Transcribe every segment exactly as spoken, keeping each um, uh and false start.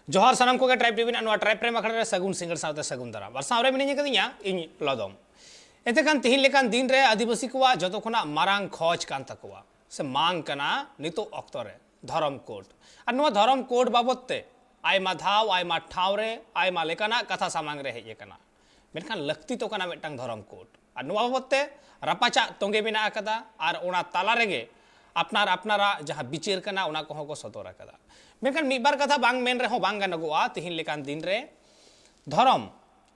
ᱡᱚᱦᱟᱨ ᱥᱟᱱᱟᱢ ᱠᱚᱜᱮ ᱴᱨᱟᱭᱤᱵᱽ ᱴᱤᱵᱷᱤ ᱨᱮᱱᱟᱜ ᱱᱚᱣᱟ ᱴᱨᱟᱭᱤᱵᱽ ᱯᱨᱮᱢ ᱟᱠᱷᱲᱟ ᱨᱮ ᱥᱟᱹᱜᱩᱱ ᱥᱤᱸᱜᱟᱹᱲ ᱥᱟᱶᱛᱮ ᱥᱟᱹᱜᱩᱱ ᱫᱟᱨᱟᱢ᱾ ᱟᱨ ᱥᱟᱶᱨᱮ ᱢᱤᱱᱟᱹᱧ ᱟᱠᱟᱫᱤᱧᱟ ᱤᱧ ᱞᱚᱫᱚᱢ᱾ ᱮᱱᱛᱮ ᱠᱷᱟᱱ ᱛᱤᱦᱤᱧ ᱞᱮᱠᱟᱱ ᱫᱤᱱ ᱨᱮ ᱟᱹᱫᱤᱵᱟᱹᱥᱤ ᱠᱚᱣᱟᱜ ᱡᱚᱛᱚ ᱠᱷᱚᱱᱟᱜ ᱢᱟᱨᱟᱝ ᱠᱷᱚᱡᱽ ᱠᱟᱱ ᱛᱟᱠᱚᱣᱟ ᱥᱮ ᱢᱟᱝ ᱠᱟᱱᱟ ᱱᱤᱛᱚᱜ ᱚᱠᱛᱚ ᱨᱮ ᱫᱷᱚᱨᱚᱢ ᱠᱳᱰ᱾ ᱟᱨ ᱱᱚᱣᱟ ᱫᱷᱚᱨᱚᱢ ᱠᱳᱰ ᱵᱟᱵᱚᱫ ᱛᱮ ᱟᱭᱢᱟ ᱫᱷᱟᱣ ᱟᱭᱢᱟ ᱴᱷᱟᱶ ᱨᱮ ᱟᱭᱢᱟ ᱞᱮᱠᱟᱱᱟᱜ ᱠᱟᱛᱷᱟ ᱥᱟᱢᱟᱝ ᱨᱮ ᱦᱮᱡ ᱟᱠᱟᱱᱟ, ᱢᱮᱱᱠᱷᱟᱱ ᱞᱟᱹᱠᱛᱤ ᱛᱚ ᱠᱟᱱᱟ ᱢᱤᱫᱴᱟᱝ ᱫᱷᱚᱨᱚᱢ ᱠᱳᱰ᱾ ᱟᱨ ᱱᱚᱣᱟ ᱵᱟᱵᱚᱫ ᱛᱮ ᱨᱟᱯᱟᱪᱟᱜ ᱛᱚᱸᱜᱮ ᱢᱮᱱᱟᱜ ᱟᱠᱟᱫᱟ ᱟᱨ ᱚᱱᱟ ᱛᱟᱞᱟ ᱨᱮᱜᱮ ᱟᱯᱱᱟᱨ ᱟᱯᱱᱟᱨᱟᱜ ᱡᱟᱦᱟᱸ ᱵᱤᱪᱟᱹᱨ ᱠᱟᱱᱟ ᱚᱱᱟ ᱠᱚᱦᱚᱸ ᱠᱚ ᱥᱚᱫᱚᱨ ᱟᱠᱟᱫᱟ᱾ ᱢᱮᱱᱠᱷᱟᱱ ᱢᱤᱫ ᱵᱟᱨ ᱠᱟᱛᱷᱟ ᱵᱟᱝ ᱢᱮᱱ ᱨᱮᱦᱚᱸ ᱵᱟᱝ ᱜᱟᱱᱚᱜᱚᱜᱼᱟ, ᱛᱤᱦᱤᱧ ᱞᱮᱠᱟᱱ ᱫᱤᱱ ᱨᱮ ᱫᱷᱚᱨᱚᱢ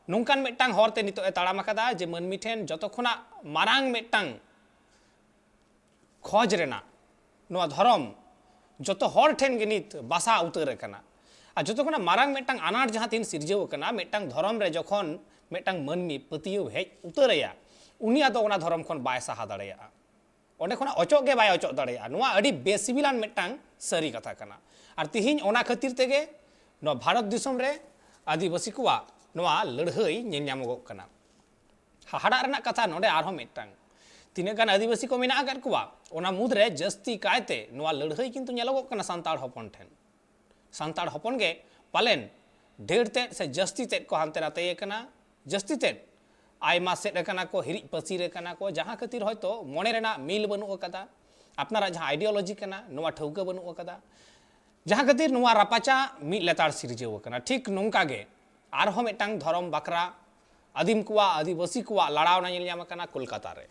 ᱱᱚᱝᱠᱟᱱ ᱢᱤᱫᱴᱟᱝ ᱦᱚᱨ ᱛᱮ ᱱᱤᱛᱚᱜ ᱮ ᱛᱟᱲᱟᱢ ᱟᱠᱟᱫᱟ ᱡᱮ ᱢᱟᱹᱱᱢᱤ ᱴᱷᱮᱱ ᱡᱚᱛᱚ ᱠᱷᱚᱱᱟᱜ ᱢᱟᱨᱟᱝ ᱢᱤᱫᱴᱟᱝ ᱠᱷᱚᱡᱽ ᱨᱮᱱᱟᱜ ᱱᱚᱣᱟ ᱫᱷᱚᱨᱚᱢ ᱡᱚᱛᱚ ᱦᱚᱲ ᱴᱷᱮᱱ ᱜᱮ ᱱᱤᱛ ᱵᱟᱥᱟ ᱩᱛᱟᱹᱨ ᱟᱠᱟᱱᱟ᱾ ᱟᱨ ᱡᱚᱛᱚ ᱠᱷᱚᱱᱟᱜ ᱢᱟᱨᱟᱝ ᱢᱤᱫᱴᱟᱝ ᱟᱱᱟᱴ ᱡᱟᱦᱟᱸ ᱛᱤᱱ ᱥᱤᱨᱡᱟᱹᱣ ᱟᱠᱟᱱᱟ, ᱢᱤᱫᱴᱟᱝ ᱫᱷᱚᱨᱚᱢ ᱨᱮ ᱡᱚᱠᱷᱚᱱ ᱢᱤᱫᱴᱟᱝ ᱢᱟᱹᱱᱢᱤ ᱯᱟᱹᱛᱭᱟᱹᱣ ᱦᱮᱡ ᱩᱛᱟᱹᱨ ᱟᱭᱟ, ᱩᱱᱤ ᱟᱫᱚ ᱚᱱᱟ ᱫᱷᱚᱨᱚᱢ ᱠᱷᱚᱱ ᱵᱟᱭ ᱥᱟᱦᱟ ᱫᱟᱲᱮᱭᱟᱜᱼᱟ, ᱚᱸᱰᱮ ᱠᱷᱚᱱᱟᱜ ᱚᱪᱚᱜ ᱜᱮ ᱵᱟᱭ ᱚᱪᱚᱜ ᱫᱟᱲᱮᱭᱟᱜᱼᱟ᱾ ᱱᱚᱣᱟ ᱟᱹᱰᱤ ᱵᱮᱥᱤᱵᱤᱞᱟᱱ ᱢᱤᱫᱴᱟᱝ ᱥᱟᱹᱨᱤ ᱠᱟᱛᱷᱟ ᱠᱟᱱᱟ᱾ ᱟᱨ ᱛᱤᱦᱤᱧ ᱚᱱᱟ ᱠᱷᱟᱹᱛᱤᱨ ᱛᱮᱜᱮ ᱱᱚᱣᱟ ᱵᱷᱟᱨᱚᱛ ᱫᱤᱥᱚᱢ ᱨᱮ ᱟᱹᱫᱤᱵᱟᱹᱥᱤ ᱠᱚᱣᱟᱜ ᱱᱚᱣᱟ ᱞᱟᱹᱲᱦᱟᱹᱭ ᱧᱮᱞ ᱧᱟᱢᱚᱜᱚᱜ ᱠᱟᱱᱟ᱾ ᱦᱟᱦᱟᱲᱟᱜ ᱨᱮᱱᱟᱜ ᱠᱟᱛᱷᱟ ᱱᱚᱰᱮ ᱟᱨᱦᱚᱸ ᱢᱤᱫᱴᱟᱝ, ᱛᱤᱱᱟᱹᱜ ᱜᱟᱱ ᱟᱹᱫᱤᱵᱟᱹᱥᱤ ᱠᱚ ᱢᱮᱱᱟᱜ ᱟᱠᱟᱫ ᱠᱚᱣᱟ, ᱚᱱᱟ ᱢᱩᱫᱽᱨᱮ ᱡᱟᱹᱥᱛᱤ ᱠᱟᱭᱛᱮ ᱱᱚᱣᱟ ᱞᱟᱹᱲᱦᱟᱹᱭ ᱠᱤᱱᱛᱩ ᱧᱮᱞᱚᱜᱚᱜ ᱠᱟᱱᱟ ᱥᱟᱱᱛᱟᱲ ᱦᱚᱯᱚᱱ ᱴᱷᱮᱱ᱾ ᱥᱟᱱᱛᱟᱲ ᱦᱚᱯᱚᱱ ᱜᱮ ᱯᱟᱞᱮᱱ ᱰᱷᱮᱨ ᱛᱮᱫ ᱥᱮ ᱡᱟᱹᱥᱛᱤ ᱛᱮᱫ ᱠᱚ ᱦᱟᱱᱛᱮ ᱱᱟᱛᱮ ᱟᱠᱟᱱᱟ᱾ ᱡᱟᱹᱥᱛᱤ ᱛᱮᱫ ᱟᱭᱢᱟ ᱥᱮᱫ ᱟᱠᱟᱱᱟ ᱠᱚ, ᱦᱤᱨᱤᱡ ᱯᱟᱹᱥᱤᱨ ᱟᱠᱟᱱᱟ ᱠᱚ, ᱡᱟᱦᱟᱸ ᱠᱷᱟᱹᱛᱤᱨ ᱦᱚᱭᱛᱳ ᱢᱚᱱᱮ ᱨᱮᱱᱟᱜ ᱢᱤᱞ ᱵᱟᱹᱱᱩᱜ ᱟᱠᱟᱫᱟ, ᱟᱯᱱᱟᱨᱟᱜ ᱡᱟᱦᱟᱸ ideology ᱠᱟᱱᱟ ᱱᱚᱣᱟ ᱴᱷᱟᱹᱣᱠᱟᱹ ᱵᱟᱹᱱᱩᱜ ᱟᱠᱟᱫᱟ, ᱡᱟᱦᱟᱸ ᱠᱷᱟᱹᱛᱤᱨ ᱱᱚᱣᱟ ᱨᱟᱯᱟᱪᱟᱜ ᱢᱤᱫ ᱞᱮᱛᱟᱲ ᱥᱤᱨᱡᱟᱹᱣ ᱟᱠᱟᱱᱟ᱾ ᱴᱷᱤᱠ ᱱᱚᱝᱠᱟ ᱜᱮ ᱟᱨᱦᱚᱸ ᱢᱤᱫᱴᱟᱝ ᱫᱷᱚᱨᱚᱢ ᱵᱟᱠᱷᱨᱟ ᱟᱹᱫᱤᱢ ᱠᱚᱣᱟᱜ, ᱟᱹᱫᱤᱵᱟᱹᱥᱤ ᱠᱚᱣᱟᱜ ᱞᱟᱲᱟᱣᱱᱟ ᱧᱮᱞ ᱧᱟᱢ ᱟᱠᱟᱱᱟ ᱠᱳᱞᱠᱟᱛᱟ ᱨᱮ᱾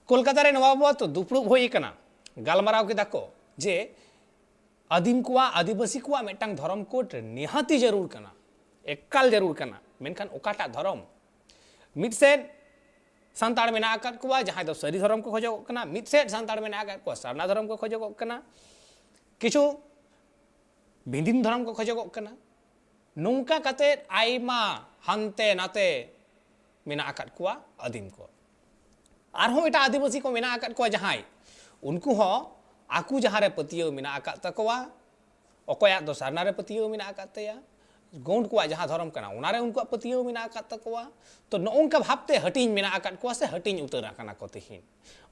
ᱠᱳᱞᱠᱟᱛᱟ ᱨᱮ ᱱᱚᱣᱟ ᱵᱟᱵᱚᱛ ᱫᱩᱯᱲᱩᱵ ᱦᱩᱭ ᱟᱠᱟᱱᱟ, ᱜᱟᱞᱢᱟᱨᱟᱣ ᱠᱮᱫᱟ ᱠᱚ ᱡᱮ ᱟᱹᱫᱤᱢ ᱠᱚᱣᱟᱜ, ᱟᱹᱫᱤᱵᱟᱹᱥᱤ ᱠᱚᱣᱟᱜ ᱢᱤᱫᱴᱟᱝ ᱫᱷᱚᱨᱚᱢ ᱠᱳᱰ ᱱᱤᱦᱟᱹᱛᱤ ᱡᱟᱹᱨᱩᱲ ᱠᱟᱱᱟ, ᱮᱠᱟᱞ ᱡᱟᱹᱨᱩᱲ ᱠᱟᱱᱟ᱾ ᱢᱮᱱᱠᱷᱟᱱ ᱚᱠᱟᱴᱟᱜ ᱫᱷᱚᱨᱚᱢ? ᱢᱤᱫ ᱥᱮᱫ ᱥᱟᱱᱛᱟᱲ ᱢᱮᱱᱟᱜ ᱟᱠᱟᱫ ᱠᱚᱣᱟ ᱡᱟᱦᱟᱸᱭ ᱫᱚ ᱥᱟᱹᱨᱤ ᱫᱷᱚᱨᱚᱢ ᱠᱚ ᱠᱷᱚᱡᱚᱜᱚᱜ ᱠᱟᱱᱟ, ᱢᱤᱫ ᱥᱮᱫ ᱥᱟᱱᱛᱟᱲ ᱢᱮᱱᱟᱜ ᱟᱠᱟᱫ ᱠᱚᱣᱟ ᱥᱟᱨᱱᱟ ᱫᱷᱚᱨᱚᱢ ᱠᱚ ᱠᱷᱚᱡᱚᱜᱚᱜ ᱠᱟᱱᱟ, ᱠᱤᱪᱷᱩ ᱵᱷᱤᱱᱫᱤᱱ ᱫᱷᱚᱨᱚᱢ ᱠᱚ ᱠᱷᱚᱡᱚᱜᱚᱜ ᱠᱟᱱᱟ᱾ ᱱᱚᱝᱠᱟ ᱠᱟᱛᱮᱫ ᱟᱭᱢᱟ ᱦᱟᱱᱛᱮ ᱱᱟᱛᱮ ᱢᱮᱱᱟᱜ ᱟᱠᱟᱫ ᱠᱚᱣᱟ ᱟᱹᱫᱤᱢ ᱠᱚ᱾ ᱟᱨᱦᱚᱸ ᱮᱴᱟᱜ ᱟᱹᱫᱤᱵᱟᱹᱥᱤ ᱠᱚ ᱢᱮᱱᱟᱜ ᱟᱠᱟᱫ ᱠᱚᱣᱟ ᱡᱟᱦᱟᱸᱭ, ᱩᱱᱠᱩ ᱦᱚᱸ ᱟᱠᱚ ᱡᱟᱦᱟᱸ ᱨᱮ ᱯᱟᱹᱛᱭᱟᱹᱣ ᱢᱮᱱᱟᱜ ᱟᱠᱟᱫ ᱛᱟᱠᱚᱣᱟ, ᱚᱠᱚᱭᱟᱜ ᱫᱚ ᱥᱟᱨᱱᱟ ᱨᱮ ᱯᱟᱹᱛᱭᱟᱹᱣ ᱢᱮᱱᱟᱜ ᱟᱠᱟᱫ ᱛᱟᱭᱟ, ᱜᱚᱸᱰ ᱠᱚᱣᱟᱜ ᱡᱟᱦᱟᱸ ᱫᱷᱚᱨᱚᱢ ᱠᱟᱱᱟ ᱚᱱᱟ ᱨᱮ ᱩᱱᱠᱩᱣᱟᱜ ᱯᱟᱹᱛᱭᱟᱹᱣ ᱢᱮᱱᱟᱜ ᱟᱠᱟᱫ ᱛᱟᱠᱚᱣᱟ᱾ ᱛᱚ ᱱᱚᱜᱼᱚ ᱱᱚᱝᱠᱟ ᱵᱷᱟᱵᱽᱛᱮ ᱦᱟᱹᱴᱤᱧ ᱢᱮᱱᱟᱜ ᱟᱠᱟᱫ ᱠᱚᱣᱟ ᱥᱮ ᱦᱟᱹᱴᱤᱧ ᱩᱛᱟᱹᱨ ᱟᱠᱟᱱᱟ ᱠᱚ ᱛᱤᱦᱤᱧ᱾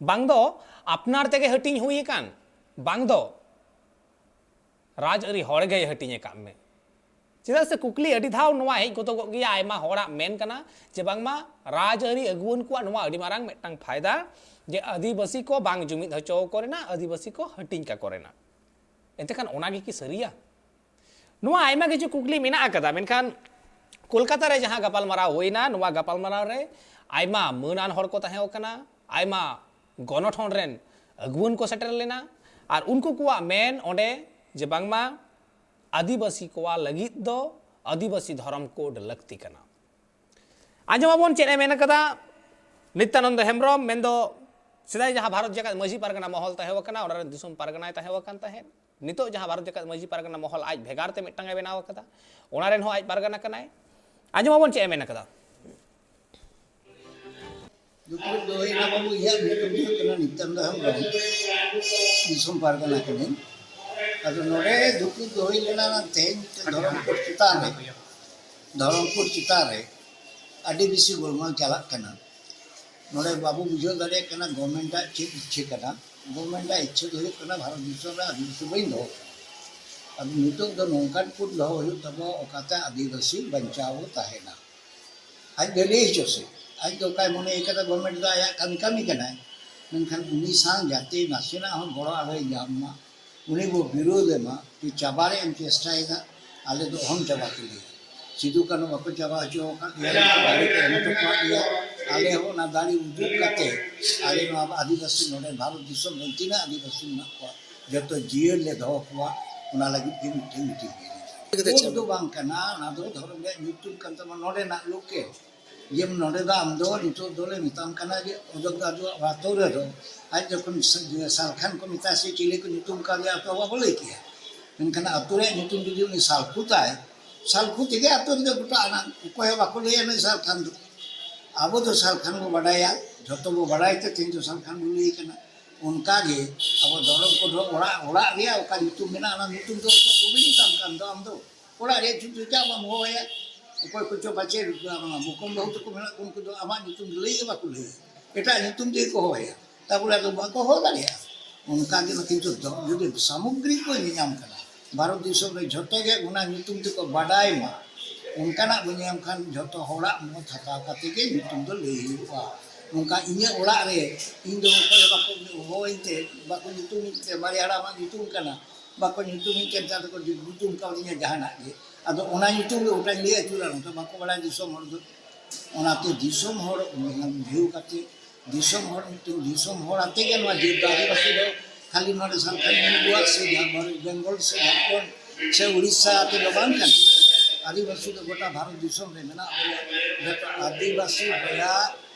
ᱵᱟᱝ ᱫᱚ ᱟᱯᱱᱟᱨ ᱛᱮᱜᱮ ᱦᱟᱹᱴᱤᱧ ᱦᱩᱭ ᱟᱠᱟᱱ, ᱵᱟᱝ ᱫᱚ ᱨᱟᱡᱽᱟᱹᱨᱤ ᱦᱚᱲ ᱜᱮᱭ ᱦᱟᱹᱴᱤᱧ ᱟᱠᱟᱫ ᱢᱮ᱾ ᱪᱮᱫᱟᱜ ᱥᱮ ᱠᱩᱠᱞᱤ ᱟᱹᱰᱤ ᱫᱷᱟᱣ ᱱᱚᱣᱟ ᱦᱮᱡ ᱜᱚᱫᱚᱜᱚᱜ ᱜᱮᱭᱟ, ᱟᱭᱢᱟ ᱦᱚᱲᱟᱜ ᱢᱮᱱ ᱠᱟᱱᱟ ᱡᱮ ᱵᱟᱝᱢᱟ ᱨᱟᱡᱽᱟᱹᱨᱤ ᱟᱹᱜᱩᱣᱟᱹᱱ ᱠᱚᱣᱟᱜ ᱱᱚᱣᱟ ᱟᱹᱰᱤ ᱢᱟᱨᱟᱝ ᱢᱤᱫᱴᱟᱝ ᱯᱷᱟᱭᱫᱟ ᱡᱮ ᱟᱹᱫᱤᱵᱟᱹᱥᱤ ᱠᱚ ᱵᱟᱝ ᱡᱩᱢᱤᱫ ᱦᱚᱪᱚ ᱠᱚ ᱨᱮᱱᱟᱜ, ᱟᱹᱫᱤᱵᱟᱹᱥᱤ ᱠᱚ ᱦᱟᱹᱴᱤᱧ ᱠᱟᱠᱚ ᱨᱮᱱᱟᱜ᱾ ᱮᱱᱛᱮ ᱠᱷᱟᱱ ᱚᱱᱟ ᱜᱮ ᱠᱤ ᱥᱟᱹᱨᱤᱭᱟ? ᱱᱚᱣᱟ ᱟᱭᱢᱟ ᱠᱤᱪᱷᱩ ᱠᱩᱠᱞᱤ ᱢᱮᱱᱟᱜ ᱟᱠᱟᱫᱟ, ᱢᱮᱱᱠᱷᱟᱱ ᱠᱳᱞᱠᱟᱛᱟ ᱨᱮ ᱡᱟᱦᱟᱸ ᱜᱟᱯᱟᱞᱢᱟᱨᱟᱣ ᱦᱩᱭᱱᱟ, ᱱᱚᱣᱟ ᱜᱟᱯᱟᱞᱢᱟᱨᱟᱣ ᱨᱮ ᱟᱭᱢᱟ ᱢᱟᱹᱱᱟᱱ ᱦᱚᱲ ᱠᱚ ᱛᱟᱦᱮᱸ ᱠᱟᱱᱟ, ᱟᱭᱢᱟ ᱜᱚᱱᱚᱴᱷᱚᱱ ᱨᱮᱱ ᱟᱹᱜᱩᱣᱟᱹᱱ ᱠᱚ ᱥᱮᱴᱮᱨ ᱞᱮᱱᱟ, ᱟᱨ ᱩᱱᱠᱩ ᱠᱚᱣᱟᱜ ᱢᱮᱱ ᱚᱸᱰᱮ ᱡᱮ ᱵᱟᱝᱢᱟ ᱟᱹᱫᱤᱵᱟᱹᱥᱤ ᱠᱚᱣᱟᱜ ᱞᱟᱹᱜᱤᱫ ᱫᱚ ᱟᱹᱫᱤᱵᱟᱹᱥᱤ ᱫᱷᱚᱨᱚᱢ ᱠᱳᱰ ᱞᱟᱹᱠᱛᱤ ᱠᱟᱱᱟ᱾ ᱟᱸᱡᱚᱢ ᱟᱵᱚᱱ ᱪᱮᱫ ᱮ ᱢᱮᱱ ᱠᱟᱫᱟ ᱱᱤᱛᱭᱟᱱᱚᱱᱫᱚ ᱦᱮᱢᱵᱨᱚᱢ, ᱢᱮᱱᱫᱚ ᱥᱮᱫᱟᱭ ᱡᱟᱦᱟᱸ ᱵᱷᱟᱨᱚᱛ ᱡᱟᱠᱟᱛ ᱢᱟᱹᱡᱷᱤ ᱯᱟᱨᱜᱟᱱᱟ ᱢᱚᱦᱚᱞ ᱛᱟᱦᱮᱸ ᱠᱟᱱᱟ, ᱚᱱᱟ ᱨᱮᱱ ᱫᱤᱥᱚᱢ ᱯᱟᱨᱜᱟᱱᱟᱭ ᱛᱟᱦᱮᱸ ᱠᱟᱱ ᱛᱟᱦᱮᱸᱫ᱾ ᱱᱤᱛᱚᱜ ᱡᱟᱦᱟᱸ ᱵᱷᱟᱨᱚᱛ ᱡᱟᱠᱟᱛ ᱢᱟᱹᱡᱷᱤ ᱯᱟᱨᱜᱟᱱᱟ ᱢᱚᱦᱚᱞ ᱟᱡ ᱵᱷᱮᱜᱟᱨ ᱛᱮ ᱢᱤᱫᱴᱟᱝ ᱮ ᱵᱮᱱᱟᱣ ᱠᱟᱫᱟ, ᱚᱱᱟ ᱨᱮᱱ ᱦᱚᱸ ᱟᱡ ᱯᱟᱨᱜᱟᱱᱟ ᱠᱟᱱᱟᱭ᱾ ᱟᱸᱡᱚᱢ ᱟᱵᱚᱱ ᱪᱮᱫ ᱮ ᱢᱮᱱ ᱠᱟᱫᱟ᱾ ᱫᱩᱯᱲᱩᱵ ᱫᱚ ᱦᱩᱭᱱᱟ ᱵᱟᱹᱵᱩ, ᱤᱧᱟᱹᱜ ᱧᱩᱛᱩᱢ ᱫᱚ ᱦᱩᱭᱩᱜ ᱠᱟᱱᱟ ᱱᱤᱛᱭᱟᱱᱫᱚ ᱦᱮᱢᱵᱨᱚᱢ, ᱫᱤᱥᱚᱢ ᱯᱟᱨᱜᱟᱱᱟ ᱠᱟᱹᱱᱟᱹᱧ᱾ ᱟᱫᱚ ᱱᱚᱰᱮ ᱫᱩᱯᱲᱩᱵ ᱫᱚ ᱦᱩᱭ ᱞᱮᱱᱟ ᱛᱮᱦᱮᱧ ᱫᱷᱚᱨᱚᱢᱠᱳᱰ ᱪᱮᱛᱟᱱ ᱨᱮ, ᱫᱷᱚᱨᱚᱢᱠᱳᱰ ᱪᱮᱛᱟᱱ ᱨᱮ ᱟᱹᱰᱤ ᱵᱮᱥᱤ ᱜᱳᱞᱢᱟᱞ ᱪᱟᱞᱟᱜ ᱠᱟᱱᱟ᱾ ᱱᱚᱰᱮ ᱵᱟᱵᱚ ᱵᱩᱡᱷᱟᱹᱣ ᱫᱟᱲᱮᱭᱟᱜ ᱠᱟᱱᱟ ᱜᱚᱵᱷᱢᱮᱱᱴᱟᱜ ᱪᱮᱫ ᱤᱪᱪᱷᱟᱹ ᱠᱟᱱᱟ᱾ ᱜᱚᱵᱷᱢᱮᱱᱴᱟᱜ ᱤᱪᱪᱷᱟᱹ ᱫᱚ ᱦᱩᱭᱩᱜ ᱠᱟᱱᱟ ᱵᱷᱟᱨᱚᱛ ᱫᱤᱥᱚᱢ ᱨᱮ ᱟᱹᱫᱤᱵᱟᱹᱥᱤ ᱵᱟᱹᱧ ᱫᱚᱦᱚ ᱠᱚᱣᱟ᱾ ᱟᱫᱚ ᱱᱤᱛᱚᱜ ᱫᱚ ᱱᱚᱝᱠᱟᱱ ᱠᱳᱰ ᱫᱚᱦᱚ ᱦᱩᱭᱩᱜ ᱛᱟᱵᱚᱱᱟ ᱚᱠᱟᱛᱮ ᱟᱹᱫᱤᱵᱟᱹᱥᱤ ᱵᱟᱧᱪᱟᱣ ᱵᱚ ᱛᱟᱦᱮᱱᱟ᱾ ᱟᱡ ᱫᱚ ᱞᱟᱹᱭ ᱦᱚᱪᱚ ᱥᱮ, ᱟᱡ ᱫᱚ ᱚᱠᱟᱭ ᱢᱚᱱᱮ ᱠᱟᱫᱟ ᱜᱚᱵᱷᱢᱮᱱᱴ ᱫᱚ ᱟᱭᱟᱜ ᱠᱟᱹᱢᱤ ᱠᱟᱹᱢᱤ ᱠᱟᱱᱟᱭ, ᱢᱮᱱᱠᱷᱟᱱ ᱩᱱᱤ ᱥᱟᱶ ᱡᱟᱛᱮ ᱱᱟᱥᱮᱱᱟᱜ ᱦᱚᱸ ᱜᱚᱲᱚ ᱟᱞᱚᱭ ᱧᱟᱢ ᱢᱟ, ᱩᱱᱤ ᱵᱚ ᱵᱤᱨᱳᱫᱷ ᱮᱢᱟ᱾ ᱛᱚ ᱪᱟᱵᱟ ᱨᱮᱭᱟᱜ ᱮᱢ ᱪᱮᱥᱴᱟᱭᱮᱫᱟ, ᱟᱞᱮ ᱫᱚ ᱚᱦᱚᱢ ᱪᱟᱵᱟ ᱠᱮᱞᱮᱭᱟ᱾ ᱥᱤᱫᱩ ᱠᱟᱹᱱᱦᱩ ᱵᱟᱠᱚ ᱪᱟᱵᱟ ᱦᱚᱪᱚ ᱟᱠᱟᱫ ᱞᱮᱭᱟ, ᱫᱟᱲᱮ ᱠᱚ ᱮᱢ ᱦᱚᱴᱚ ᱠᱟᱜ ᱞᱮᱭᱟ᱾ ᱟᱞᱮ ᱦᱚᱸ ᱚᱱᱟ ᱫᱟᱲᱮ ᱩᱫᱩᱜ ᱠᱟᱛᱮ ᱟᱞᱮ ᱱᱚᱣᱟ ᱟᱹᱫᱤᱵᱟᱹᱥᱤ ᱱᱚᱰᱮ ᱵᱷᱟᱨᱚᱛ ᱫᱤᱥᱚᱢ ᱨᱮ ᱛᱤᱱᱟᱹᱜ ᱟᱹᱫᱤᱵᱟᱹᱥᱤ ᱢᱮᱱᱟᱜ ᱠᱚᱣᱟ ᱡᱚᱛᱚ ᱡᱤᱭᱟᱹᱲ ᱞᱮ ᱫᱚᱦᱚ ᱠᱚᱣᱟ, ᱚᱱᱟ ᱞᱟᱹᱜᱤᱫ ᱜᱮ ᱢᱤᱫᱴᱮᱱ ᱢᱤᱴᱤᱝ ᱦᱩᱭ ᱞᱮᱱᱟ᱾ ᱠᱳᱰ ᱫᱚ ᱵᱟᱝ ᱠᱟᱱᱟ, ᱚᱱᱟ ᱫᱚ ᱫᱷᱚᱨᱚᱢ ᱨᱮᱭᱟᱜ ᱧᱩᱛᱩᱢ ᱠᱟᱱ ᱛᱟᱢᱟ ᱱᱚᱰᱮᱱᱟᱜ ᱞᱳᱠᱮᱞ᱾ ᱡᱮᱢ ᱱᱚᱰᱮ ᱫᱚ ᱟᱢ ᱫᱚ ᱱᱤᱛᱚᱜ ᱫᱚᱞᱮ ᱢᱮᱛᱟᱢ ᱠᱟᱱᱟ ᱡᱮ ᱚᱡᱳᱫᱽᱫᱷᱟ ᱫᱚ ᱟᱛᱳ ᱨᱮᱫᱚ ᱟᱡ ᱡᱚᱠᱷᱚᱱ ᱥᱟ-, ᱥᱟᱞᱠᱷᱟᱱ ᱠᱚ ᱢᱮᱛᱟᱭᱟ ᱥᱮ ᱪᱤᱞᱤ ᱠᱚ ᱧᱩᱛᱩᱢ ᱠᱟᱣᱫᱮᱭᱟ ᱟᱛᱳ ᱵᱟᱵᱚ ᱞᱟᱹᱭ ᱠᱮᱭᱟ᱾ ᱢᱮᱱᱠᱷᱟᱱ ᱟᱛᱳ ᱨᱮᱭᱟᱜ ᱧᱩᱛᱩᱢ ᱡᱩᱫᱤ ᱩᱱᱤ ᱥᱟᱞᱠᱷᱩ ᱛᱟᱭ, ᱥᱟᱞᱠᱷᱩ ᱛᱮᱜᱮ ᱟᱛᱳ ᱨᱮᱫᱚ ᱜᱚᱴᱟ ᱟᱱᱟ, ᱚᱠᱚᱭ ᱦᱚᱸ ᱵᱟᱠᱚ ᱞᱟᱹᱭᱟ ᱱᱩᱭ ᱥᱟᱞᱠᱷᱟᱱ ᱫᱚ᱾ ᱟᱵᱚ ᱫᱚ ᱥᱟᱞᱠᱷᱟᱱ ᱵᱚ ᱵᱟᱰᱟᱭᱟ, ᱡᱷᱚᱛᱚ ᱵᱚ ᱵᱟᱰᱟᱭ ᱛᱮ ᱛᱮᱦᱮᱧ ᱫᱚ ᱥᱟᱞᱠᱷᱟᱱ ᱵᱚ ᱞᱟᱹᱭ ᱠᱟᱱᱟ᱾ ᱚᱱᱠᱟᱜᱮ ᱟᱵᱚ ᱫᱷᱚᱨᱚᱢ ᱠᱳᱰ ᱦᱚᱸ ᱚᱲᱟᱜ, ᱚᱲᱟᱜ ᱨᱮᱭᱟᱜ ᱚᱠᱟ ᱧᱩᱛᱩᱢ ᱢᱮᱱᱟᱜᱼᱟ, ᱚᱱᱟ ᱧᱩᱛᱩᱢ ᱫᱚ ᱵᱟᱵᱚᱱ ᱢᱮᱛᱟᱢ ᱠᱟᱱ ᱫᱚ ᱟᱢ ᱫᱚ᱾ ᱚᱲᱟᱜ ᱨᱮᱭᱟᱜ ᱧᱩᱛᱩᱢ ᱫᱚ ᱪᱮᱫᱟᱜ ᱵᱟᱢ ᱦᱚᱦᱚᱭᱟ? ᱚᱠᱚᱭ ᱠᱚᱪᱚ ᱯᱟᱪᱮ ᱵᱚᱠᱚᱢ ᱵᱟᱹᱦᱩ ᱛᱟᱠᱚ ᱢᱮᱱᱟᱜ ᱠᱚ, ᱩᱱᱠᱩ ᱫᱚ ᱟᱢᱟᱜ ᱧᱩᱛᱩᱢ ᱞᱟᱹᱭ ᱜᱮ ᱵᱟᱠᱚ ᱞᱟᱹᱭᱟ, ᱮᱴᱟᱜ ᱧᱩᱛᱩᱢ ᱛᱮᱜᱮ ᱠᱚ ᱦᱚᱦᱚᱭᱟ᱾ ᱛᱟᱨᱯᱚᱨᱮ ᱟᱫᱚ ᱵᱟᱠᱚ ᱦᱚᱦᱚ ᱫᱟᱲᱮᱭᱟᱜᱼᱟ᱾ ᱚᱱᱠᱟ ᱜᱮ ᱠᱤᱱᱛᱩ ᱫᱚ ᱡᱩᱫᱤ ᱥᱟᱢᱚᱜᱽᱨᱤ ᱠᱚ ᱧᱮᱧᱟᱢ ᱠᱟᱱᱟ, ᱵᱷᱟᱨᱚᱛ ᱫᱤᱥᱚᱢ ᱨᱮ ᱡᱷᱚᱛᱚ ᱜᱮ ᱚᱱᱟ ᱧᱩᱛᱩᱢ ᱛᱮᱠᱚ ᱵᱟᱰᱟᱭ ᱢᱟ, ᱚᱱᱠᱟᱱᱟᱜ ᱵᱚ ᱧᱟᱢ ᱠᱷᱟᱱ ᱡᱷᱚᱛᱚ ᱦᱚᱲᱟᱜ ᱢᱚᱛ ᱦᱟᱛᱟᱣ ᱠᱟᱛᱮ ᱜᱮ ᱧᱩᱛᱩᱢ ᱫᱚ ᱞᱟᱹᱭ ᱦᱩᱭᱩᱜᱼᱟ᱾ ᱱᱚᱝᱠᱟ ᱤᱧᱟᱹᱜ ᱚᱲᱟᱜ ᱨᱮ ᱤᱧ ᱫᱚ ᱚᱠᱚᱭ ᱦᱚᱸ ᱵᱟᱠᱚ ᱦᱚᱦᱚᱭᱤᱧ ᱛᱮ, ᱵᱟᱠᱚ ᱧᱩᱛᱩᱢᱤᱧ ᱛᱮ, ᱢᱟᱨᱮ ᱦᱟᱲᱟᱢᱟᱜ ᱧᱩᱛᱩᱢ ᱠᱟᱱᱟ, ᱵᱟᱠᱚ ᱧᱩᱛᱩᱢᱤᱧ ᱛᱮ, ᱱᱮᱛᱟᱨ ᱫᱚᱠᱚ ᱧᱩᱛᱩᱢ ᱠᱟᱣᱫᱤᱧᱟ ᱡᱟᱦᱟᱱᱟᱜ ᱜᱮ᱾ ᱟᱫᱚ ᱚᱱᱟ ᱧᱩᱛᱩᱢ ᱜᱮ ᱜᱚᱴᱟᱧ ᱞᱟᱹᱭ ᱟᱹᱪᱩᱨᱟ, ᱱᱚᱝᱠᱟ ᱵᱟᱠᱚ ᱵᱟᱲᱟᱭᱟ ᱫᱤᱥᱚᱢ ᱦᱚᱲ ᱫᱚ᱾ ᱚᱱᱟᱛᱮ ᱫᱤᱥᱚᱢ ᱦᱚᱲ ᱵᱩᱡᱷᱟᱹᱣ ᱠᱟᱛᱮ, ᱫᱤᱥᱚᱢ ᱦᱚᱲ ᱢᱤᱫᱴᱮᱱ ᱫᱤᱥᱚᱢ ᱦᱚᱲ ᱟᱛᱮ ᱜᱮ ᱱᱚᱣᱟ ᱡᱟᱹᱛ ᱫᱚ ᱟᱹᱫᱤᱵᱟᱹᱥᱤ ᱫᱚ ᱠᱷᱟᱹᱞᱤ ᱱᱚᱰᱮ ᱥᱟᱱᱛᱟᱲ ᱢᱩᱞᱩᱜ ᱥᱮ ᱡᱟᱦᱟᱸ ᱵᱮᱝᱜᱚᱞ ᱥᱮ ᱡᱷᱟᱲᱠᱷᱚᱸᱰ ᱥᱮ ᱩᱲᱤᱥᱥᱟ ᱟᱛᱮ ᱫᱚ ᱵᱟᱝ ᱠᱟᱱᱟ᱾ ᱟᱹᱫᱤᱵᱟᱹᱥᱤ ᱫᱚ ᱜᱚᱴᱟ ᱵᱷᱟᱨᱚᱛ ᱫᱤᱥᱚᱢ ᱨᱮ ᱢᱮᱱᱟᱜ ᱵᱚᱱᱟ᱾ ᱡᱚᱛᱚ ᱟᱹᱫᱤᱵᱟᱹᱥᱤ ᱵᱚᱭᱦᱟ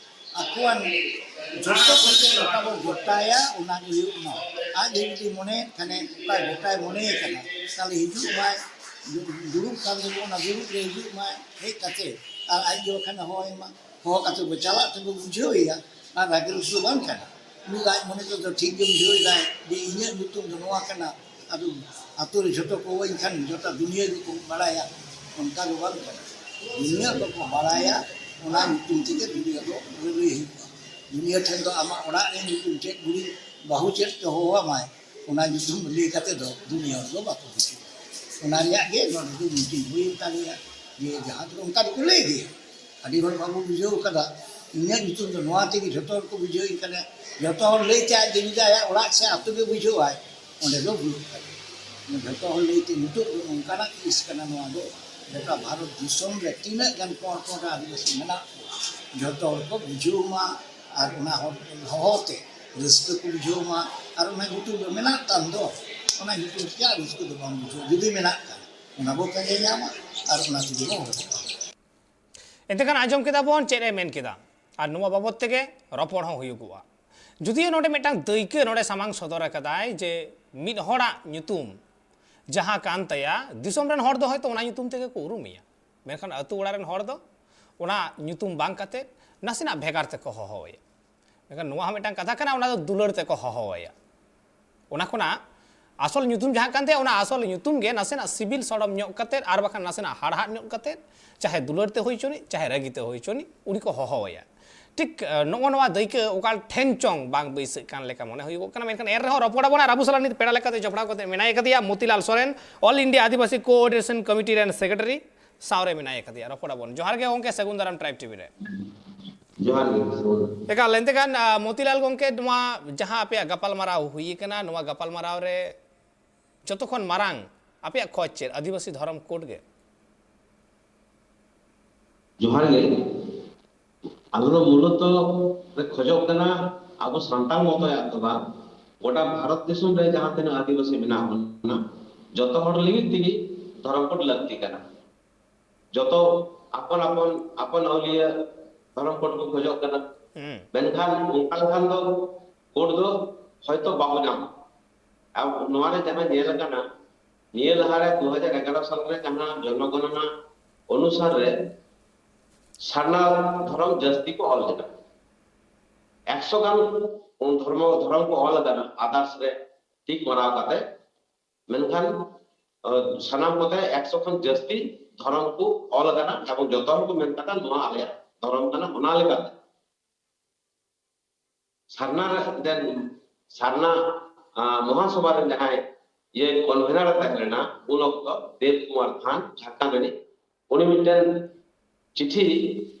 ᱟᱠᱚᱣᱟᱜ ᱡᱚᱛᱚ ᱠᱚᱛᱮ ᱜᱚᱴᱟ ᱵᱚᱱ ᱜᱚᱴᱟᱭᱟ, ᱚᱱᱟ ᱜᱮ ᱦᱩᱭᱩᱜ ᱢᱟ᱾ ᱟᱡ ᱡᱩᱫᱤ ᱢᱚᱱᱮᱭᱮᱫ ᱠᱷᱟᱱᱮ, ᱚᱠᱟ ᱜᱚᱴᱟᱭ ᱢᱚᱱᱮᱭᱮ ᱠᱟᱱᱟ, ᱛᱟᱦᱞᱮ ᱦᱤᱡᱩᱜ ᱢᱟᱭ, ᱫᱩᱲᱩᱵ ᱠᱟᱱ ᱛᱮᱵᱚᱱ ᱚᱱᱟ ᱫᱩᱲᱩᱵ ᱨᱮ ᱦᱤᱡᱩᱜ ᱢᱟᱭ, ᱦᱮᱡ ᱠᱟᱛᱮ ᱟᱨ ᱟᱡ ᱜᱮ ᱵᱟᱠᱷᱟᱱ ᱦᱚᱦᱚᱭ ᱢᱟ᱾ ᱦᱚᱦᱚ ᱠᱟᱛᱮ ᱵᱚ ᱪᱟᱞᱟᱜ ᱛᱮᱵᱚ ᱵᱩᱡᱷᱟᱹᱣ ᱮᱭᱟ᱾ ᱟᱨ ᱨᱟᱜᱮ ᱨᱩᱥᱟᱹ ᱵᱟᱝ ᱠᱟᱱᱟ᱾ ᱩᱱᱤ ᱫᱚ ᱟᱡ ᱢᱚᱱᱮ ᱛᱮᱫᱚ ᱴᱷᱤᱠ ᱜᱮ ᱵᱩᱡᱷᱟᱹᱣ ᱮᱫᱟᱭ ᱡᱮ ᱤᱧᱟᱹᱜ ᱧᱩᱛᱩᱢ ᱫᱚ ᱱᱚᱣᱟ ᱠᱟᱱᱟ᱾ ᱟᱫᱚ ᱟᱛᱳ ᱨᱮ ᱡᱷᱚᱛᱚ ᱠᱚ ᱦᱚᱦᱚᱭ ᱠᱷᱟᱱ ᱡᱷᱚᱛᱚ ᱫᱩᱱᱤᱭᱟᱹ ᱜᱮᱠᱚ ᱵᱟᱲᱟᱭᱟ, ᱚᱱᱠᱟ ᱫᱚ ᱵᱟᱝ ᱠᱟᱱᱟ᱾ ᱫᱩᱱᱤᱭᱟᱹ ᱫᱚᱠᱚ ᱵᱟᱲᱟᱭᱟ, ᱚᱱᱟ ᱧᱩᱛᱩᱢ ᱛᱮᱜᱮ ᱫᱩᱱᱤᱭᱟᱹ ᱫᱚ ᱞᱟᱹᱞᱟᱹᱭ ᱦᱩᱭᱩᱜᱼᱟ᱾ ᱫᱩᱱᱤᱭᱟᱹ ᱴᱷᱮᱱ ᱫᱚ ᱟᱢᱟᱜ ᱚᱲᱟᱜ ᱨᱮ ᱧᱩᱛᱩᱢ ᱪᱮᱫ, ᱵᱩᱲᱦᱤ ᱵᱟᱹᱦᱩ ᱪᱮᱫ ᱠᱚ ᱦᱚᱦᱚᱣᱟᱢᱟᱭ, ᱚᱱᱟ ᱧᱩᱛᱩᱢ ᱞᱟᱹᱭ ᱠᱟᱛᱮ ᱫᱚ ᱫᱩᱱᱤᱭᱟᱹ ᱦᱚᱲ ᱫᱚ ᱵᱟᱠᱚ ᱵᱩᱡᱷᱟᱹᱣᱟ᱾ ᱚᱱᱟ ᱨᱮᱭᱟᱜ ᱜᱮ ᱱᱚᱰᱮ ᱫᱚ ᱢᱤᱴᱤᱝ ᱦᱩᱭᱮᱱ ᱛᱟᱞᱮᱭᱟ, ᱡᱮ ᱡᱟᱦᱟᱸ ᱫᱚ ᱚᱱᱠᱟ ᱫᱚᱠᱚ ᱞᱟᱹᱭ ᱜᱮᱭᱟ᱾ ᱟᱹᱰᱤ ᱦᱚᱲ ᱵᱟᱵᱚ ᱵᱩᱡᱷᱟᱹᱣ ᱠᱟᱫᱟ᱾ ᱤᱧᱟᱹᱜ ᱧᱩᱛᱩᱢ ᱫᱚ ᱱᱚᱣᱟ ᱛᱮᱜᱮ ᱡᱷᱚᱛᱚ ᱦᱚᱲ ᱠᱚ ᱵᱩᱡᱷᱟᱹᱣᱤᱧ ᱠᱟᱱᱟ᱾ ᱡᱷᱚᱛᱚ ᱦᱚᱲ ᱞᱟᱹᱭ ᱛᱮ ᱟᱡ ᱡᱩᱫᱤ ᱟᱭᱟᱜ ᱚᱲᱟᱜ ᱥᱮ ᱟᱹᱛᱩ ᱜᱮ ᱵᱩᱡᱷᱟᱹᱣᱟᱭ, ᱚᱸᱰᱮ ᱫᱚ ᱵᱷᱩᱞᱩᱜ ᱠᱟᱱᱟ᱾ ᱡᱷᱚᱛᱚ ᱦᱚᱲ ᱞᱟᱹᱭ ᱛᱮ ᱱᱤᱛᱚᱜ ᱫᱚ ᱱᱚᱝᱠᱟᱱᱟᱜ ᱠᱮᱥ ᱠᱟᱱᱟ ᱱᱚᱣᱟ ᱫᱚ᱾ ᱜᱚᱴᱟ ᱵᱷᱟᱨᱚᱛ ᱫᱤᱥᱚᱢ ᱨᱮ ᱛᱤᱱᱟᱹᱜ ᱜᱟᱱ ᱠᱚᱬ ᱠᱚᱬ ᱨᱮ ᱟᱹᱫᱤᱵᱟᱹᱥᱤ ᱢᱮᱱᱟᱜ ᱠᱚᱣᱟ, ᱡᱷᱚᱛᱚ ᱦᱚᱲ ᱠᱚ ᱵᱩᱡᱷᱟᱹᱣ ᱢᱟ᱾ ᱟᱨ ᱚᱱᱟ ᱦᱚᱲ ᱦᱚᱦᱚ ᱛᱮ ᱨᱟᱹᱥᱠᱟᱹ ᱠᱚ ᱵᱩᱡᱷᱟᱹᱣ ᱢᱟ᱾ ᱟᱨ ᱚᱱᱟ ᱧᱩᱛᱩᱢ ᱫᱚ ᱢᱮᱱᱟᱜ ᱛᱟᱢ ᱫᱚ, ᱚᱱᱟ ᱧᱩᱛᱩᱢ ᱛᱮ ᱪᱮᱫᱟᱜ ᱨᱟᱹᱥᱠᱟᱹ ᱫᱚ ᱵᱟᱢ ᱵᱩᱡᱷᱟᱹᱣᱟ? ᱡᱩᱫᱤ ᱢᱮᱱᱟᱜ ᱠᱷᱟᱱ, ᱚᱱᱟ ᱵᱚ ᱯᱟᱸᱡᱟ ᱧᱟᱢᱟ ᱟᱨ ᱚᱱᱟ ᱛᱮᱜᱮ ᱵᱚ ᱦᱚᱦᱚ ᱠᱚᱣᱟ᱾ ᱮᱱᱛᱮ ᱠᱷᱟᱱ ᱟᱸᱡᱚᱢ ᱠᱮᱫᱟ ᱵᱚᱱ ᱪᱮᱫ ᱮ ᱢᱮᱱ ᱠᱮᱫᱟ, ᱟᱨ ᱱᱚᱣᱟ ᱵᱟᱵᱚᱛ ᱛᱮᱜᱮ ᱨᱚᱯᱚᱲ ᱦᱚᱸ ᱦᱩᱭᱩᱜᱚᱜᱼᱟ᱾ ᱡᱩᱫᱤᱭᱳ ᱱᱚᱰᱮ ᱢᱤᱫᱴᱟᱝ ᱫᱟᱹᱭᱠᱟᱹ ᱱᱚᱰᱮ ᱥᱟᱢᱟᱝ ᱥᱚᱫᱚᱨ ᱟᱠᱟᱫᱟᱭ ᱡᱮ ᱢᱤᱫ ᱦᱚᱲᱟᱜ ᱧᱩᱛᱩᱢ ᱡᱟᱦᱟᱸ ᱠᱟᱱ ᱛᱟᱭᱟ, ᱫᱤᱥᱚᱢ ᱨᱮᱱ ᱦᱚᱲ ᱫᱚ ᱦᱚᱭᱛᱳ ᱚᱱᱟ ᱧᱩᱛᱩᱢ ᱛᱮᱜᱮ ᱠᱚ ᱩᱨᱩᱢᱮᱭᱟ, ᱢᱮᱱᱠᱷᱟᱱ ᱟᱹᱛᱩ ᱚᱲᱟᱜ ᱨᱮᱱ ᱦᱚᱲ ᱫᱚ ᱚᱱᱟ ᱧᱩᱛᱩᱢ ᱵᱟᱝ ᱠᱟᱛᱮ ᱱᱟᱥᱮᱱᱟᱜ ᱵᱷᱮᱜᱟᱨ ᱛᱮᱠᱚ ᱦᱚᱦᱚᱣᱟᱭᱟ᱾ ᱢᱮᱱᱠᱷᱟᱱ ᱱᱚᱣᱟ ᱦᱚᱸ ᱢᱤᱫᱴᱟᱝ ᱠᱟᱛᱷᱟ ᱠᱟᱱᱟ, ᱚᱱᱟ ᱫᱚ ᱫᱩᱞᱟᱹᱲ ᱛᱮᱠᱚ ᱦᱚᱦᱚᱣᱟᱭᱟ᱾ ᱚᱱᱟ ᱠᱷᱚᱱᱟᱜ ᱟᱥᱚᱞ ᱧᱩᱛᱩᱢ ᱡᱟᱦᱟᱸ ᱠᱟᱱ ᱛᱟᱭᱟ, ᱚᱱᱟ ᱟᱥᱚᱞ ᱧᱩᱛᱩᱢ ᱜᱮ ᱱᱟᱥᱮᱱᱟᱜ ᱥᱤᱵᱤᱞ ᱥᱚᱲᱚᱢ ᱧᱚᱜ ᱠᱟᱛᱮᱫ ᱟᱨ ᱵᱟᱠᱷᱟᱱ ᱱᱟᱥᱮᱱᱟᱜ ᱦᱟᱲᱦᱟᱫ ᱧᱚᱜ ᱠᱟᱛᱮᱫ, ᱪᱟᱦᱮ ᱫᱩᱞᱟᱹᱲ ᱛᱮ ᱦᱩᱭ ᱦᱚᱪᱚᱱᱤᱡ, ᱪᱟᱦᱮ ᱨᱟᱹᱜᱤ ᱛᱮ ᱦᱩᱭ ᱦᱚᱪᱚᱱᱤᱡ, ᱩᱱᱤ ᱠᱚ ᱦᱚᱦᱚᱣᱟᱭᱟ᱾ ᱴᱷᱤᱠ ᱱᱚᱜᱼᱚ ᱱᱚᱣᱟ ᱫᱟᱹᱭᱠᱟᱹ ᱚᱠᱟ ᱴᱷᱮᱱ ᱪᱚᱝ ᱵᱟᱝ ᱵᱟᱹᱭᱥᱟᱹᱜ ᱠᱟᱱ ᱞᱮᱠᱟ ᱢᱚᱱᱮ ᱦᱩᱭᱩᱜᱚᱜ ᱠᱟᱱᱟ᱾ ᱢᱮᱱᱠᱷᱟᱱ ᱮᱱ ᱨᱮᱦᱚᱸ ᱨᱚᱯᱚᱲ ᱟᱵᱚᱱ ᱟᱨ ᱟᱵᱚ ᱥᱟᱞᱟᱜ ᱱᱤᱛ ᱯᱮᱲᱟ ᱞᱮᱠᱟᱛᱮ ᱡᱚᱯᱲᱟᱣ ᱠᱟᱛᱮ ᱢᱮᱱᱟᱭ ᱠᱟᱫᱮᱭᱟ ᱢᱚᱛᱤᱞᱟᱞ ᱥᱚᱨᱮᱱ, ᱚᱞ ᱤᱱᱰᱤᱭᱟ ᱟᱹᱫᱤᱵᱟᱹᱥᱤ ᱠᱳᱚᱨᱰᱤᱱᱮᱥᱚᱱ ᱠᱚᱢᱤᱴᱤ ᱨᱮᱱ ᱥᱮᱠᱨᱮᱴᱟᱨᱤ ᱥᱟᱶᱨᱮ ᱢᱮᱱᱟᱭ ᱠᱟᱫᱮᱭᱟ᱾ ᱨᱚᱯᱚᱲ ᱟᱵᱚᱱ᱾ ᱡᱚᱦᱟᱨ ᱜᱮ ᱜᱚᱢᱠᱮ, ᱥᱟᱹᱜᱩᱱ ᱫᱟᱨᱟᱢ ᱴᱨᱟᱭᱤᱵᱽ ᱴᱤᱵᱷᱤ ᱨᱮ᱾ ᱡᱚᱦᱟᱨ ᱜᱮ, ᱥᱟᱹᱜᱩᱱ ᱫᱟᱨᱟᱢ᱾ ᱮᱠᱟᱞ, ᱮᱱᱛᱮ ᱠᱷᱟᱱ ᱟᱸ, ᱢᱚᱛᱤᱞᱟᱞ ᱜᱚᱢᱠᱮ, ᱱᱚᱣᱟ ᱡᱟᱦᱟᱸ ᱟᱯᱮᱭᱟᱜ ᱜᱟᱯᱟᱞᱢᱟᱨᱟᱣ ᱦᱩᱭ ᱟᱠᱟᱱᱟ, ᱱᱚᱣᱟ ᱜᱟᱯᱟᱞᱢᱟᱨᱟᱣ ᱨᱮ ᱡᱚᱛᱚ ᱠᱷᱚᱱ ᱢᱟᱨᱟᱝ ᱟᱯᱮᱭᱟᱜ ᱠᱷᱚᱡᱽ ᱪᱮᱫ? ᱟᱹᱫᱤᱵᱟᱹᱥᱤ ᱫᱷᱚᱨᱚᱢ ᱠᱳᱰ ᱜᱮ? ᱡᱚᱦᱟᱨ ᱜᱮ᱾ ᱟᱞᱮ ᱫᱚ ᱢᱩᱞᱚᱛᱚ ᱞᱮ ᱠᱷᱚᱡᱚᱜ ᱠᱟᱱᱟ ᱟᱵᱚ ᱥᱟᱱᱛᱟᱲ ᱢᱚᱛᱚᱭᱟᱜ ᱫᱚ ᱵᱟᱝ, ᱜᱚᱴᱟ ᱵᱷᱟᱨᱚᱛ ᱫᱤᱥᱚᱢ ᱨᱮ ᱡᱟᱦᱟᱸ ᱛᱤᱱᱟᱹᱜ ᱟᱹᱫᱤᱵᱟᱹᱥᱤ ᱢᱮᱱᱟᱜ ᱵᱚᱱᱟ, ᱡᱚᱛᱚ ᱦᱚᱲ ᱞᱟᱹᱜᱤᱫ ᱛᱮᱜᱮ ᱫᱷᱚᱨᱚᱢ ᱠᱳᱰ ᱞᱟᱹᱠᱛᱤ ᱠᱟᱱᱟ᱾ ᱡᱚᱛᱚ ᱟᱯᱚᱱ ᱟᱯᱚᱱ ᱟᱯᱚᱱ ᱟᱹᱣᱞᱤᱭᱟᱹ ᱫᱷᱚᱨᱚᱢ ᱠᱳᱰ ᱠᱚ ᱠᱷᱚᱡᱚᱜ ᱠᱟᱱᱟ᱾ ᱦᱩᱸ᱾ ᱢᱮᱱᱠᱷᱟᱱ ᱚᱱᱠᱟ ᱞᱮᱠᱷᱟᱱ ᱫᱚ ᱠᱳᱰ ᱫᱚ ᱦᱚᱭᱛᱚ ᱵᱟᱵᱚ ᱧᱟᱢᱟ᱾ ᱟᱨ ᱱᱚᱣᱟ ᱨᱮ ᱡᱟᱦᱟᱸ ᱧᱮᱞ ᱟᱠᱟᱱᱟ, ᱱᱤᱭᱟᱹ ᱞᱟᱦᱟᱨᱮ ᱫᱩ ᱦᱟᱡᱟᱨ ᱮᱜᱟᱨᱚ ᱥᱟᱞ ᱨᱮ ᱡᱟᱦᱟᱸ ᱡᱚᱱᱚᱜᱚᱱᱚᱱᱟ ᱚᱱᱩᱥᱟᱨ ᱨᱮ ᱥᱟᱨᱱᱟ ᱫᱷᱚᱨᱚᱢ ᱡᱟᱹᱥᱛᱤ ᱠᱚ ᱚᱞ ᱞᱮᱫᱟ᱾ ᱮᱠᱥᱚ ᱜᱟᱱ ᱫᱷᱚᱨᱢᱚ ᱫᱷᱚᱨᱚᱢ ᱠᱚ ᱚᱞ ᱟᱠᱟᱱᱟ ᱟᱫᱟᱨᱥ ᱨᱮ ᱴᱤᱠ ᱢᱟᱨᱟᱣ ᱠᱟᱛᱮ, ᱢᱮᱱᱠᱷᱟᱱ ᱟᱸ, ᱥᱟᱱᱟᱢ ᱠᱚᱛᱮ ᱮᱠᱥᱚ ᱠᱷᱚᱱ ᱡᱟᱹᱥᱛᱤ ᱫᱷᱚᱨᱚᱢ ᱠᱚ ᱚᱞ ᱟᱠᱟᱱᱟ ᱮᱵᱚᱝ ᱡᱚᱛᱚ ᱦᱚᱲ ᱠᱚ ᱢᱮᱱ ᱠᱟᱫᱟ ᱱᱚᱣᱟ ᱟᱞᱮᱭᱟᱜ ᱫᱷᱚᱨᱚᱢ ᱠᱟᱱᱟ᱾ ᱚᱱᱟ ᱞᱮᱠᱟᱛᱮ ᱥᱟᱨᱱᱟ ᱨᱮ then ᱥᱟᱨᱱᱟ ᱟᱸ, ᱢᱚᱦᱟᱥᱚᱵᱷᱟ ᱨᱮᱱ ᱡᱟᱦᱟᱸᱭ ᱤᱭᱟᱹ ᱠᱚᱱᱵᱷᱮᱱᱟᱨ ᱮ ᱛᱟᱦᱮᱸ ᱞᱮᱱᱟ ᱩᱱ ᱚᱠᱛᱚ, ᱫᱮᱵ ᱠᱩᱢᱟᱨ ᱫᱷᱟᱱ, ᱡᱷᱟᱲᱠᱷᱚᱸᱰ ᱨᱤᱱᱤᱡ, ᱩᱱᱤ ᱢᱤᱫᱴᱮᱱ ᱪᱤᱴᱷᱤ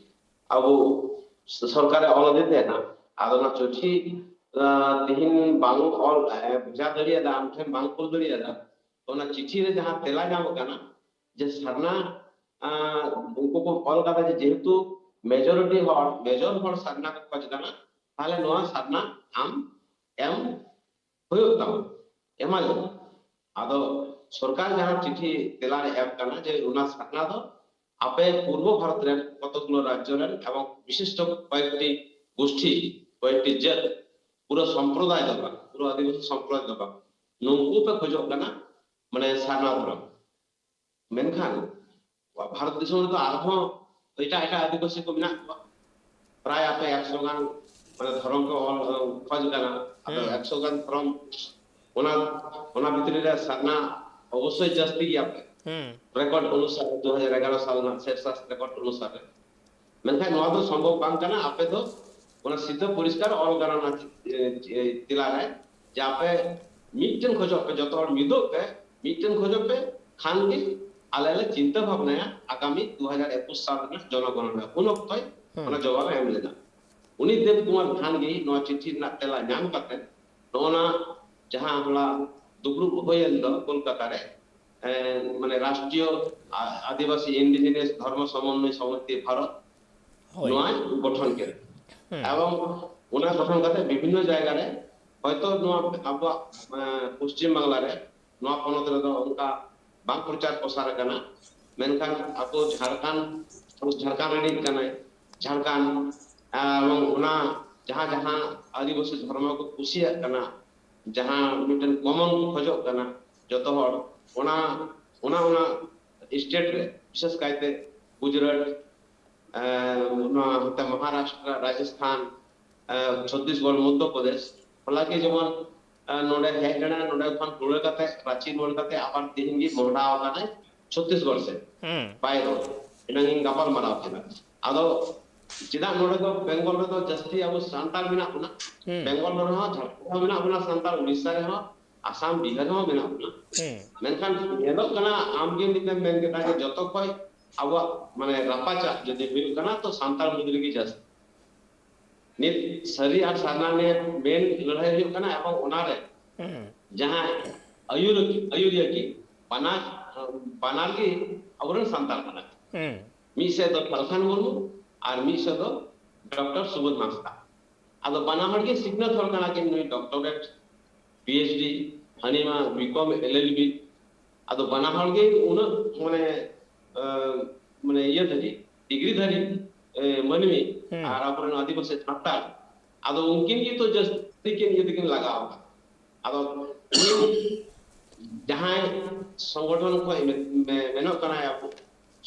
ᱟᱵᱚ ᱥᱚᱨᱠᱟᱨᱮ ᱚᱞ ᱟᱫᱮ ᱛᱟᱦᱮᱱᱟ᱾ ᱟᱫᱚ ᱚᱱᱟ ᱪᱤᱴᱷᱤ ᱟᱸ, ᱛᱮᱦᱮᱧ ᱵᱟᱝ ᱚᱞ ᱮ ᱵᱷᱮᱡᱟ ᱫᱟᱲᱮᱭᱟᱫᱟ, ᱟᱢ ᱴᱷᱮᱱ ᱵᱟᱝ ᱠᱩᱞ ᱫᱟᱲᱮᱭᱟᱫᱟ᱾ ᱚᱱᱟ ᱪᱤᱴᱷᱤ ᱨᱮ ᱡᱟᱦᱟᱸ ᱛᱮᱞᱟ ᱧᱟᱢᱚᱜ ᱠᱟᱱᱟ ᱡᱮ ᱥᱟᱨᱱᱟ, ᱟᱸ, ᱩᱱᱠᱩ ᱠᱚ ᱚᱞ ᱠᱟᱫᱟ ᱡᱮ ᱡᱮᱦᱮᱛᱩ ᱢᱮᱡᱚᱨᱤᱴᱤ ᱦᱚᱲ, ᱢᱮᱡᱚᱨ ᱦᱚᱲ ᱥᱟᱨᱱᱟ ᱠᱚ ᱠᱷᱚᱡ ᱠᱟᱱᱟ, ᱛᱟᱦᱞᱮ ᱱᱚᱣᱟ ᱥᱟᱨᱱᱟ ᱟᱢ ᱮᱢ ᱦᱩᱭᱩᱜ ᱛᱟᱢᱟ, ᱮᱢᱟ ᱞᱮ ᱢᱮ᱾ ᱟᱫᱚ ᱥᱚᱨᱠᱟᱨ ᱡᱟᱦᱟᱸ ᱪᱤᱴᱷᱤ ᱛᱮᱞᱟ ᱨᱮ ᱮᱢ ᱠᱟᱱᱟ ᱡᱮ ᱚᱱᱟ ᱥᱟᱨᱱᱟ ᱫᱚ ᱟᱯᱮ ᱯᱩᱨᱵᱚ ᱵᱷᱟᱨᱚᱛ ᱨᱮᱱ ᱠᱚᱛᱚᱠ ᱜᱩᱞᱳ ᱨᱟᱡᱽᱡᱚ ᱨᱮᱱ ᱮᱵᱚᱝ ᱵᱤᱥᱤᱥᱴᱚ ᱠᱚᱭᱮᱠᱴᱤ ᱜᱳᱥᱴᱷᱤ, ᱠᱚᱭᱮᱠᱴᱤ ᱡᱟᱹᱛ, ᱯᱩᱨᱟᱹ ᱥᱚᱢᱯᱨᱚᱫᱟᱭ ᱫᱚ ᱵᱟᱝ, ᱯᱩᱨᱟᱹ ᱟᱹᱫᱤᱵᱟᱹᱥᱤ ᱥᱚᱢᱯᱨᱚᱫᱟᱭ ᱫᱚ ᱵᱟᱝ, ᱱᱩᱝᱠᱩ ᱯᱮ ᱠᱷᱚᱡᱚᱜ ᱠᱟᱱᱟ, ᱢᱟᱱᱮ ᱥᱟᱨᱱᱟ ᱫᱷᱚᱨᱚᱢ᱾ ᱢᱮᱱᱠᱷᱟᱱ ᱵᱷᱟᱨᱚᱛ ᱫᱤᱥᱚᱢ ᱨᱮᱫᱚ ᱟᱨᱦᱚᱸ ᱮᱴᱟᱜ ᱮᱴᱟᱜ ᱟᱹᱫᱤᱵᱟᱹᱥᱤ ᱠᱚ ᱢᱮᱱᱟᱜ ᱠᱚᱣᱟ, ᱯᱨᱟᱭ ᱟᱯᱮ ᱮᱠᱥᱚ ᱜᱟᱱ ᱢᱟᱱᱮ ᱫᱷᱚᱨᱚᱢ ᱠᱚ ᱚᱞ ᱠᱷᱚᱡ ᱠᱟᱱᱟ᱾ ᱟᱫᱚ ᱦᱩᱸ᱾ ᱮᱠᱥᱚ ᱜᱟᱱ ᱫᱷᱚᱨᱚᱢ, ᱚᱱᱟ ᱚᱱᱟ ᱵᱷᱤᱛᱨᱤ ᱨᱮ ᱥᱟᱨᱱᱟ ᱚᱵᱚᱥᱥᱳᱭ ᱡᱟᱹᱥᱛᱤ ᱜᱮᱭᱟ ᱯᱮ᱾ ᱦᱩᱸ᱾ ᱨᱮᱠᱚᱨᱰ ᱚᱱᱩᱥᱟᱨ ᱫᱩ ᱦᱟᱡᱟᱨ ᱮᱜᱟᱨᱚ ᱥᱟᱞ ᱨᱮᱱᱟᱜ ᱥᱮᱱᱥᱟᱥ ᱨᱮᱠᱚᱨᱰ ᱚᱱᱩᱥᱟᱨ ᱨᱮ᱾ ᱢᱮᱱᱠᱷᱟᱱ ᱱᱚᱣᱟ ᱫᱚ ᱥᱚᱢᱵᱷᱚᱵ ᱵᱟᱝ ᱠᱟᱱᱟ᱾ ᱟᱯᱮ ᱫᱚ ᱚᱱᱟ ᱥᱤᱫᱷᱟᱹ ᱯᱚᱨᱤᱥᱠᱟᱨ ᱚᱞ ᱜᱟᱱᱟ ᱚᱱᱟ, ᱮ, ᱮ, ᱛᱮᱞᱟ ᱨᱮ, ᱡᱮ ᱟᱯᱮ ᱢᱤᱫᱴᱮᱱ ᱠᱷᱚᱡᱚᱜ ᱯᱮ, ᱡᱚᱛᱚ ᱦᱚᱲ ᱢᱤᱫᱚᱜ ᱯᱮ, ᱢᱤᱫᱴᱮᱱ ᱠᱷᱚᱡᱚᱜ ᱯᱮ, ᱠᱷᱟᱱ ᱜᱮ ᱟᱞᱮ ᱞᱮ ᱪᱤᱱᱛᱟᱹ ᱵᱷᱟᱵᱽᱱᱟᱭᱟ ᱟᱜᱟᱢᱤ ᱫᱩ ᱦᱟᱡᱟᱨ ᱮᱠᱩᱥ ᱥᱟᱞ ᱨᱮᱱᱟᱜ ᱡᱚᱱᱚᱜᱚᱬᱱᱟ᱾ ᱩᱱ ᱚᱠᱛᱚᱭ ᱚᱱᱟ ᱡᱚᱵᱟᱵ ᱮ ᱮᱢ ᱞᱮᱫᱟ᱾ ᱩᱱᱤ ᱫᱮᱵ ᱠᱩᱢᱟᱨ ᱫᱷᱟᱱᱜᱮ ᱱᱚᱣᱟ ᱪᱤᱴᱷᱤ ᱨᱮᱱᱟᱜ ᱛᱮᱞᱟ ᱧᱟᱢ ᱠᱟᱛᱮ ᱱᱚᱜᱼᱚ ᱱᱟ ᱡᱟᱦᱟᱸ ᱦᱚᱞᱟ ᱫᱩᱯᱲᱩᱵ ᱦᱩᱭᱮᱱ ᱫᱚ ᱠᱳᱞᱠᱟᱛᱟ ᱨᱮ, ᱮ, ᱢᱟᱱᱮ ᱨᱟᱥᱴᱨᱤᱭᱚ ᱟ-, ᱟᱹᱫᱤᱵᱟᱹᱥᱤ Indigenous ᱫᱷᱚᱨᱢᱚ ᱥᱚᱢᱚᱱᱱᱚᱭ ᱥᱚᱢᱤᱛᱤ ᱵᱷᱟᱨᱚᱛ ᱦᱳᱭ᱾ ᱱᱚᱣᱟ ᱜᱚᱴᱷᱚᱱ ᱠᱮᱫᱟ᱾ ᱦᱩᱸ᱾ ᱮᱵᱚᱝ ᱚᱱᱟ ᱜᱚᱴᱷᱚᱱ ᱠᱟᱛᱮ ᱵᱤᱵᱷᱤᱱᱱᱚ ᱡᱟᱭᱜᱟ ᱨᱮ ᱦᱚᱭᱛᱚ ᱱᱚᱣᱟ ᱟᱵᱚᱣᱟᱜ, ᱮ, ᱯᱚᱥᱪᱤᱢ ᱵᱟᱝᱞᱟ ᱨᱮ ᱱᱚᱣᱟ ᱯᱚᱱᱚᱛ ᱨᱮᱫᱚ ᱚᱱᱠᱟ ᱵᱟᱝ ᱯᱨᱚᱪᱟᱨ ᱯᱨᱚᱥᱟᱨ ᱟᱠᱟᱱᱟ, ᱢᱮᱱᱠᱷᱟᱱ ᱟᱵᱚ ᱡᱷᱟᱲᱠᱷᱚᱸᱰ, ᱟᱵᱚ ᱡᱷᱟᱲᱠᱷᱚᱸᱰ ᱨᱤᱱᱤᱡ ᱠᱟᱱᱟᱭ, ᱡᱷᱟᱲᱠᱷᱚᱸᱰ, ᱮᱵᱚᱝ ᱚᱱᱟ ᱡᱟᱦᱟᱸ ᱡᱟᱦᱟᱸ ᱟᱹᱫᱤᱵᱟᱹᱥᱤ ᱫᱷᱚᱨᱢᱚ ᱠᱚ ᱠᱩᱥᱤᱭᱟᱜ ᱠᱟᱱᱟ, ᱡᱟᱦᱟᱸ ᱢᱤᱫᱴᱮᱱ ᱠᱚᱢᱚᱱ ᱠᱚ ᱠᱷᱚᱡᱚᱜ ᱠᱟᱱᱟ ᱡᱚᱛᱚ ᱦᱚᱲ, ᱚᱱᱟ ᱚᱱᱟ ᱚᱱᱟ ᱥᱴᱮᱴ ᱨᱮ ᱵᱤᱥᱮᱥ ᱠᱟᱭᱛᱮ ᱜᱩᱡᱽᱨᱟᱴ, ᱮ, ᱱᱚᱣᱟ ᱦᱟᱱᱛᱮ ᱢᱚᱦᱟᱨᱟᱥᱴᱨᱟ, ᱨᱟᱡᱚᱥᱛᱷᱟᱱ, ᱮ, ᱪᱷᱚᱛᱛᱤᱥᱜᱚᱲ, ᱢᱚᱫᱽᱫᱷᱚ ᱯᱨᱚᱫᱮᱥ, ᱦᱚᱞᱟ ᱜᱮ ᱡᱮᱢᱚᱱ, ᱮ, ᱱᱚᱰᱮ ᱦᱮᱡ ᱞᱮᱱᱟ, ᱱᱚᱰᱮ ᱠᱷᱚᱱ ᱨᱩᱣᱟᱹᱲ ᱠᱟᱛᱮ, ᱨᱟᱸᱪᱤ ᱨᱩᱣᱟᱹᱲ ᱠᱟᱛᱮ ᱟᱵᱟᱨ ᱛᱮᱦᱮᱧ ᱜᱮ ᱢᱚᱦᱰᱟ ᱟᱠᱟᱱᱟᱭ ᱪᱷᱚᱛᱛᱤᱥᱜᱚᱲ ᱥᱮᱫ᱾ ᱦᱩᱸ᱾ ᱵᱟᱭ ᱨᱚᱲ, ᱮᱱᱟᱝ ᱤᱧ ᱜᱟᱯᱟᱞ ᱢᱟᱨᱟᱣ ᱠᱮᱫᱟ᱾ ᱟᱫᱚ ᱪᱮᱫᱟᱜ ᱱᱚᱰᱮ ᱫᱚ ᱵᱮᱝᱜᱚᱞ ᱨᱮᱫᱚ ᱡᱟᱹᱥᱛᱤ ᱟᱵᱚ ᱥᱟᱱᱛᱟᱲ ᱢᱮᱱᱟᱜ ᱵᱚᱱᱟ? ᱦᱩᱸ᱾ ᱵᱮᱝᱜᱚᱞ ᱨᱮᱦᱚᱸ, ᱡᱷᱟᱲᱠᱷᱚᱸᱰ ᱨᱮᱦᱚᱸ ᱢᱮᱱᱟᱜ ᱵᱚᱱᱟ ᱥᱟᱱᱛᱟᱲ, ᱩᱲᱤᱥᱥᱟ ᱨᱮᱦᱚᱸ, ᱟᱥᱟᱢ, ᱵᱤᱦᱟᱨ ᱨᱮᱦᱚᱸ ᱢᱮᱱᱟᱜ ᱵᱚᱱᱟ᱾ ᱦᱩᱸ᱾ ᱢᱮᱱᱠᱷᱟᱱ ᱧᱮᱞᱚᱜ ᱠᱟᱱᱟ, ᱟᱢ ᱜᱮ ᱱᱤᱛᱮᱢ ᱢᱮᱱ ᱠᱮᱫᱟ ᱡᱮ ᱡᱚᱛᱚ ᱠᱷᱚᱡ ᱟᱵᱚᱣᱟᱜ ᱢᱟᱱᱮ ᱨᱟᱯᱟᱪᱟᱜ ᱡᱩᱫᱤ ᱦᱩᱭᱩᱜ ᱠᱟᱱᱟ ᱛᱚ ᱥᱟᱱᱛᱟᱲ ᱢᱩᱫᱽ ᱨᱮᱜᱮ ᱡᱟᱹᱥᱛᱤ᱾ ᱱᱤᱛ ᱥᱟᱹᱨᱤ ᱟᱨ ᱥᱟᱨᱱᱟ ᱱᱤᱭᱮ ᱢᱮᱱ ᱞᱟᱹᱲᱦᱟᱹᱭ ᱦᱩᱭᱩᱜ ᱠᱟᱱᱟ, ᱮᱵᱚᱝ ᱚᱱᱟᱨᱮ ᱦᱩᱸ᱾ ᱡᱟᱦᱟᱸ ᱟᱹᱭᱩᱨ-, ᱟᱹᱭᱩᱨᱤᱭᱟᱹ ᱠᱤᱱ ᱵᱟᱱᱟᱨ, ᱵᱟᱱᱟᱨ ᱜᱮ ᱟᱵᱚᱨᱮᱱ ᱥᱟᱱᱛᱟᱲ ᱠᱟᱱᱟ ᱠᱚ᱾ ᱦᱩᱸ᱾ ᱢᱤᱫ ᱥᱮᱫ ᱫᱚ ᱥᱟᱞᱠᱷᱟᱱ ᱢᱩᱨᱢᱩ ᱟᱨ ᱢᱤᱫ ᱥᱮᱫ ᱫᱚ ᱰᱚᱠᱴᱚᱨ ᱥᱩᱵᱳᱫᱷ ᱦᱟᱸᱥᱫᱟ᱾ ᱟᱫᱚ ᱵᱟᱱᱟ ᱦᱚᱲ ᱜᱮ ᱥᱤᱠᱷᱱᱟᱹᱛ ᱦᱚᱲ ᱠᱟᱱᱟ ᱠᱤᱱ, ᱱᱩᱭ ᱰᱚᱠᱴᱚᱨᱮᱴ, ᱯᱤ ᱮᱭᱤᱪ ᱰᱤ, ᱦᱟᱹᱱᱤ ᱢᱟ ᱵᱤ ᱠᱚᱢ, ᱮᱞ ᱮᱞ ᱵᱤ᱾ ᱟᱫᱚ ᱵᱟᱱᱟ ᱦᱚᱲ ᱜᱮ ᱩᱱᱟᱹᱜ ᱢᱟᱱᱮ, ᱟᱸ, ᱢᱟᱱᱮ ᱤᱭᱟᱹ ᱫᱷᱟᱹᱨᱤᱡ, ᱰᱤᱜᱽᱨᱤ ᱫᱷᱟᱹᱨᱤᱡ, ᱮ, ᱢᱟᱹᱱᱢᱤ ᱦᱩᱸ᱾ ᱟᱨ ᱟᱵᱚᱨᱮᱱ ᱟᱹᱫᱤᱵᱟᱹᱥᱤ ᱥᱟᱱᱛᱟᱲ᱾ ᱟᱫᱚ ᱩᱱᱠᱤᱱ ᱜᱮ ᱛᱚ ᱡᱟᱹᱥᱛᱤ ᱠᱤᱱ ᱤᱭᱟᱹ ᱛᱮᱠᱤᱱ ᱞᱟᱜᱟᱣ ᱟᱠᱟᱱᱟ᱾ ᱟᱫᱚ ᱩᱱᱤ ᱡᱟᱦᱟᱸᱭ ᱥᱚᱝᱜᱚᱴᱷᱚᱱ ᱠᱷᱚᱱ ᱢᱮ-, ᱢᱮ-, ᱢᱮᱱᱚᱜ ᱠᱟᱱᱟᱭ ᱟᱵᱚ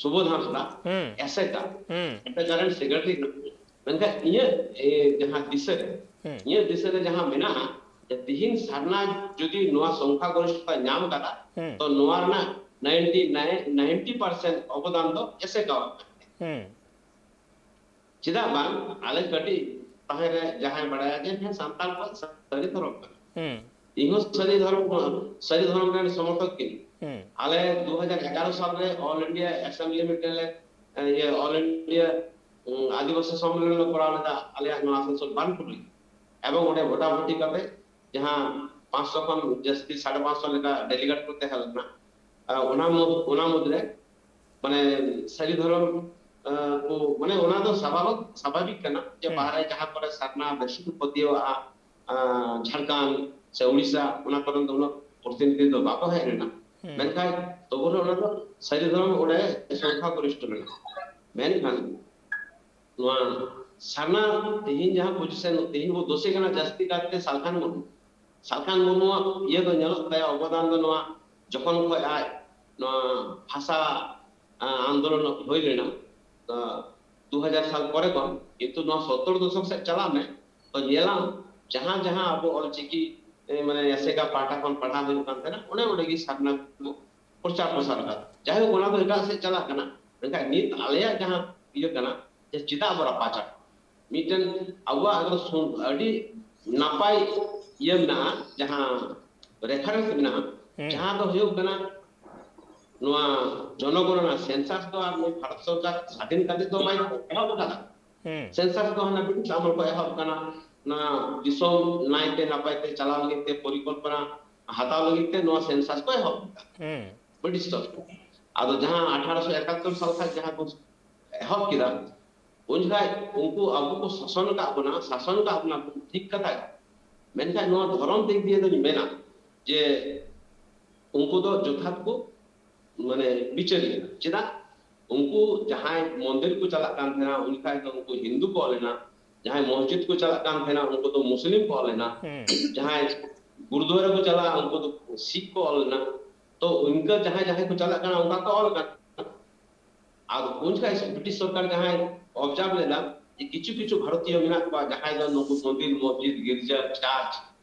ᱥᱩᱵᱳᱫᱷ ᱦᱟᱸᱥᱫᱟ, ᱦᱩᱸ᱾ ᱮᱥᱮᱠᱟ, ᱦᱩᱸ᱾ ᱮᱥᱮᱠᱟ ᱨᱮᱱ ᱥᱮᱠᱨᱮᱴᱟᱨᱤ ᱠᱟᱱᱟᱭ᱾ ᱢᱮᱱᱠᱷᱟᱱ ᱤᱧᱟᱹᱜ, ᱮ, ᱡᱟᱦᱟᱸ ᱫᱤᱥᱟᱹ ᱨᱮ, ᱦᱩᱸ᱾ ᱤᱧᱟᱹᱜ ᱫᱤᱥᱟᱹ ᱨᱮ ᱡᱟᱦᱟᱸ ᱢᱮᱱᱟᱜᱼᱟ, ᱡᱮ ᱛᱤᱦᱤᱧ ᱥᱟᱨᱱᱟ ᱡᱩᱫᱤ ᱱᱚᱣᱟ ᱥᱚᱝᱠᱷᱟ ᱜᱚᱨᱤᱥᱴᱷᱚᱛᱟ ᱧᱟᱢ ᱠᱟᱫᱟ, ᱦᱩᱸ᱾ ᱛᱚ ᱱᱚᱣᱟ ᱨᱮᱱᱟᱜ ninety nine, ninety percent ᱚᱵᱚᱫᱟᱱ ᱫᱚ ᱮᱥᱮᱠᱟᱣᱟᱜ ᱠᱟᱱᱟ᱾ ᱦᱩᱸ᱾ ᱪᱮᱫᱟᱜ ᱵᱟᱝ, ᱟᱞᱮ ᱠᱟᱹᱴᱤᱡ ᱛᱟᱦᱮᱸ ᱨᱮ ᱡᱟᱦᱟᱸᱭ ᱵᱟᱲᱟᱭᱟ ᱡᱮ ᱦᱮᱸ, ᱥᱟᱱᱛᱟᱲ ᱠᱚᱣᱟᱜ ᱥᱟᱹᱨᱤ ᱫᱷᱚᱨᱚᱢ ᱠᱟᱱᱟ᱾ ᱦᱩᱸ᱾ ᱤᱧ ᱦᱚᱸ ᱥᱟᱹᱨᱤ ᱫᱷᱚᱨᱚᱢ, ᱥᱟᱹᱨᱤ ᱫᱷᱚᱨᱚᱢ ᱨᱮᱱ ᱥᱚᱢᱚᱨᱛᱷᱚᱠ ᱠᱟᱹᱱᱟᱹᱧ᱾ ᱦᱩᱸ᱾ ᱟᱞᱮ ᱫᱩ ᱦᱟᱡᱟᱨ ᱮᱜᱟᱨᱚ ᱥᱟᱞ ᱨᱮ All India Assembly ᱢᱤᱫᱴᱮᱱ ᱞᱮ, ᱤᱭᱟᱹ, All India, ᱩᱸ, ᱟᱹᱫᱤᱵᱟᱹᱥᱤ ᱥᱚᱢᱢᱮᱞᱚᱱ ᱞᱮ ᱠᱚᱨᱟᱣ ᱞᱮᱫᱟ ᱟᱞᱮᱭᱟᱜ ᱱᱚᱣᱟ ᱟᱥᱟᱱᱥᱳᱞ ᱵᱟᱱᱠᱩᱲᱤ᱾ ᱮᱵᱚᱝ ᱚᱸᱰᱮ ᱵᱷᱳᱴᱟᱵᱷᱩᱴᱤ ᱠᱟᱛᱮ ᱡᱟᱦᱟᱸ ᱯᱟᱸᱪᱥᱚ ᱠᱷᱚᱱ ᱡᱟᱹᱥᱛᱤ, ᱥᱟᱲᱮ ᱯᱟᱸᱪᱥᱚ ᱞᱮᱠᱟ delegate ᱠᱚ ᱛᱟᱦᱮᱸ ᱞᱮᱱᱟ᱾ ᱟᱨ ᱚᱱᱟ ᱢᱩᱫᱽ-, ᱚᱱᱟ ᱢᱩᱫᱽᱨᱮ ᱢᱟᱱᱮ ᱥᱟᱹᱨᱤ ᱫᱷᱚᱨᱚᱢ, ᱟᱸ, ᱠᱚ, ᱢᱟᱱᱮ ᱚᱱᱟ ᱫᱚ ᱥᱟᱵᱷᱟᱵᱤᱠ, ᱥᱟᱵᱷᱟᱵᱤᱠ ᱠᱟᱱᱟ ᱡᱮ ᱦᱩᱸ᱾ ᱵᱟᱦᱨᱮ ᱡᱟᱦᱟᱸ ᱠᱚᱨᱮ ᱥᱟᱨᱱᱟ ᱵᱮᱥᱤ ᱠᱚ ᱯᱟᱹᱛᱭᱟᱹᱣᱟᱜᱼᱟ, ᱟᱸ, ᱡᱷᱟᱲᱠᱷᱚᱸᱰ ᱥᱮ ᱩᱲᱤᱥᱥᱟ, ᱚᱱᱟ ᱠᱚᱨᱮᱱ ᱫᱚ ᱩᱱᱟᱹᱜ ᱯᱨᱚᱛᱤᱱᱤᱫᱷᱤ ᱫᱚ ᱵᱟᱠᱚ ᱦᱮᱡ ᱞᱮᱱᱟ᱾ ᱦᱩᱸ᱾ ᱢᱮᱱᱠᱷᱟᱱ ᱛᱚᱵᱩ ᱨᱮᱦᱚᱸ ᱚᱱᱟ ᱫᱚ ᱥᱟᱹᱨᱤ ᱫᱷᱚᱨᱚᱢ ᱚᱸᱰᱮ ᱥᱚᱝᱠᱷᱟ ᱜᱚᱨᱤᱥᱴᱷᱚ ᱢᱮᱱᱟᱜᱼᱟ᱾ ᱢᱮᱱᱠᱷᱟᱱ ᱱᱚᱣᱟ ᱥᱟᱨᱱᱟ ᱛᱮᱦᱮᱧ ᱡᱟᱦᱟᱸ position, ᱛᱮᱦᱮᱧ ᱵᱚ ᱫᱳᱥᱮ ᱠᱟᱱᱟ ᱡᱟᱹᱥᱛᱤ ᱠᱟᱨᱛᱮ ᱥᱟᱞᱠᱷᱟᱱ ᱢᱩᱨᱢᱩ᱾ ᱥᱟᱞᱠᱷᱟᱱ ᱢᱩᱨᱢᱩᱣᱟᱜ ᱤᱭᱟᱹ ᱫᱚ ᱧᱮᱞᱚᱜ ᱛᱟᱭᱟ, ᱚᱵᱚᱫᱟᱱ ᱫᱚ ᱱᱚᱣᱟ ᱡᱚᱠᱷᱚᱱ ᱠᱷᱚᱱ ᱟᱡ ᱱᱚᱣᱟ ᱵᱷᱟᱥᱟ, ᱟ, ᱟᱱᱫᱳᱞᱚᱱ ᱦᱩᱭ ᱞᱮᱱᱟ, ᱟ, ᱫᱩ ᱦᱟᱡᱟᱨ ᱥᱟᱞ ᱯᱚᱨᱮ ᱠᱷᱚᱱ, ᱠᱤᱱᱛᱩ ᱱᱚᱣᱟ ᱥᱚᱛᱛᱚᱨ ᱫᱚᱥᱚᱠ ᱥᱮᱫ ᱪᱟᱞᱟᱜ ᱢᱮ, ᱛᱚ ᱧᱮᱞᱟᱢ ᱡᱟᱦᱟᱸ ᱡᱟᱦᱟᱸ ᱟᱵᱚ ᱚᱞᱪᱤᱠᱤ, ᱮ, ᱢᱟᱱᱮ ᱮᱥᱮᱠᱟ ᱯᱟᱦᱴᱟ ᱠᱷᱚᱱ ᱯᱟᱲᱦᱟᱣ ᱦᱩᱭᱩᱜ ᱠᱟᱱ ᱛᱟᱦᱮᱱᱟ, ᱚᱱᱮ ᱚᱸᱰᱮ ᱜᱮ ᱥᱟᱨᱱᱟ ᱠᱚ ᱯᱨᱚᱪᱟᱨ ᱯᱨᱚᱥᱟᱨ ᱟᱠᱟᱫᱟ᱾ ᱡᱟᱭᱦᱳᱠ, ᱚᱱᱟ ᱫᱚ ᱮᱴᱟᱜ ᱥᱮᱫ ᱪᱟᱞᱟᱜ ᱠᱟᱱᱟ, ᱢᱮᱱᱠᱷᱟᱱ ᱱᱤᱛ ᱟᱞᱮᱭᱟᱜ ᱡᱟᱦᱟᱸ ᱤᱭᱟᱹ ᱠᱟᱱᱟ, ᱡᱮ ᱪᱮᱫᱟᱜ ᱵᱚ ᱨᱟᱯᱟᱪᱟᱜ? ᱢᱤᱫᱴᱮᱱ ᱟᱵᱚᱣᱟᱜ ᱮᱠᱫᱚᱢ ᱥᱩ-, ᱟᱹᱰᱤ ᱱᱟᱯᱟᱭ ᱤᱭᱟᱹ ᱢᱮᱱᱟᱜᱼᱟ, ᱡᱟᱦᱟᱸ reference ᱢᱮᱱᱟᱜᱼᱟ, ᱦᱩᱸ᱾ ᱡᱟᱦᱟᱸ ᱫᱚ ᱦᱩᱭᱩᱜ ᱠᱟᱱᱟ ᱱᱚᱣᱟ ᱡᱚᱱᱚᱜᱚᱬᱚᱱᱟ, census ᱫᱚ ᱟᱨ ᱱᱩᱭ ᱵᱷᱟᱨᱚᱛ ᱥᱚᱨᱠᱟᱨ ᱥᱟᱫᱷᱤᱱ ᱠᱟᱛᱮ ᱫᱚ ᱵᱟᱭ ᱮᱦᱚᱵ ᱟᱠᱟᱫᱟ᱾ ᱦᱩᱸ᱾ Census ᱫᱚ ᱦᱟᱱᱟ ᱵᱨᱤᱴᱤᱥ ᱟᱢᱚᱞ ᱠᱷᱚᱱ ᱮᱦᱚᱵ ᱠᱟᱱᱟ, ᱱᱚᱣᱟ ᱫᱤᱥᱚᱢ ᱱᱟᱭᱛᱮ ᱱᱟᱯᱟᱭ ᱛᱮ ᱪᱟᱞᱟᱣ ᱞᱟᱹᱜᱤᱫ ᱛᱮ ᱯᱚᱨᱤᱠᱚᱞᱯᱚᱱᱟ ᱦᱟᱛᱟᱣ ᱞᱟᱹᱜᱤᱫ ᱛᱮ ᱱᱚᱣᱟ census ᱠᱚ ᱮᱦᱚᱵ ᱠᱮᱫᱟ᱾ ᱦᱩᱸ᱾ ᱵᱨᱤᱴᱤᱥ ᱥᱚᱨᱠᱟᱨ᱾ ᱟᱫᱚ ᱡᱟᱦᱟᱸ ᱟᱴᱷᱟᱨᱚᱥᱚ ᱮᱠᱟᱛᱛᱳᱨ ᱥᱟᱞ ᱠᱷᱚᱱ ᱡᱟᱦᱟᱸ ᱠᱚ ᱮᱦᱚᱵ ᱠᱮᱫᱟ, ᱩᱱ ᱡᱚᱠᱷᱟᱡ ᱩᱱᱠᱩ ᱟᱵᱚ ᱠᱚ ᱥᱟᱥᱚᱱ ᱟᱠᱟᱫ ᱵᱚᱱᱟ, ᱥᱟᱥᱚᱱ ᱟᱠᱟᱫ ᱵᱚᱱᱟ ᱠᱚ, ᱴᱷᱤᱠ ᱠᱟᱛᱷᱟ ᱜᱮ᱾ ᱢᱮᱱᱠᱷᱟᱱ ᱱᱚᱣᱟ ᱫᱷᱚᱨᱚᱢ ᱫᱤᱠ ᱫᱤᱭᱮ ᱫᱚᱧ ᱢᱮᱱᱟ ᱡᱮ ᱩᱱᱠᱩ ᱫᱚ ᱡᱚᱛᱷᱟᱛ ᱠᱚ, ᱢᱟᱱᱮ, ᱵᱤᱪᱟᱹᱨᱤᱭᱟᱹ᱾ ᱪᱮᱫᱟᱜ? ᱩᱱᱠᱩ ᱡᱟᱦᱟᱸᱭ ᱢᱚᱱᱫᱤᱨ ᱠᱚ ᱪᱟᱞᱟᱜ ᱠᱟᱱ ᱛᱟᱦᱮᱱᱟ, ᱩᱱ ᱡᱚᱠᱷᱟᱡ ᱫᱚ ᱩᱱᱠᱩ ᱦᱤᱱᱫᱩ ᱠᱚ ᱚᱞ ᱞᱮᱱᱟ᱾ ᱡᱟᱦᱟᱸᱭ ᱢᱚᱥᱡᱤᱫ ᱠᱚ ᱪᱟᱞᱟᱜ ᱠᱟᱱ ᱛᱟᱦᱮᱱᱟ, ᱩᱱᱠᱩ ᱫᱚ ᱢᱩᱥᱞᱤᱢ ᱠᱚ ᱚᱞ ᱞᱮᱱᱟ᱾ ᱦᱩᱸ᱾ ᱡᱟᱦᱟᱸᱭ ᱜᱩᱨᱩᱫᱩᱣᱟᱨᱟ ᱠᱚ ᱪᱟᱞᱟᱜᱼᱟ, ᱩᱱᱠᱩ ᱫᱚ ᱥᱤᱠᱷ ᱠᱚ ᱚᱞ ᱞᱮᱱᱟ᱾ ᱛᱚ ᱤᱱᱠᱟᱹ ᱡᱟᱦᱟᱸᱭ ᱡᱟᱦᱟᱸᱭ ᱠᱚ ᱪᱟᱞᱟᱜ ᱠᱟᱱᱟ, ᱚᱱᱠᱟ ᱠᱚ ᱚᱞ ᱠᱟᱱᱟ᱾ ᱟᱨ ᱩᱱ ᱡᱚᱠᱷᱟᱡ ᱵᱨᱤᱴᱤᱥ ᱥᱚᱨᱠᱟᱨ ᱡᱟᱦᱟᱸᱭ observe ᱞᱮᱫᱟ ᱡᱮ ᱠᱤᱪᱷᱩ ᱠᱤᱪᱷᱩ ᱵᱷᱟᱨᱚᱛᱤᱭᱚ ᱢᱮᱱᱟᱜ ᱠᱚᱣᱟ ᱡᱟᱦᱟᱸᱭ ᱫᱚ ᱱᱩᱠᱩ ᱢᱚᱱᱫᱤᱨ, ᱢᱚᱥᱡᱤᱫ, ᱜᱤᱨᱡᱟ, church,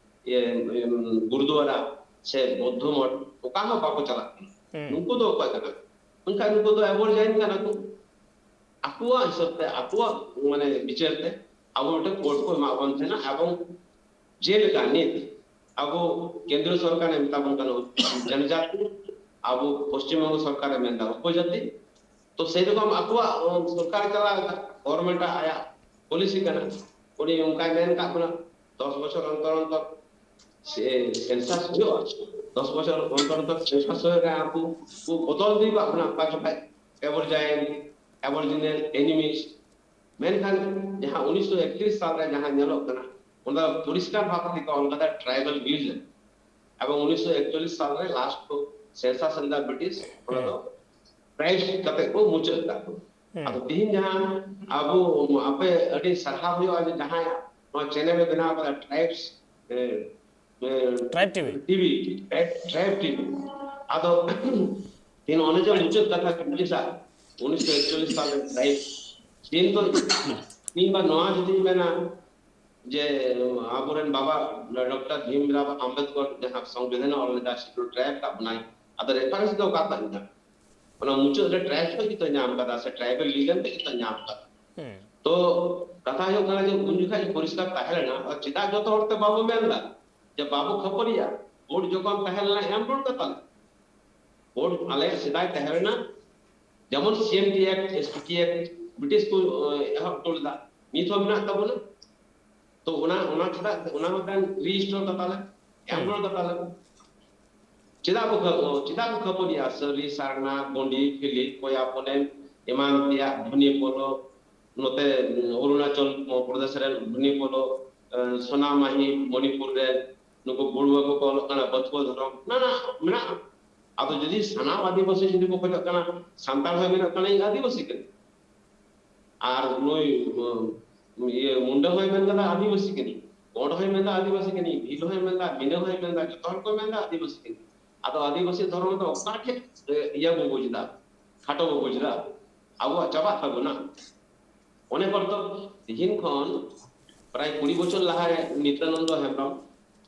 ᱤᱭᱟᱹ, ᱩᱢ, ᱜᱩᱨᱩᱫᱩᱣᱟᱨᱟ ᱥᱮ ᱵᱳᱫᱽᱫᱷᱚ ᱢᱚᱴ, ᱚᱠᱟ ᱦᱚᱸ ᱵᱟᱠᱚ ᱪᱟᱞᱟᱜ ᱠᱟᱱᱟ᱾ ᱦᱩᱸ᱾ ᱱᱩᱠᱩ ᱫᱚ ᱚᱠᱚᱭ ᱠᱟᱱᱟ? ᱢᱮᱱᱠᱷᱟᱱ ᱱᱩᱠᱩ ᱫᱚ aborigine ᱠᱟᱱᱟ ᱠᱚ᱾ ᱟᱠᱚᱣᱟᱜ ᱦᱤᱥᱟᱹᱵ ᱛᱮ, ᱟᱠᱚᱣᱟᱜ ᱢᱟᱱᱮ ᱵᱤᱪᱟᱹᱨ ᱛᱮ ᱟᱵᱚ ᱢᱤᱫᱴᱮᱱ ᱠᱳᱰ ᱠᱚ ᱮᱢᱟᱜ ᱵᱚᱱ ᱛᱟᱦᱮᱱᱟ᱾ ᱮᱵᱚᱝ ᱡᱮᱞᱮᱠᱟ ᱱᱤᱛ ᱟᱵᱚ ᱠᱮᱱᱫᱨᱚ ᱥᱚᱨᱠᱟᱨᱮ ᱢᱮᱛᱟ ᱵᱚᱱ ᱠᱟᱱᱟ ᱡᱚᱱᱚᱡᱟᱛᱤ, ᱟᱵᱚ ᱯᱚᱥᱪᱤᱢ ᱵᱚᱝᱜᱚ ᱥᱚᱨᱠᱟᱨᱮ ᱢᱮᱱᱫᱟ ᱩᱯᱚᱡᱟᱛᱤ᱾ ᱛᱚ ᱥᱮᱨᱚᱠᱚᱢ ᱟᱠᱚᱣᱟᱜ, ᱚ, ᱥᱚᱨᱠᱟᱨ ᱪᱟᱞᱟᱣ ᱮᱫᱟ, ᱜᱚᱵᱷᱚᱨᱱᱢᱮᱱᱴ ᱟᱜ ᱟᱭᱟᱜ ᱯᱚᱞᱤᱥᱤ ᱠᱟᱱᱟ᱾ ᱩᱱᱤ ᱚᱱᱠᱟᱭ ᱢᱮᱱ ᱠᱟᱜ ᱵᱚᱱᱟ, ᱫᱚᱥ ᱵᱚᱪᱷᱚᱨ ᱚᱱᱛᱚᱨ ᱚᱱᱛᱚᱨ ᱥᱮ ᱥᱮᱱᱥᱟᱥ ᱦᱩᱭᱩᱜᱼᱟ, ᱫᱚᱥ ᱵᱚᱪᱷᱚᱨ ᱚᱱᱛᱚᱨ ᱚᱱᱛᱚᱨ ᱥᱮᱱᱥᱟᱥ ᱦᱩᱭᱩᱜᱼᱟ, ᱟᱵᱚ ᱠᱚ ᱵᱚᱫᱚᱞ ᱤᱫᱤ ᱠᱟᱜ ᱵᱚᱱᱟ ᱚᱠᱟ ᱡᱚᱠᱷᱟᱡ ᱮᱵᱚᱨᱡᱟᱭᱤᱱ, ᱮᱵᱚᱨᱡᱤᱱᱟᱞ ᱮᱱᱤᱢᱤᱥ᱾ ᱢᱮᱱᱠᱷᱟᱱ ᱡᱟᱦᱟᱸ ᱩᱱᱤᱥᱥᱚ ᱮᱠᱛᱨᱤᱥ ᱥᱟᱞ ᱨᱮ ᱡᱟᱦᱟᱸ ᱧᱮᱞᱚᱜ ᱠᱟᱱᱟ, ᱚᱱᱟ ᱫᱚ ᱯᱚᱨᱤᱥᱠᱟᱨ ᱵᱷᱟᱵ ᱛᱮᱠᱚ ᱚᱞ ᱠᱟᱫᱟ ᱴᱨᱟᱭᱵᱟᱞ ᱨᱤᱞᱤᱡᱚᱱ᱾ ᱮᱵᱚᱝ ᱩᱱᱤᱥᱥᱚ ᱮᱠᱪᱚᱞᱞᱤᱥ ᱥᱟᱞ ᱨᱮ ᱞᱟᱥᱴ ᱠᱚ ᱥᱮᱱᱥᱟᱥ ᱞᱮᱫᱟ ᱵᱨᱤᱴᱤᱥ, ᱚᱱᱟ ᱫᱚ ᱴᱨᱟᱭᱤᱵᱥ ᱠᱟᱛᱮ ᱠᱚ ᱢᱩᱪᱟᱹᱫ ᱠᱟᱜ ᱠᱚ᱾ ᱟᱫᱚ ᱛᱤᱦᱤᱧ ᱡᱟᱦᱟᱸ ᱟᱵᱚ, ᱟᱯᱮ ᱟᱹᱰᱤ ᱥᱟᱨᱦᱟᱣ ᱦᱩᱭᱩᱜᱼᱟ ᱡᱮ ᱡᱟᱦᱟᱸᱭ ᱱᱚᱣᱟ ᱪᱮᱱᱮᱞ ᱮ ᱵᱮᱱᱟᱣ ᱠᱟᱫᱟ, ᱴᱨᱟᱭᱤᱵᱥ, ᱮ, ᱮ, tribe TV. TV, tribe, tribe TV. ᱟᱫᱚ ᱛᱤᱦᱤᱧ ᱚᱱᱮ ᱡᱮ ᱢᱩᱪᱟᱹᱫ ᱠᱟᱛᱷᱟ ᱠᱚ ᱞᱟᱹᱭ ᱫᱟ, ᱩᱱᱤᱥᱥᱚ ᱮᱠᱪᱚᱞᱞᱤᱥ ᱥᱟᱞ ᱨᱮ ᱴᱨᱟᱭᱤᱵᱽ ᱫᱤᱱ ᱫᱚ, ᱠᱤᱝᱵᱟ ᱱᱚᱣᱟ ᱡᱩᱫᱤᱧ ᱢᱮᱱᱟ ᱡᱮ ᱟᱵᱚᱨᱮᱱ ᱵᱟᱵᱟ ᱰᱚᱠᱴᱚᱨ ᱵᱷᱤᱢᱨᱟᱣ ᱟᱢᱵᱮᱫᱠᱚᱨ ᱡᱟᱦᱟᱸ ᱥᱚᱝᱵᱤᱫᱷᱟᱱ ᱮ ᱚᱞ ᱞᱮᱫᱟ, ᱥᱤᱰᱩᱞ ᱴᱨᱟᱭᱤᱵᱽ ᱠᱟᱜ ᱵᱚᱱᱟᱭ, ᱟᱫᱚ ᱨᱮᱯᱷᱟᱨᱮᱱᱥ ᱫᱚ ᱚᱠᱟ ᱠᱷᱚᱱ ᱧᱟᱢ? ᱚᱱᱟ ᱢᱩᱪᱟᱹᱫ ᱨᱮ ᱴᱨᱟᱭᱤᱵᱽ ᱠᱷᱚᱱ ᱜᱮᱛᱚ ᱧᱟᱢ ᱠᱟᱫᱟ, ᱥᱮ ᱴᱨᱟᱭᱤᱵᱟᱞ ᱨᱤᱡᱚᱱ ᱠᱷᱚᱱ ᱜᱮᱛᱚ ᱧᱟᱢ ᱠᱟᱫᱟ᱾ ᱦᱮᱸ᱾ ᱛᱚ ᱠᱟᱛᱷᱟ ᱦᱩᱭᱩᱜ ᱠᱟᱱᱟ ᱡᱮ ᱩᱱ ᱡᱚᱠᱷᱟᱡ ᱯᱚᱨᱤᱥᱠᱟᱨ ᱛᱟᱦᱮᱸ ᱞᱮᱱᱟ, ᱟᱨ ᱪᱮᱫᱟᱜ ᱡᱚᱛᱚ ᱦᱚᱲ ᱛᱮ ᱵᱟᱵᱚ ᱢᱮᱱ ᱫᱟ ᱡᱮ ᱵᱟᱵᱚ ᱠᱷᱟᱹᱯᱟᱹᱨᱤᱜᱼᱟ? ᱵᱳᱨᱰ ᱡᱚᱠᱷᱚᱱ ᱛᱟᱦᱮᱸ ᱞᱮᱱᱟ, ᱮᱢ ᱨᱚᱲ ᱠᱟᱛᱟ ᱞᱮ᱾ ᱵᱳᱨᱰ ᱟᱞᱮᱭᱟᱜ ᱥᱮᱫᱟᱭ ᱛᱟᱦᱮᱸ ᱞᱮᱱᱟ, ᱡᱮᱢᱚᱱ C M T act, S T T act British ᱠᱚ, ᱮ, ᱮᱦᱚᱵ ᱦᱚᱴᱚ ᱞᱮᱫᱟ, ᱱᱤᱛ ᱦᱚᱸ ᱢᱮᱱᱟᱜ ᱛᱟᱵᱚᱱᱟ᱾ ᱛᱚ ᱚᱱᱟ, ᱚᱱᱟ ᱪᱮᱫᱟᱜ, ᱚᱱᱟ ᱦᱚᱸ ᱢᱤᱫᱴᱟᱝ ᱨᱤᱥᱴᱳᱨ ᱠᱟᱛᱟ ᱞᱮ, ᱮᱢ ᱨᱚᱲ ᱠᱟᱛᱟ ᱞᱮ᱾ ᱪᱮᱫᱟᱜ ᱠᱚ ᱠᱷᱟᱹ-, ᱪᱮᱫᱟᱜ ᱠᱚ ᱠᱷᱟᱹᱯᱟᱹᱨᱤᱜᱼᱟ? ᱥᱟᱹᱨᱤ, ᱥᱟᱨᱱᱟ, ᱜᱚᱸᱰᱤ, ᱠᱷᱤᱞᱤ, ᱠᱚᱭᱟ, ᱯᱚᱱᱮᱢ, ᱮᱢᱟᱱ ᱛᱮᱭᱟᱜ, ᱵᱷᱩᱱᱤ ᱯᱳᱞᱳ, ᱱᱚᱛᱮ ᱚᱨᱩᱱᱟᱪᱚᱞ ᱯᱨᱚᱫᱮᱥ ᱨᱮᱱ ᱵᱷᱩᱱᱤ ᱯᱳᱞᱳ, ᱮ, ᱥᱚᱱᱟᱢᱟᱦᱤ, ᱢᱚᱱᱤᱯᱩᱨ ᱨᱮ ᱱᱩᱠᱩ ᱵᱚᱲᱩᱣᱟ ᱠᱚᱠᱚ ᱚᱞᱚᱜ ᱠᱟᱱᱟ, ᱵᱟᱹᱛᱩᱣᱟᱹ ᱫᱷᱚᱨᱚᱢ, ᱱᱟᱱᱟ ᱢᱮᱱᱟᱜᱼᱟ᱾ ᱟᱫᱚ ᱡᱩᱫᱤ ᱥᱟᱱᱟᱢ ᱟᱹᱫᱤᱵᱟᱹᱥᱤ ᱡᱩᱫᱤ ᱠᱚ ᱠᱷᱚᱡᱚᱜ ᱠᱟᱱᱟ, ᱥᱟᱱᱛᱟᱲ ᱦᱚᱸᱭ ᱢᱮᱱᱚᱜ ᱠᱟᱱᱟ, ᱤᱧ ᱟᱹᱫᱤᱵᱟᱹᱥᱤ ᱠᱟᱹᱱᱟᱹᱧ, ᱟᱨ ᱱᱩᱭ, ᱩᱢ, ᱤᱭᱟᱹ, ᱢᱩᱱᱰᱟ ᱦᱚᱸᱭ ᱢᱮᱱ ᱠᱟᱫᱟ ᱟᱹᱫᱤᱵᱟᱹᱥᱤ ᱠᱟᱹᱱᱟᱹᱧ, ᱜᱚᱸᱰ ᱦᱚᱸᱭ ᱢᱮᱱᱫᱟ ᱟᱹᱫᱤᱵᱟᱹᱥᱤ ᱠᱟᱹᱱᱟᱹᱧ, ᱵᱷᱤᱞ ᱦᱚᱸᱭ ᱢᱮᱱᱫᱟ, ᱢᱤᱱᱟᱹ ᱦᱚᱸᱭ ᱢᱮᱱᱫᱟ, ᱡᱚᱛᱚ ᱦᱚᱲ ᱠᱚ ᱢᱮᱱᱫᱟ ᱟᱹᱫᱤᱵᱟᱹᱥᱤ ᱠᱟᱹᱱᱟᱹᱧ᱾ ᱟᱫᱚ ᱟᱹᱫᱤᱵᱟᱹᱥᱤ ᱫᱷᱚᱨᱚᱢ ᱫᱚ ᱚᱠᱟ ᱴᱷᱮᱡ, ᱮ, ᱤᱭᱟᱹ ᱵᱚ ᱵᱩᱡᱽ ᱫᱟ, ᱠᱷᱟᱴᱚ ᱵᱚ ᱵᱩᱡᱽ ᱫᱟ, ᱟᱵᱚᱣᱟᱜ ᱪᱟᱵᱟᱜ ᱛᱟᱵᱚᱱᱟ᱾ ᱚᱱᱮ ᱦᱚᱲ ᱫᱚ ᱛᱤᱦᱤᱧ ᱠᱷᱚᱱ ᱯᱨᱟᱭ ᱠᱩᱲᱤ ᱵᱚᱪᱷᱚᱨ ᱞᱟᱦᱟᱨᱮ ᱱᱤᱛᱭᱟᱱᱚᱱᱫᱚ ᱦᱮᱢᱵᱨᱚᱢ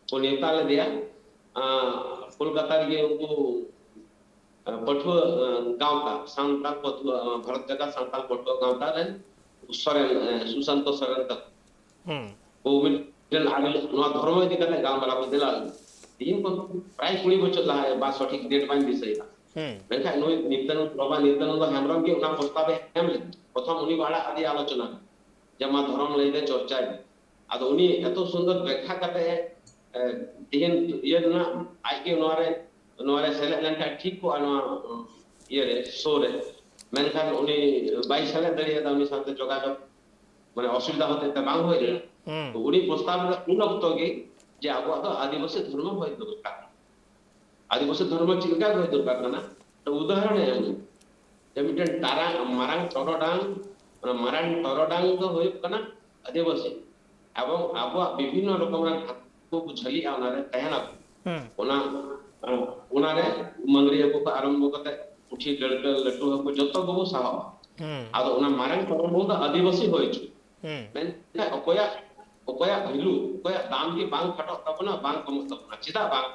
ᱠᱚ ᱱᱮᱣᱛᱟ ᱞᱮᱫᱮᱭᱟ, ᱟᱸ, ᱠᱳᱞᱠᱟᱛᱟ ᱨᱮᱜᱮ ᱩᱱᱠᱩ ᱯᱟᱹᱴᱷᱩᱣᱟᱹ ᱜᱟᱶᱛᱟ, ᱥᱟᱱᱛᱟᱲ ᱯᱟᱹᱴᱷᱩᱣᱟᱹ, ᱵᱷᱟᱨᱚᱛ ᱡᱟᱠᱟᱛ ᱥᱟᱱᱛᱟᱲ ᱯᱟᱹᱴᱷᱩᱣᱟᱹ ᱜᱟᱶᱛᱟ ᱨᱮᱱ ᱥᱚᱨᱮᱱ, ᱥᱩᱥᱟᱱᱛᱚ ᱥᱚᱨᱮᱱ ᱛᱟᱠᱚ᱾ ᱦᱩᱸ᱾ ᱠᱚ ᱢᱤᱫᱴᱮᱱ ᱟᱹᱰᱤ ᱱᱚᱣᱟ ᱫᱷᱚᱨᱢᱚ ᱤᱫᱤ ᱠᱟᱛᱮ ᱜᱟᱞᱢᱟᱨᱟᱣ ᱠᱚ ᱫᱮᱞᱟ ᱞᱮᱫᱟ᱾ ᱛᱤᱦᱤᱧ ᱠᱷᱚᱱ ᱯᱨᱟᱭ ᱠᱩᱲᱤ ᱵᱚᱪᱷᱚᱨ ᱞᱟᱦᱟ, ᱵᱟ ᱥᱚᱴᱷᱤᱠ ᱰᱮᱴ ᱵᱟᱹᱧ ᱫᱤᱥᱟᱹᱭᱮᱫᱟ᱾ ᱦᱩᱸ᱾ ᱢᱮᱱᱠᱷᱟᱱ ᱱᱩᱭ ᱱᱤᱛᱭᱟᱱᱚᱱᱫ, ᱵᱟᱵᱟ ᱱᱤᱛᱭᱟᱱᱚᱱᱫ ᱦᱮᱢᱵᱨᱚᱢ ᱜᱮ ᱚᱱᱟ ᱯᱨᱚᱥᱛᱟᱵ ᱮ ᱮᱢ ᱞᱮᱫᱟ᱾ ᱯᱨᱚᱛᱷᱚᱢ ᱩᱱᱤ ᱠᱚ ᱟᱲᱟᱜ ᱟᱫᱮᱭᱟ ᱟᱞᱳᱪᱚᱱᱟ, ᱡᱮ ᱢᱟ ᱫᱷᱚᱨᱚᱢ ᱞᱟᱹᱭ ᱛᱮ ᱪᱚᱨᱪᱟᱭ ᱢᱮ᱾ ᱟᱫᱚ ᱩᱱᱤ ᱮᱛᱚ ᱥᱩᱱᱫᱚᱨ ᱵᱮᱠᱠᱷᱟ ᱠᱟᱛᱮ, ᱮ, ᱛᱤᱦᱤᱧ ᱤᱭᱟᱹ ᱨᱮᱱᱟᱜ ᱟᱡ ᱜᱮ ᱱᱚᱣᱟ ᱨᱮ, ᱱᱚᱣᱟ ᱨᱮ ᱥᱮᱞᱮᱫ ᱞᱮᱱᱠᱷᱟᱱ ᱴᱷᱤᱠ ᱠᱚᱜᱼᱟ ᱱᱚᱣᱟ, ᱤᱭᱟᱹ ᱨᱮ, ᱥᱳ ᱨᱮ᱾ ᱢᱮᱱᱠᱷᱟᱱ ᱩᱱᱤ ᱵᱟᱭ ᱥᱮᱞᱮᱫ ᱫᱟᱲᱮᱭᱟᱫᱟ, ᱩᱱᱤ ᱥᱟᱶᱛᱮ ᱡᱳᱜᱟᱡᱳᱜᱽ, ᱢᱟᱱᱮ, ᱚᱥᱩᱵᱤᱫᱷᱟ ᱦᱚᱛᱮᱡ ᱛᱮ ᱵᱟᱝ ᱦᱩᱭ ᱞᱮᱱᱟ᱾ ᱦᱩᱸ᱾ ᱛᱚ ᱩᱱᱤ ᱯᱨᱚᱥᱛᱟᱵ ᱞᱮᱫᱟ ᱩᱱ ᱚᱠᱛᱚ ᱜᱮ ᱡᱮ ᱟᱵᱚᱣᱟᱜ ᱫᱚ ᱟᱹᱫᱤᱵᱟᱹᱥᱤ ᱫᱷᱚᱨᱢᱚ ᱦᱩᱭ ᱫᱚᱨᱠᱟᱨ᱾ ᱟᱹᱫᱤᱵᱟᱹᱥᱤ ᱫᱷᱚᱨᱢᱚ ᱪᱮᱫ ᱞᱮᱠᱟ ᱦᱩᱭ ᱫᱚᱨᱠᱟᱨ ᱠᱟᱱᱟ? ᱛᱚ ᱩᱫᱟᱦᱚᱨᱚᱱ ᱮ ᱮᱢ ᱞᱮᱫᱟ᱾ ᱡᱮ ᱢᱤᱫᱴᱮᱱ ᱴᱟᱨᱟ-, ᱢᱟᱨᱟᱝ ᱴᱚᱨᱚᱰᱟᱝ, ᱚᱱᱟ ᱢᱟᱨᱟᱝ ᱴᱚᱨᱚᱰᱟᱝ ᱫᱚ ᱦᱩᱭᱩᱜ ᱠᱟᱱᱟ ᱟᱹᱫᱤᱵᱟᱹᱥᱤ᱾ ᱮᱵᱚᱝ ᱟᱵᱚᱣᱟᱜ ᱵᱤᱵᱷᱤᱱᱱᱚ ᱨᱚᱠᱚᱢ ᱨᱮᱱ ᱦᱟᱹᱠᱩ ᱠᱚ ᱡᱷᱟᱹᱞᱤᱜᱼᱟ, ᱚᱱᱟᱨᱮ ᱛᱟᱦᱮᱱᱟ᱾ ᱦᱩᱸ᱾ ᱚᱱᱟ, ᱚᱱᱟᱨᱮ ᱢᱟᱹᱜᱽᱨᱤ ᱦᱟᱹᱠᱩ ᱠᱷᱚᱱ ᱟᱨᱟᱢᱵᱷᱚ ᱠᱟᱛᱮ ᱯᱩᱴᱷᱤ, ᱰᱟᱹᱲᱠᱟᱹ, ᱞᱟᱹᱴᱩ ᱦᱟᱹᱠᱩ ᱡᱚᱛᱚ ᱜᱮᱵᱚ ᱥᱟᱦᱟᱣᱟ᱾ ᱦᱩᱸ᱾ ᱟᱫᱚ ᱚᱱᱟ ᱢᱟᱨᱟᱝ ᱴᱚᱨᱚᱰᱟᱝ ᱫᱚ ᱟᱹᱫᱤᱵᱟᱹᱥᱤ ᱦᱩᱭ ᱦᱚᱪᱚ᱾ ᱦᱩᱸ᱾ ᱢᱮᱱᱠᱷᱟᱱ ᱚᱠᱚᱭᱟᱜ, ᱚᱠᱚᱭᱟᱜ ᱵᱷᱮᱞᱩ, ᱚᱠᱚᱭᱟᱜ ᱫᱟᱢ ᱜᱮ ᱵᱟᱝ ᱜᱷᱟᱴᱚᱜ ᱛᱟᱵᱚᱱᱟ, ᱵᱟᱝ ᱠᱚᱢᱚᱜ ᱛᱟᱵᱚᱱᱟ᱾ ᱪᱮᱫᱟᱜ ᱵᱟᱝ?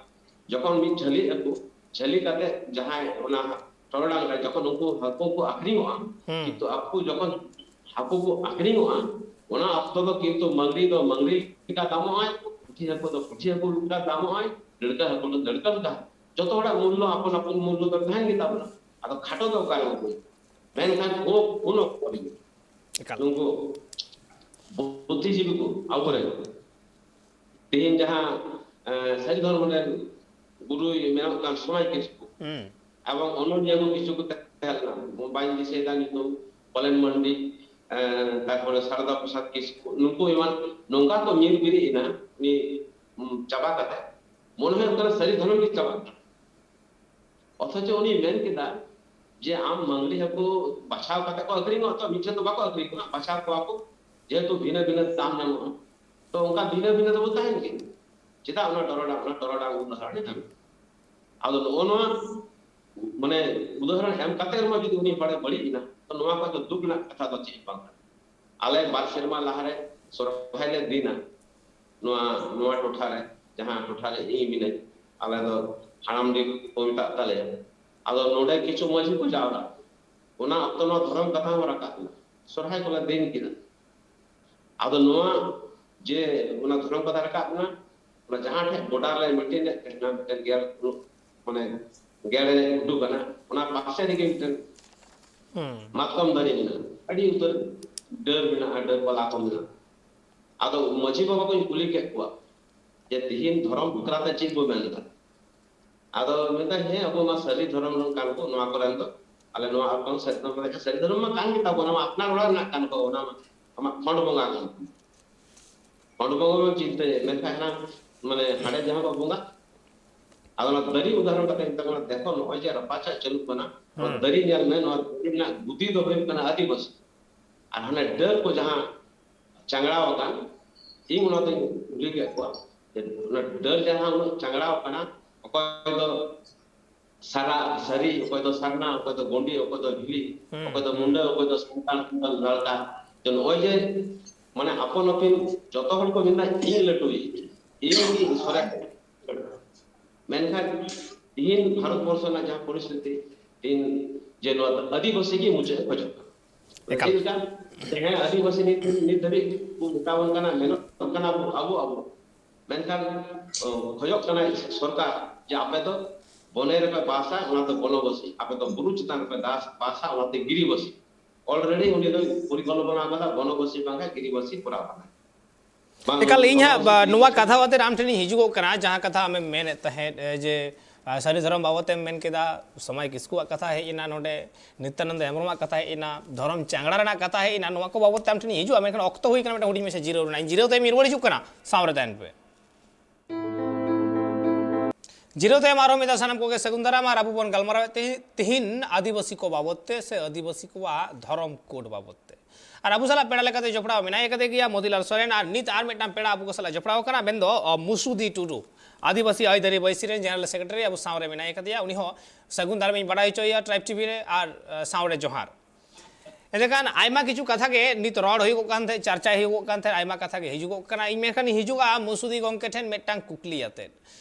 ᱡᱚᱠᱷᱚᱱ ᱢᱤᱫ ᱡᱷᱟᱹᱞᱤ ᱦᱟᱹᱠᱩ, ᱡᱷᱟᱹᱞᱤ ᱠᱟᱛᱮ ᱡᱟᱦᱟᱸᱭ ᱚᱱᱟ ᱴᱚᱨᱚᱰᱟᱝ ᱨᱮ ᱡᱚᱠᱷᱚᱱ ᱩᱱᱠᱩ ᱦᱟᱹᱠᱩ ᱠᱚ ᱟᱠᱷᱨᱤᱧᱚᱜᱼᱟ, ᱦᱩᱸ᱾ ᱠᱤᱱᱛᱩ ᱟᱠᱚ ᱡᱚᱠᱷᱚᱱ ᱦᱟᱹᱠᱩ ᱠᱚ ᱟᱠᱷᱨᱤᱧᱚᱜᱼᱟ, ᱚᱱᱟ ᱚᱠᱛᱚ ᱫᱚ ᱠᱤᱱᱛᱩ ᱢᱟᱹᱜᱽᱨᱤ ᱫᱚ ᱢᱟᱹᱜᱽᱨᱤ ᱞᱮᱠᱟ ᱫᱟᱢᱚᱜᱼᱟᱭ, ᱯᱩᱴᱷᱤ ᱦᱟᱹᱠᱩ ᱫᱚ ᱯᱩᱴᱷᱤ ᱦᱟᱹᱠᱩ ᱞᱮᱠᱟ ᱫᱟᱢᱚᱜᱼᱟᱭ, ᱰᱟᱹᱲᱠᱟᱹ ᱦᱟᱹᱠᱩ ᱫᱚ ᱰᱟᱹᱲᱠᱟᱹ ᱞᱮᱠᱟ᱾ ᱡᱚᱛᱚ ᱦᱚᱲᱟᱜ ᱢᱩᱞᱞᱚ, ᱟᱯᱚᱱ ᱟᱯᱚᱱ ᱢᱩᱞᱞᱚ ᱫᱚ ᱛᱟᱦᱮᱱ ᱜᱮ ᱛᱟᱵᱚᱱᱟ᱾ ᱟᱫᱚ ᱠᱷᱟᱴᱚ ᱫᱚ ᱚᱠᱟ ᱨᱮᱵᱚᱱ ᱵᱩᱡᱟ? ᱢᱮᱱᱠᱷᱟᱱ ᱩᱱ, ᱩᱱ ᱚᱠᱛᱚ ᱨᱮᱜᱮ ᱮᱠᱟᱞ᱾ ᱱᱩᱠᱩ ᱵᱩᱫᱽᱫᱷᱤᱡᱤᱵᱤ ᱠᱚ ᱟᱵᱚᱨᱮᱱ ᱛᱮᱦᱮᱧ ᱡᱟᱦᱟᱸ, ᱮ, ᱥᱟᱹᱨᱤ ᱫᱷᱚᱨᱢᱚ ᱨᱮᱱ ᱜᱩᱨᱩᱭ ᱢᱮᱱᱚᱜ ᱠᱟᱱ ᱥᱚᱢᱟᱭ ᱠᱤᱥᱠᱩ, ᱦᱩᱸ᱾ ᱮᱵᱚᱝ ᱚᱱᱚᱞᱤᱭᱟᱹ ᱠᱚ ᱠᱤᱪᱷᱩ ᱠᱚ ᱛᱟᱦᱮᱸ ᱞᱮᱱᱟ, ᱵᱟᱹᱧ ᱫᱤᱥᱟᱹᱭᱮᱫᱟ ᱧᱩᱛᱩᱢ, ᱯᱚᱞᱮᱱ ᱢᱟᱱᱰᱤ, ᱮ, ᱛᱟᱨᱯᱚᱨᱮ ᱥᱟᱨᱚᱫᱟ ᱯᱨᱚᱥᱟᱫᱽ ᱠᱤᱥᱠᱩ, ᱱᱩᱠᱩ ᱮᱢᱟᱱ ᱱᱚᱝᱠᱟ ᱠᱚ ᱧᱤᱨ ᱵᱤᱨᱤᱫ ᱮᱱᱟ, ᱩᱱᱤ, ᱩᱢ, ᱪᱟᱵᱟ ᱠᱟᱛᱮ᱾ ᱢᱚᱱᱮ ᱦᱩᱭᱩᱜ ᱠᱟᱱᱟ ᱥᱟᱹᱨᱤ ᱫᱷᱚᱨᱚᱢ ᱜᱮ ᱪᱟᱵᱟᱜ ᱠᱟᱱᱟ᱾ ᱚᱛᱷᱚᱪᱚ ᱩᱱᱤ ᱢᱮᱱ ᱠᱮᱫᱟ ᱡᱮ ᱟᱢ ᱢᱟᱹᱜᱽᱨᱤ ᱦᱟᱹᱠᱩ ᱵᱟᱪᱷᱟᱣ ᱠᱟᱛᱮ ᱠᱚ ᱟᱹᱠᱷᱨᱤᱧᱚᱜᱼᱟ ᱛᱚ, ᱢᱤᱫ ᱴᱷᱮᱱ ᱫᱚ ᱵᱟᱠᱚ ᱟᱹᱠᱷᱨᱤᱧ ᱠᱚᱣᱟ, ᱵᱟᱪᱷᱟᱣ ᱠᱚᱣᱟ ᱠᱚ, ᱡᱮᱦᱮᱛᱩ ᱵᱷᱤᱱᱟᱹ ᱵᱷᱤᱱᱟᱹ ᱫᱟᱢ ᱧᱟᱢᱚᱜᱼᱟ᱾ ᱛᱚ ᱚᱱᱠᱟ ᱵᱷᱤᱱᱟᱹ ᱵᱷᱤᱱᱟᱹ ᱫᱚᱵᱚ ᱛᱟᱦᱮᱱ ᱜᱮ, ᱪᱮᱫᱟᱜ ᱚᱱᱟ ᱴᱚᱨᱚᱰᱟᱝ, ᱚᱱᱟ ᱴᱚᱨᱚᱰᱟᱝ ᱩᱫᱟᱦᱚᱨᱚᱱ ᱮ ᱮᱢ? ᱟᱫᱚ ᱱᱚᱜᱼᱚ ᱱᱚᱣᱟ, ᱢᱟᱱᱮ, ᱩᱫᱟᱦᱚᱨᱚᱱ ᱮᱢ ᱠᱟᱛᱮ ᱨᱮᱦᱚᱸ ᱡᱩᱫᱤ ᱩᱱᱤ ᱦᱚᱲᱮ ᱵᱟᱹᱲᱤᱡ ᱮᱱᱟ, ᱛᱚ ᱱᱚᱣᱟ ᱠᱷᱚᱱ ᱫᱚ ᱫᱩᱠ ᱨᱮᱱᱟᱜ ᱠᱟᱛᱷᱟ ᱫᱚ ᱪᱮᱫ ᱵᱟᱝ ᱠᱟᱱᱟ? ᱟᱞᱮ ᱵᱟᱨ ᱥᱮᱨᱢᱟ ᱞᱟᱦᱟᱨᱮ ᱥᱚᱨᱦᱟᱭ ᱞᱮ ᱫᱤᱱᱟ, ᱱᱚᱣᱟ, ᱱᱚᱣᱟ ᱴᱚᱴᱷᱟ ᱨᱮ, ᱡᱟᱦᱟᱸ ᱴᱚᱴᱷᱟ ᱨᱮ ᱤᱧ ᱢᱤᱱᱟᱹᱧ, ᱟᱞᱮ ᱫᱚ ᱦᱟᱲᱟᱢᱰᱤ ᱠᱚ ᱢᱮᱛᱟᱜ ᱛᱟᱞᱮᱭᱟ᱾ ᱟᱫᱚ ᱱᱚᱰᱮ ᱠᱤᱪᱷᱩ ᱢᱟᱹᱡᱷᱤ ᱠᱚ ᱡᱟᱣᱨᱟ, ᱚᱱᱟ ᱚᱠᱛᱚ ᱱᱚᱣᱟ ᱫᱷᱚᱨᱚᱢ ᱠᱟᱛᱷᱟ ᱦᱚᱸ ᱨᱟᱠᱟᱵ ᱮᱱᱟ, ᱥᱚᱨᱦᱟᱭ ᱠᱚᱞᱮ ᱫᱤᱱ ᱠᱮᱫᱟ᱾ ᱟᱫᱚ ᱱᱚᱣᱟ ᱡᱮ ᱚᱱᱟ ᱫᱷᱚᱨᱚᱢ ᱠᱟᱛᱷᱟ ᱨᱟᱠᱟᱵ ᱮᱱᱟ, ᱚᱱᱟ ᱡᱟᱦᱟᱸ ᱴᱷᱮᱱ ᱵᱚᱰᱟᱨ ᱨᱮ ᱢᱤᱫᱴᱮᱱ ᱮ ᱛᱟᱦᱮᱱᱟ, ᱢᱤᱫᱴᱮᱱ ᱜᱮᱨ, ᱢᱟᱱᱮ ᱜᱮᱨ ᱮ ᱩᱰᱩᱠ ᱮᱱᱟ, ᱚᱱᱟ ᱯᱟᱥᱮ ᱨᱮᱜᱮ ᱢᱤᱫᱴᱮᱱ ᱦᱩᱸ᱾ ᱢᱟᱛᱠᱚᱢ ᱫᱟᱨᱮ ᱢᱮᱱᱟᱜᱼᱟ, ᱟᱹᱰᱤ ᱩᱛᱟᱹᱨ ᱰᱟᱹᱨ ᱢᱮᱱᱟᱜᱼᱟ, ᱰᱟᱹᱨ ᱯᱟᱞᱟ ᱠᱚ ᱢᱮᱱᱟᱜᱼᱟ᱾ ᱟᱫᱚ ᱢᱟᱹᱡᱷᱤ ᱵᱟᱵᱟ ᱠᱚᱧ ᱠᱩᱞᱤ ᱠᱮᱫ ᱠᱚᱣᱟ ᱡᱮ ᱛᱤᱦᱤᱧ ᱫᱷᱚᱨᱚᱢ ᱵᱟᱠᱷᱨᱟ ᱛᱮ ᱪᱮᱫ ᱵᱚ ᱢᱮᱱ ᱮᱫᱟ? ᱟᱫᱚ ᱢᱮᱱᱫᱟ, ᱦᱮᱸ, ᱟᱵᱚ ᱢᱟ ᱥᱟᱹᱨᱤ ᱫᱷᱚᱨᱚᱢ ᱨᱮᱱ ᱠᱟᱱ ᱠᱚ ᱱᱚᱣᱟ ᱠᱚᱨᱮᱱ ᱫᱚ, ᱟᱞᱮ ᱱᱚᱣᱟ ᱟᱨᱠᱟᱱ ᱥᱮᱫ ᱫᱚ ᱢᱟᱱᱮ ᱥᱟᱹᱨᱤ ᱫᱷᱚᱨᱚᱢ ᱢᱟ ᱠᱟᱱ ᱜᱮ ᱛᱟᱵᱚᱱᱟ, ᱟᱢᱟᱜ ᱟᱯᱱᱟᱨ ᱚᱲᱟᱜ ᱨᱮᱱᱟᱜ ᱠᱟᱱ ᱠᱚ, ᱚᱱᱟ ᱢᱟ ᱟᱢᱟᱜ ᱠᱷᱚᱸᱰ ᱵᱚᱸᱜᱟ ᱠᱟᱱ ᱛᱟᱢᱟ᱾ ᱠᱷᱚᱸᱰ ᱵᱚᱸᱜᱟ ᱢᱟ ᱪᱤᱱᱛᱟᱹᱭ, ᱢᱮᱱᱠᱷᱟᱱ ᱦᱟᱱᱟ ᱢᱟᱱᱮ ᱦᱟᱸᱰᱮ ᱡᱟᱦᱟᱸ ᱠᱚ ᱵᱚᱸᱜᱟ, ᱟᱫᱚ ᱚᱱᱟ ᱫᱟᱨᱮ ᱩᱫᱟᱦᱚᱨᱚᱱ ᱠᱟᱛᱮ ᱢᱮᱛᱟ ᱠᱚ ᱠᱟᱱᱟ, ᱫᱮᱠᱷᱚ ᱱᱚᱜᱼᱚᱭ ᱡᱮ ᱨᱟᱯᱟᱪᱟᱜ ᱪᱟᱹᱞᱩᱜ ᱠᱟᱱᱟ, ᱚᱱᱟ ᱦᱩᱸ᱾ ᱫᱟᱨᱮ ᱧᱮᱞ ᱢᱮ, ᱱᱚᱣᱟ ᱫᱟᱨᱮ ᱨᱮᱱᱟᱜ ᱜᱩᱫᱤ ᱫᱚ ᱦᱩᱭᱩᱜ ᱠᱟᱱᱟ ᱟᱹᱫᱤᱵᱟᱹᱥᱤ, ᱟᱨ ᱦᱟᱱᱮ ᱰᱟᱹᱨ ᱠᱚ ᱡᱟᱦᱟᱸ ᱪᱟᱝᱲᱟᱣ ᱟᱠᱟᱱ, ᱤᱧ ᱚᱱᱟ ᱫᱚᱧ ᱠᱩᱞᱤ ᱠᱮᱫ ᱠᱚᱣᱟ ᱡᱮ ᱚᱱᱟ ᱰᱟᱹᱨ ᱡᱟᱦᱟᱸ ᱩᱱᱟᱹᱜ ᱪᱟᱝᱲᱟᱣ ᱟᱠᱟᱱᱟ, ᱚᱠᱚᱭ ᱫᱚ ᱥᱟᱨᱟ ᱥᱟᱹᱨᱤ, ᱚᱠᱚᱭ ᱫᱚ ᱥᱟᱨᱱᱟ, ᱚᱠᱚᱭ ᱫᱚ ᱜᱚᱸᱰᱤ, ᱚᱠᱚᱭ ᱫᱚ ᱵᱷᱤᱞᱤ, ᱦᱩᱸ, ᱚᱠᱚᱭ ᱫᱚ ᱦᱩᱸ᱾ ᱢᱩᱱᱰᱟᱹ, ᱚᱠᱚᱭ ᱫᱚ ᱥᱟᱱᱛᱟᱲ, ᱚᱠᱚᱭ ᱫᱚ ᱞᱟᱲᱠᱟ᱾ ᱡᱮ ᱱᱚᱜᱼᱚᱭ ᱡᱮ ᱢᱟᱱᱮ ᱟᱯᱟᱱ ᱟᱹᱯᱤᱱ ᱡᱚᱛᱚ ᱦᱚᱲ ᱠᱚ ᱢᱮᱱᱫᱟ ᱤᱧ ᱞᱟᱹᱴᱩᱭᱤᱡ, ᱤᱧ ᱜᱮ ᱥᱚᱨᱮᱥ᱾ ᱢᱮᱱᱠᱷᱟᱱ ᱛᱤᱦᱤᱧ ᱵᱷᱟᱨᱚᱛ ᱵᱚᱨᱥᱚ ᱨᱮᱱᱟᱜ ᱡᱟᱦᱟᱸ ᱯᱚᱨᱤᱥᱛᱷᱤᱛᱤ, ᱛᱤᱦᱤᱧ ᱡᱮ ᱱᱚᱣᱟ ᱫᱚ ᱟᱹᱫᱤᱵᱟᱹᱥᱤ ᱜᱮ ᱢᱩᱪᱟᱹᱫ ᱮ ᱠᱷᱚᱡᱚᱜ ᱠᱟᱱᱟ᱾ ᱮᱠᱟᱞ᱾ ᱪᱮᱫ ᱞᱮᱠᱟ? ᱦᱮᱸ, ᱟᱹᱫᱤᱵᱟᱹᱥᱤ ᱱᱤᱛ, ᱱᱤᱛ ᱫᱷᱟᱹᱵᱤᱡ ᱠᱚ ᱢᱮᱛᱟ ᱵᱚᱱ ᱠᱟᱱᱟ, ᱢᱮᱱᱚᱜ ᱠᱟᱱᱟ ᱵᱚ ᱟᱵᱚ, ᱟᱵᱚ᱾ ᱢᱮᱱᱠᱷᱟᱱ, ᱚ, ᱠᱷᱚᱡᱚᱜ ᱠᱟᱱᱟᱭ ᱥᱚᱨᱠᱟᱨ ᱡᱮ ᱟᱯᱮ ᱫᱚ ᱵᱚᱱᱮ ᱨᱮᱯᱮ ᱵᱟᱥᱟ, ᱚᱱᱟᱛᱮ ᱵᱚᱱᱚᱵᱟᱥᱤ, ᱟᱯᱮ ᱫᱚ ᱵᱩᱨᱩ ᱪᱮᱛᱟᱱ ᱨᱮᱯᱮ ᱫᱟᱥ, ᱵᱟᱥᱟ, ᱚᱱᱟᱛᱮ ᱜᱤᱨᱤᱵᱟᱥᱤ᱾ Already ᱩᱱᱤ ᱫᱚ ᱯᱚᱨᱤᱠᱚᱞᱯᱚᱱᱟ ᱟᱠᱟᱫᱟ, ᱵᱚᱱᱚᱵᱟᱥᱤ ᱵᱟᱝᱠᱷᱟᱱ ᱜᱤᱨᱤᱵᱟᱥᱤ ᱠᱚᱨᱟᱣ ᱠᱟᱱᱟ᱾ ᱵᱟᱝ, ᱮᱠᱟᱞ, ᱤᱧ ᱦᱟᱸᱜ ᱵᱚᱱᱚᱵᱟᱥᱤ ᱵᱟ-, ᱱᱚᱣᱟ ᱜᱤᱨᱤᱵᱟᱥᱤ᱾ ᱠᱟᱛᱷᱟ ᱵᱟᱵᱚᱫ ᱨᱮ ᱟᱢ ᱴᱷᱮᱱᱤᱧ ᱦᱤᱡᱩᱜᱚᱜ ᱠᱟᱱᱟ, ᱡᱟᱦᱟᱸ ᱠᱟᱛᱷᱟ ᱟᱢᱮᱢ ᱢᱮᱱᱮᱫ ᱛᱟᱦᱮᱸᱫ, ᱮ, ᱡᱮ, ᱟ, ᱥᱟᱹᱨᱤ ᱫᱷᱚᱨᱚᱢ ᱵᱟᱵᱚᱫ ᱛᱮᱢ ᱢᱮᱱ ᱠᱮᱫᱟ, ᱥᱚᱢᱟᱭ ᱠᱤᱥᱠᱩᱣᱟᱜ ᱠᱟᱛᱷᱟ ᱦᱮᱡ ᱮᱱᱟ, ᱱᱚᱰᱮ ᱱᱤᱛᱭᱟᱱᱚᱱᱫᱚ ᱦᱮᱢᱵᱨᱚᱢᱟᱜ ᱠᱟᱛᱷᱟ ᱦᱮᱡ ᱮᱱᱟ, ᱫᱷᱚᱨᱚᱢ ᱪᱟᱝᱲᱟ ᱨᱮᱱᱟᱜ ᱠᱟᱛᱷᱟ ᱦᱮᱡ ᱮᱱᱟ, ᱱᱚᱣᱟ ᱠᱚ ᱵᱟᱵᱚᱫ ᱛᱮ ᱟᱢ ᱴᱷᱮᱱᱤᱧ ᱦᱤᱡᱩᱜᱼᱟ, ᱢᱮᱱᱠᱷᱟᱱ ᱚᱠᱛᱚ ᱦᱩᱭ ᱠᱟᱱᱟ ᱢᱤᱫᱴᱟᱝ ᱦᱩᱰᱤᱧ ᱢᱟᱪᱷᱟ ᱡᱤᱨᱟᱹᱣ ᱨᱮᱱᱟᱜ᱾ ᱤᱧ ᱡᱤᱨᱟᱹᱣ ᱛᱟᱭᱚᱢ ᱤᱧ ᱨᱩᱣᱟᱹᱲ ᱦᱤᱡᱩᱜ ᱠᱟᱱᱟ, ᱥᱟᱶ ᱨᱮ ᱛᱟᱦᱮᱱ ᱯᱮ᱾ ᱡᱤᱨᱟᱹᱣ ᱛᱟᱭᱚᱢ ᱟᱨᱦᱚᱸ ᱢᱤᱫ ᱫᱷᱟᱣ ᱥᱟᱱᱟᱢ ᱠᱚᱜᱮ ᱥᱟᱹᱜᱩᱱ ᱫᱟᱨᱟᱢ, ᱟᱨ ᱟᱵᱚ ᱵᱚᱱ ᱜᱟᱞᱢᱟᱨᱟᱣᱮᱫ ᱛᱮᱦᱮᱧ, ᱛᱮᱦᱮᱧ ᱟᱹᱫᱤᱵᱟᱹᱥᱤ ᱠᱚ ᱵᱟᱵᱚᱫ ᱛᱮ ᱥᱮ ᱟᱹᱫᱤᱵᱟᱹᱥᱤ ᱠᱚᱣᱟᱜ ᱫᱷᱚᱨᱚᱢ ᱠᱳᱰ ᱵᱟᱵᱚᱫ ᱛᱮ᱾ ᱟᱨ ᱟᱵᱚ ᱥᱟᱞᱟᱜ ᱯᱮᱲᱟ ᱞᱮᱠᱟᱛᱮ ᱡᱚᱯᱲᱟᱣ ᱢᱮᱱᱟᱭ ᱠᱟᱫᱮ ᱜᱮᱭᱟ ᱢᱚᱛᱤᱞᱟᱞ ᱥᱚᱨᱮᱱ, ᱟᱨ ᱱᱤᱛ ᱟᱨ ᱢᱤᱫᱴᱟᱝ ᱯᱮᱲᱟ ᱟᱵᱚ ᱠᱚ ᱥᱟᱞᱟᱜ ᱡᱚᱯᱲᱟᱣ ᱠᱟᱱᱟ, ᱢᱮᱱᱫᱚ, ᱚ, ᱢᱩᱥᱩᱫᱤ ᱴᱩᱰᱩ, ᱟᱹᱫᱤᱵᱟᱹᱥᱤ ᱟᱹᱭᱫᱟᱹᱨᱤ ᱵᱟᱹᱭᱥᱤ ᱨᱮᱱ ᱡᱮᱱᱟᱨᱟᱞ ᱥᱮᱠᱨᱮᱴᱟᱨᱤ, ᱟᱵᱚ ᱥᱟᱶ ᱨᱮ ᱢᱮᱱᱟᱭ ᱠᱟᱫᱮᱭᱟ᱾ ᱩᱱᱤ ᱦᱚᱸ ᱥᱟᱹᱜᱩᱱ ᱫᱟᱨᱟᱢ ᱤᱧ ᱵᱟᱲᱟᱭ ᱦᱚᱪᱚᱭᱮᱭᱟ ᱴᱨᱟᱭᱤᱵᱽ ᱴᱤᱵᱷᱤ ᱨᱮ, ᱟᱨ, ᱟ, ᱥᱟᱶ ᱨᱮ ᱡᱚᱦᱟᱨ᱾ ᱮᱸᱰᱮᱠᱷᱟᱱ ᱟᱭᱢᱟ ᱠᱤᱪᱷᱩ ᱠᱟᱛᱷᱟ ᱜᱮ ᱱᱤᱛ ᱨᱚᱲ ᱦᱩᱭᱩᱜᱚᱜ ᱠᱟᱱ ᱛᱟᱦᱮᱸᱫ, ᱪᱟᱨᱪᱟᱭ ᱦᱩᱭᱩᱜᱚᱜ ᱠᱟᱱ ᱛᱟᱦᱮᱸᱫ, ᱟᱭᱢᱟ ᱠᱟᱛᱷᱟ ᱜᱮ ᱦᱤᱡᱩᱜᱚᱜ ᱠᱟᱱᱟ᱾ ᱤᱧ ᱢᱮᱱᱠᱷᱟᱱ ᱤᱧ ᱦᱤᱡᱩᱜᱼᱟ ᱢᱩᱥᱩᱫᱤ ᱜᱚᱢᱠᱮ ᱴᱷᱮᱱ ᱢᱤᱫᱴᱟᱝ ᱠᱩᱠᱞᱤ ᱟᱛᱮᱫ᱾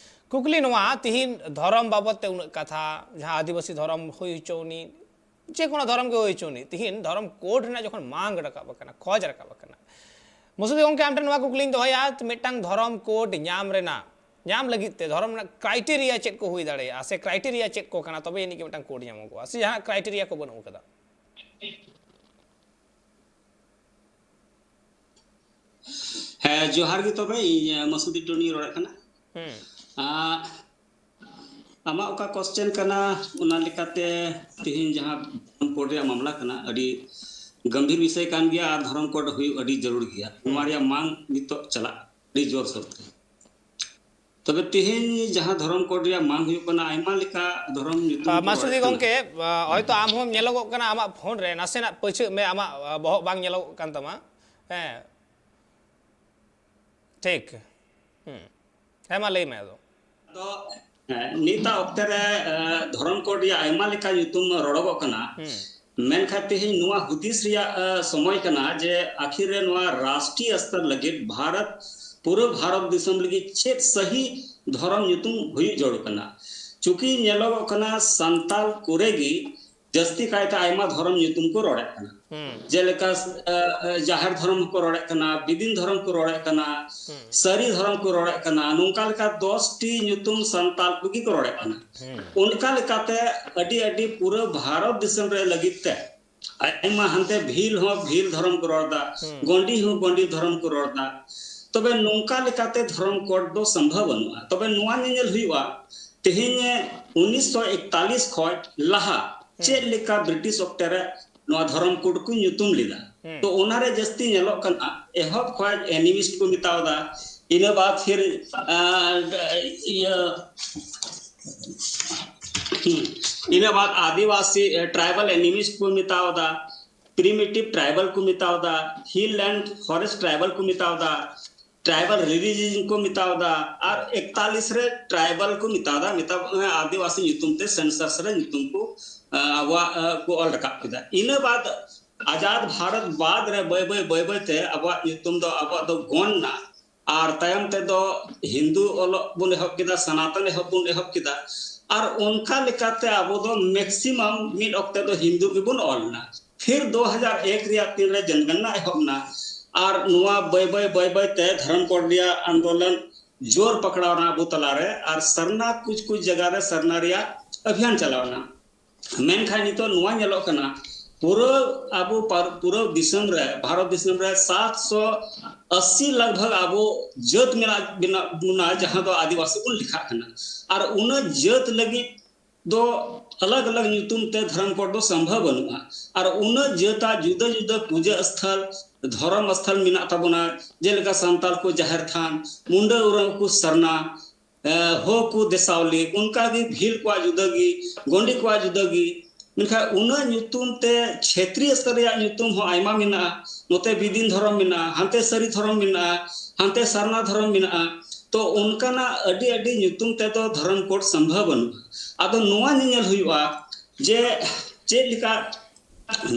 ᱠᱩᱠᱞᱤ ᱱᱚᱣᱟ, ᱛᱤᱦᱤᱧ ᱫᱷᱚᱨᱚᱢ ᱵᱟᱵᱚᱫ ᱛᱮ ᱩᱱᱟᱹᱜ ᱠᱟᱛᱷᱟ, ᱡᱟᱦᱟᱸ ᱟᱹᱫᱤᱵᱟᱹᱥᱤ ᱫᱷᱚᱨᱚᱢ ᱦᱩᱭ ᱦᱚᱪᱚ ᱩᱱᱤ, ᱡᱮ ᱠᱳᱱᱳ ᱫᱷᱚᱨᱚᱢ ᱜᱮ ᱦᱩᱭ ᱦᱚᱪᱚ ᱩᱱᱤ, ᱛᱤᱦᱤᱧ ᱫᱷᱚᱨᱚᱢ ᱠᱳᱰ ᱨᱮᱱᱟᱜ ᱡᱚᱠᱷᱚᱱ ᱢᱟᱝ ᱨᱟᱠᱟᱵ ᱟᱠᱟᱱᱟ, ᱠᱷᱚᱡᱽ ᱨᱟᱠᱟᱵ ᱟᱠᱟᱱᱟ, ᱢᱟᱥᱩᱫᱤ ᱜᱚᱢᱠᱮ, ᱟᱢ ᱴᱷᱮᱱ ᱱᱚᱣᱟ ᱠᱩᱠᱞᱤᱧ ᱫᱚᱦᱚᱭᱟ, ᱢᱤᱫᱴᱟᱝ ᱫᱷᱚᱨᱚᱢ ᱠᱳᱰ ᱧᱟᱢ ᱨᱮᱱᱟᱜ, ᱧᱟᱢ ᱞᱟᱹᱜᱤᱫ ᱛᱮ ᱫᱷᱚᱨᱚᱢ ᱨᱮᱱᱟᱜ ᱠᱨᱟᱭᱴᱮᱨᱤᱭᱟ ᱪᱮᱫ ᱠᱚ ᱦᱩᱭ ᱫᱟᱲᱮᱭᱟᱜᱼᱟ, ᱥᱮ ᱠᱨᱟᱭᱴᱮᱨᱤᱭᱟ ᱪᱮᱫ ᱠᱚ ᱠᱟᱱᱟ, ᱛᱚᱵᱮ ᱟᱹᱱᱤᱡ ᱜᱮ ᱢᱤᱫᱴᱟᱝ ᱠᱳᱰ ᱧᱟᱢᱚᱜᱚᱜᱼᱟ, ᱥᱮ ᱡᱟᱦᱟᱱᱟᱜ ᱠᱨᱟᱭᱴᱮᱨᱤᱭᱟ ᱠᱚ ᱵᱟᱹᱱᱩᱜ ᱟᱠᱟᱫᱟ? ᱦᱮᱸ, ᱡᱚᱦᱟᱨ ᱜᱮ᱾ ᱛᱚᱵᱮ ᱤᱧ ᱢᱟᱥᱩᱫᱤ ᱴᱩᱰᱩᱧ ᱨᱚᱲᱮᱫ ᱠᱟᱱᱟ᱾ ᱦᱩᱸ᱾ ᱟᱸ, ᱟᱢᱟᱜ ᱚᱠᱟ ᱠᱚᱥᱪᱮᱱ ᱠᱟᱱᱟ, ᱚᱱᱟ ᱞᱮᱠᱟᱛᱮ ᱛᱮᱦᱮᱧ ᱡᱟᱦᱟᱸ ᱫᱷᱚᱨᱚᱢ ᱠᱳᱰ ᱨᱮᱭᱟᱜ ᱢᱟᱢᱞᱟ ᱠᱟᱱᱟ, ᱟᱹᱰᱤ ᱜᱟᱢᱵᱷᱤᱨ ᱵᱤᱥᱚᱭ ᱠᱟᱱ ᱜᱮᱭᱟ ᱟᱨ ᱫᱷᱚᱨᱚᱢ ᱠᱳᱰ ᱦᱩᱭᱩᱜ ᱟᱹᱰᱤ ᱡᱟᱹᱨᱩᱲ ᱜᱮᱭᱟ᱾ ᱱᱚᱣᱟ ᱨᱮᱭᱟᱜ ᱢᱟᱝ ᱱᱤᱛᱚᱜ ᱪᱟᱞᱟᱜ ᱟᱹᱰᱤ ᱡᱳᱨᱥᱳᱨ ᱛᱮ᱾ ᱛᱚᱵᱮ ᱛᱮᱦᱮᱧ ᱡᱟᱦᱟᱸ ᱫᱷᱚᱨᱚᱢ ᱠᱳᱰ ᱨᱮᱭᱟᱜ ᱢᱟᱝ ᱦᱩᱭᱩᱜ ᱠᱟᱱᱟ, ᱟᱭᱢᱟ ᱞᱮᱠᱟ ᱫᱷᱚᱨᱚᱢ ᱧᱩᱛᱩᱢ ᱠᱚ ᱢᱟᱥᱩᱫᱤ ᱨᱚᱲᱮᱫ ᱠᱟᱱᱟ᱾ ᱜᱚᱢᱠᱮ, ᱟ, ᱦᱚᱭᱛᱚ ᱟᱢ ᱦᱚᱸᱢ ᱧᱮᱞᱚᱜᱚᱜ ᱠᱟᱱᱟ, ᱟᱢᱟᱜ ᱯᱷᱳᱱ ᱨᱮ ᱱᱟᱥᱮᱱᱟᱜ ᱯᱟᱹᱪᱷᱟᱹᱜ ᱢᱮ, ᱟᱢᱟᱜ, ᱟ, ᱵᱚᱦᱚᱜ ᱵᱟᱝ ᱧᱮᱞᱚᱜᱚᱜ ᱠᱟᱱ ᱛᱟᱢᱟ᱾ ᱦᱮᱸ, ᱴᱷᱤᱠ᱾ ᱦᱩᱸ᱾ ᱦᱮᱸ, ᱢᱟ ᱞᱟᱹᱭ ᱢᱮ ᱟᱫᱚ᱾ ᱟᱫᱚ, ᱦᱮᱸ, ᱱᱤᱛᱟᱜ ᱚᱠᱛᱮ ᱨᱮ, ᱮ, ᱫᱷᱚᱨᱚᱢ ᱠᱳᱰ ᱨᱮᱭᱟᱜ ᱟᱭᱢᱟ ᱞᱮᱠᱟ ᱧᱩᱛᱩᱢ ᱨᱚᱲᱚᱜᱚᱜ ᱠᱟᱱᱟ᱾ ᱦᱩᱸ᱾ ᱢᱮᱱᱠᱷᱟᱱ ᱛᱮᱦᱮᱧ ᱱᱚᱣᱟ ᱦᱩᱫᱤᱥ ᱨᱮᱭᱟᱜ, ᱮ, ᱥᱚᱢᱚᱭ ᱠᱟᱱᱟ ᱡᱮ ᱟᱹᱠᱷᱤᱨ ᱨᱮ ᱱᱚᱣᱟ ᱨᱟᱥᱴᱨᱤᱭᱚ ᱥᱛᱚᱨ ᱞᱟᱹᱜᱤᱫ ᱵᱷᱟᱨᱚᱛ, ᱯᱩᱨᱟᱹ ᱵᱷᱟᱨᱚᱛ ᱫᱤᱥᱚᱢ ᱞᱟᱹᱜᱤᱫ ᱪᱮᱫ ᱥᱟᱹᱦᱤ ᱫᱷᱚᱨᱚᱢ ᱧᱩᱛᱩᱢ ᱦᱩᱭᱩᱜ ᱡᱟᱹᱨᱩᱲ ᱠᱟᱱᱟ᱾ ᱪᱩᱸᱠᱤ ᱧᱮᱞᱚᱜᱚᱜ ᱠᱟᱱᱟ ᱥᱟᱱᱛᱟᱞ ᱠᱚᱨᱮ ᱜᱮ ᱡᱟᱹᱥᱛᱤ ᱠᱟᱭᱛᱮ ᱟᱭᱢᱟ ᱫᱷᱚᱨᱚᱢ ᱧᱩᱛᱩᱢ ᱠᱚ ᱨᱚᱲᱮᱫ ᱠᱟᱱᱟ᱾ ᱦᱩᱸ᱾ ᱡᱮᱞᱮᱠᱟ, ᱮ, ᱮ, ᱡᱟᱦᱮᱨ ᱫᱷᱚᱨᱚᱢ ᱦᱚᱸᱠᱚ ᱨᱚᱲᱮᱫ ᱠᱟᱱᱟ, ᱵᱤᱫᱤᱱ ᱫᱷᱚᱨᱚᱢ ᱠᱚ ᱨᱚᱲᱮᱫ ᱠᱟᱱᱟ, ᱦᱩᱸ᱾ ᱥᱟᱹᱨᱤ ᱫᱷᱚᱨᱚᱢ ᱠᱚ ᱨᱚᱲᱮᱫ ᱠᱟᱱᱟ᱾ ᱱᱚᱝᱠᱟ ᱞᱮᱠᱟ ᱫᱚᱥ ᱴᱤ ᱧᱩᱛᱩᱢ ᱥᱟᱱᱛᱟᱞ ᱠᱚᱜᱮ ᱠᱚ ᱨᱚᱲᱮᱫ ᱠᱟᱱᱟ᱾ ᱦᱩᱸ᱾ ᱚᱱᱠᱟ ᱞᱮᱠᱟᱛᱮ ᱟᱹᱰᱤ ᱟᱹᱰᱤ ᱯᱩᱨᱟᱹ ᱵᱷᱟᱨᱚᱛ ᱫᱤᱥᱚᱢ ᱨᱮ ᱞᱟᱹᱜᱤᱫ ᱛᱮ ᱟᱭᱢᱟ ᱦᱟᱱᱛᱮ ᱵᱷᱤᱞ ᱦᱚᱸ ᱵᱷᱤᱞ ᱫᱷᱚᱨᱚᱢ ᱠᱚ ᱨᱚᱲ ᱮᱫᱟ, ᱦᱩᱸ᱾ ᱜᱚᱸᱰᱤ ᱦᱚᱸ ᱜᱚᱸᱰᱤ ᱫᱷᱚᱨᱚᱢ ᱠᱚ ᱨᱚᱲ ᱮᱫᱟ᱾ ᱛᱚᱵᱮ ᱱᱚᱝᱠᱟ ᱞᱮᱠᱟᱛᱮ ᱫᱷᱚᱨᱚᱢ ᱠᱳᱰ ᱫᱚ ᱥᱚᱢᱵᱷᱚᱵ ᱵᱟᱹᱱᱩᱜᱼᱟ᱾ ᱛᱚᱵᱮ ᱱᱚᱣᱟ ᱧᱮᱧᱮᱞ ᱦᱩᱭᱩᱜᱼᱟ, ᱛᱮᱦᱮᱧ ᱩᱱᱤᱥᱥᱚ ᱮᱠᱛᱟᱞᱤᱥ ᱠᱷᱚᱱ ᱞᱟᱦᱟ ᱦᱩᱸ᱾ ᱪᱮᱫ ᱞᱮᱠᱟ ᱵᱨᱤᱴᱤᱥ ᱚᱠᱛᱮ ᱨᱮ ᱱᱚᱣᱟ ᱫᱷᱚᱨᱚᱢ ᱠᱳᱰ ᱠᱚ ᱧᱩᱛᱩᱢ ᱞᱮᱫᱟ᱾ ᱦᱩᱸ᱾ ᱛᱚ ᱚᱱᱟᱨᱮ ᱡᱟᱹᱥᱛᱤ ᱧᱮᱞᱚᱜ ᱠᱟᱱᱟ, ᱮᱦᱚᱵ ᱠᱷᱚᱱ ᱮᱱᱤᱢᱤᱥᱴ ᱠᱚ ᱢᱮᱛᱟᱣᱫᱟ, ᱤᱱᱟᱹ ᱵᱟᱫ ᱯᱷᱤᱨ, ᱟᱸ, ᱤᱭᱟᱹ, ᱦᱩᱸ, ᱤᱱᱟᱹ ᱵᱟᱫ ᱟᱹᱫᱤᱵᱟᱹᱥᱤ, ᱮ, ᱴᱨᱟᱭᱵᱟᱞ ᱮᱱᱤᱢᱤᱥᱴ ᱠᱚ ᱢᱮᱛᱟᱣᱫᱟ, ᱯᱨᱤᱢᱤᱴᱤᱵᱷ ᱴᱨᱟᱭᱵᱟᱞ ᱠᱚ ᱢᱮᱛᱟᱣᱫᱟ, ᱦᱤᱞ ᱞᱮᱱᱰ ᱯᱷᱚᱨᱮᱥᱴ ᱴᱨᱟᱭᱵᱟᱞ ᱠᱚ ᱢᱮᱛᱟᱣᱫᱟ, ᱴᱨᱟᱭᱵᱟᱞ ᱨᱤᱞᱤᱡᱤᱭᱚᱱ ᱠᱚ ᱢᱮᱛᱟᱣᱫᱟ, ᱟᱨ ᱮᱠᱛᱟᱞᱤᱥ ᱨᱮ ᱴᱨᱟᱭᱵᱟᱞ ᱠᱚ ᱢᱮᱛᱟᱣᱫᱟ, ᱢᱮᱛᱟ-, ᱟᱹᱫᱤᱵᱟᱹᱥᱤ ᱧᱩᱛᱩᱢ ᱛᱮ ᱥᱮᱱᱥᱟᱥ ᱨᱮ ᱧᱩᱛᱩᱢ ᱠᱚ, ᱟ, ᱟᱵᱚᱣᱟᱜ, ᱟ, ᱠᱚ ᱚᱞ ᱨᱟᱠᱟᱵ ᱠᱮᱫᱟ᱾ ᱤᱱᱟᱹ ᱵᱟᱫ ᱟᱡᱟᱫ ᱵᱷᱟᱨᱚᱛ ᱵᱟᱫ ᱨᱮ ᱵᱟᱹᱭ ᱵᱟᱹᱭ, ᱵᱟᱹᱭ ᱵᱟᱹᱭ ᱛᱮ ᱟᱵᱚᱣᱟᱜ ᱧᱩᱛᱩᱢ ᱫᱚ ᱟᱵᱚᱣᱟᱜ ᱫᱚ ᱜᱚᱱ ᱱᱟ᱾ ᱟᱨ ᱛᱟᱭᱚᱢ ᱛᱮᱫᱚ ᱦᱤᱱᱫᱩ ᱚᱞᱚᱜ ᱵᱚᱱ ᱮᱦᱚᱵ ᱠᱮᱫᱟ, ᱥᱟᱱᱟᱛᱚᱱ ᱮᱦᱚᱵ ᱵᱚᱱ ᱮᱦᱚᱵ ᱠᱮᱫᱟ᱾ ᱟᱨ ᱚᱱᱠᱟ ᱞᱮᱠᱟᱛᱮ ᱟᱵᱚ ᱫᱚ ᱢᱮᱠᱥᱤᱢᱟᱢ ᱢᱤᱫ ᱚᱠᱛᱮ ᱫᱚ ᱦᱤᱱᱫᱩ ᱜᱮᱵᱚᱱ ᱚᱞ ᱮᱱᱟ᱾ ᱯᱷᱤᱨ ᱫᱩ ᱦᱟᱡᱟᱨ ᱮᱠ ᱨᱮᱭᱟᱜ ᱛᱤᱱ ᱨᱮ ᱡᱚᱱᱜᱚᱱᱱᱟ ᱮᱦᱚᱵ ᱮᱱᱟ, ᱟᱨ ᱱᱚᱣᱟ ᱵᱟᱹᱭ ᱵᱟᱹᱭ ᱵᱟᱹᱭ ᱵᱟᱹᱭ ᱛᱮ ᱫᱷᱚᱨᱚᱢ ᱠᱳᱰ ᱨᱮᱭᱟᱜ ᱟᱱᱫᱳᱞᱚᱱ ᱡᱳᱨ ᱯᱟᱠᱲᱟᱣ ᱮᱱᱟ ᱟᱵᱚ ᱛᱟᱞᱟᱨᱮ, ᱟᱨ ᱥᱟᱨᱱᱟ ᱠᱩᱪ ᱠᱩᱪ ᱡᱟᱭᱜᱟ ᱨᱮ ᱥᱟᱨᱱᱟ ᱨᱮᱭᱟᱜ ᱚᱵᱷᱤᱭᱟᱱ ᱪᱟᱞᱟᱣ ᱮᱱᱟ᱾ ᱢᱮᱱᱠᱷᱟᱱ ᱱᱤᱛᱚᱜ ᱱᱚᱣᱟ ᱧᱮᱞᱚᱜ ᱠᱟᱱᱟ, ᱯᱩᱨᱟᱹ ᱟᱵᱚ ᱯᱟᱨ-, ᱯᱩᱨᱟᱹ ᱫᱤᱥᱚᱢ ᱨᱮ, ᱵᱷᱟᱨᱚᱛ ᱫᱤᱥᱚᱢ ᱨᱮ ᱥᱟᱛ ᱥᱚ ᱟᱥᱤ ᱞᱟᱜᱽ ᱵᱷᱟᱜᱽ ᱟᱵᱚ ᱡᱟᱹᱛ ᱢᱮᱱᱟᱜ, ᱢᱮᱱᱟᱜ ᱵᱚᱱᱟ, ᱡᱟᱦᱟᱸ ᱫᱚ ᱟᱹᱫᱤᱵᱟᱹᱥᱤ ᱵᱚᱱ ᱞᱮᱠᱷᱟᱜ ᱠᱟᱱᱟ᱾ ᱟᱨ ᱩᱱᱟᱹᱜ ᱡᱟᱹᱛ ᱞᱟᱹᱜᱤᱫ ᱫᱚ ᱟᱞᱟᱜᱽ ᱟᱞᱟᱜᱽ ᱧᱩᱛᱩᱢ ᱛᱮ ᱫᱷᱚᱨᱚᱢ ᱠᱳᱰ ᱫᱚ ᱥᱚᱢᱵᱷᱚᱵ ᱵᱟᱹᱱᱩᱜᱼᱟ᱾ ᱟᱨ ᱩᱱᱟᱹᱜ ᱡᱟᱹᱛᱟᱜ ᱡᱩᱫᱟᱹ ᱡᱩᱫᱟᱹ ᱯᱩᱡᱟᱹ ᱥᱛᱷᱚᱞ, ᱫᱷᱚᱨᱚᱢ ᱥᱛᱷᱚᱞ ᱢᱮᱱᱟᱜ ᱛᱟᱵᱚᱱᱟ, ᱡᱮᱞᱮᱠᱟ ᱥᱟᱱᱛᱟᱲ ᱠᱚ ᱡᱟᱦᱮᱨ ᱛᱷᱟᱱ, ᱢᱩᱱᱰᱟᱹ ᱩᱨᱟᱹᱣ ᱠᱚ ᱥᱟᱨᱱᱟ, ᱮ, ᱦᱳ ᱠᱚ ᱫᱮᱥᱟᱣᱞᱤ, ᱚᱱᱠᱟ ᱜᱮ ᱵᱷᱤᱞ ᱠᱚᱣᱟᱜ ᱡᱩᱫᱟᱹ ᱜᱮ, ᱜᱚᱸᱰᱤ ᱠᱚᱣᱟᱜ ᱡᱩᱫᱟᱹ ᱜᱮ᱾ ᱢᱮᱱᱠᱷᱟᱱ ᱩᱱᱟᱹᱜ ᱧᱩᱛᱩᱢ ᱛᱮ ᱪᱷᱮᱛᱨᱤᱭᱚ ᱥᱛᱚᱨ ᱨᱮᱭᱟᱜ ᱧᱩᱛᱩᱢ ᱦᱚᱸ ᱟᱭᱢᱟ ᱢᱮᱱᱟᱜᱼᱟ᱾ ᱱᱚᱛᱮ ᱵᱤᱫᱤᱱ ᱫᱷᱚᱨᱚᱢ ᱢᱮᱱᱟᱜᱼᱟ, ᱦᱟᱱᱛᱮ ᱥᱟᱹᱨᱤ ᱫᱷᱚᱨᱚᱢ ᱢᱮᱱᱟᱜᱼᱟ, ᱦᱟᱱᱛᱮ ᱥᱟᱨᱱᱟ ᱫᱷᱚᱨᱚᱢ ᱢᱮᱱᱟᱜᱼᱟ᱾ ᱛᱚ ᱚᱱᱠᱟᱱᱟᱜ ᱟᱹᱰᱤ ᱟᱹᱰᱤ ᱧᱩᱛᱩᱢ ᱛᱮᱫᱚ ᱫᱷᱚᱨᱚᱢ ᱠᱳᱰ ᱥᱚᱢᱵᱷᱚᱵ ᱵᱟᱹᱱᱩᱜᱼᱟ᱾ ᱟᱫᱚ ᱱᱚᱣᱟ ᱧᱮᱧᱮᱞ ᱦᱩᱭᱩᱜᱼᱟ ᱡᱮ ᱪᱮᱫ ᱞᱮᱠᱟ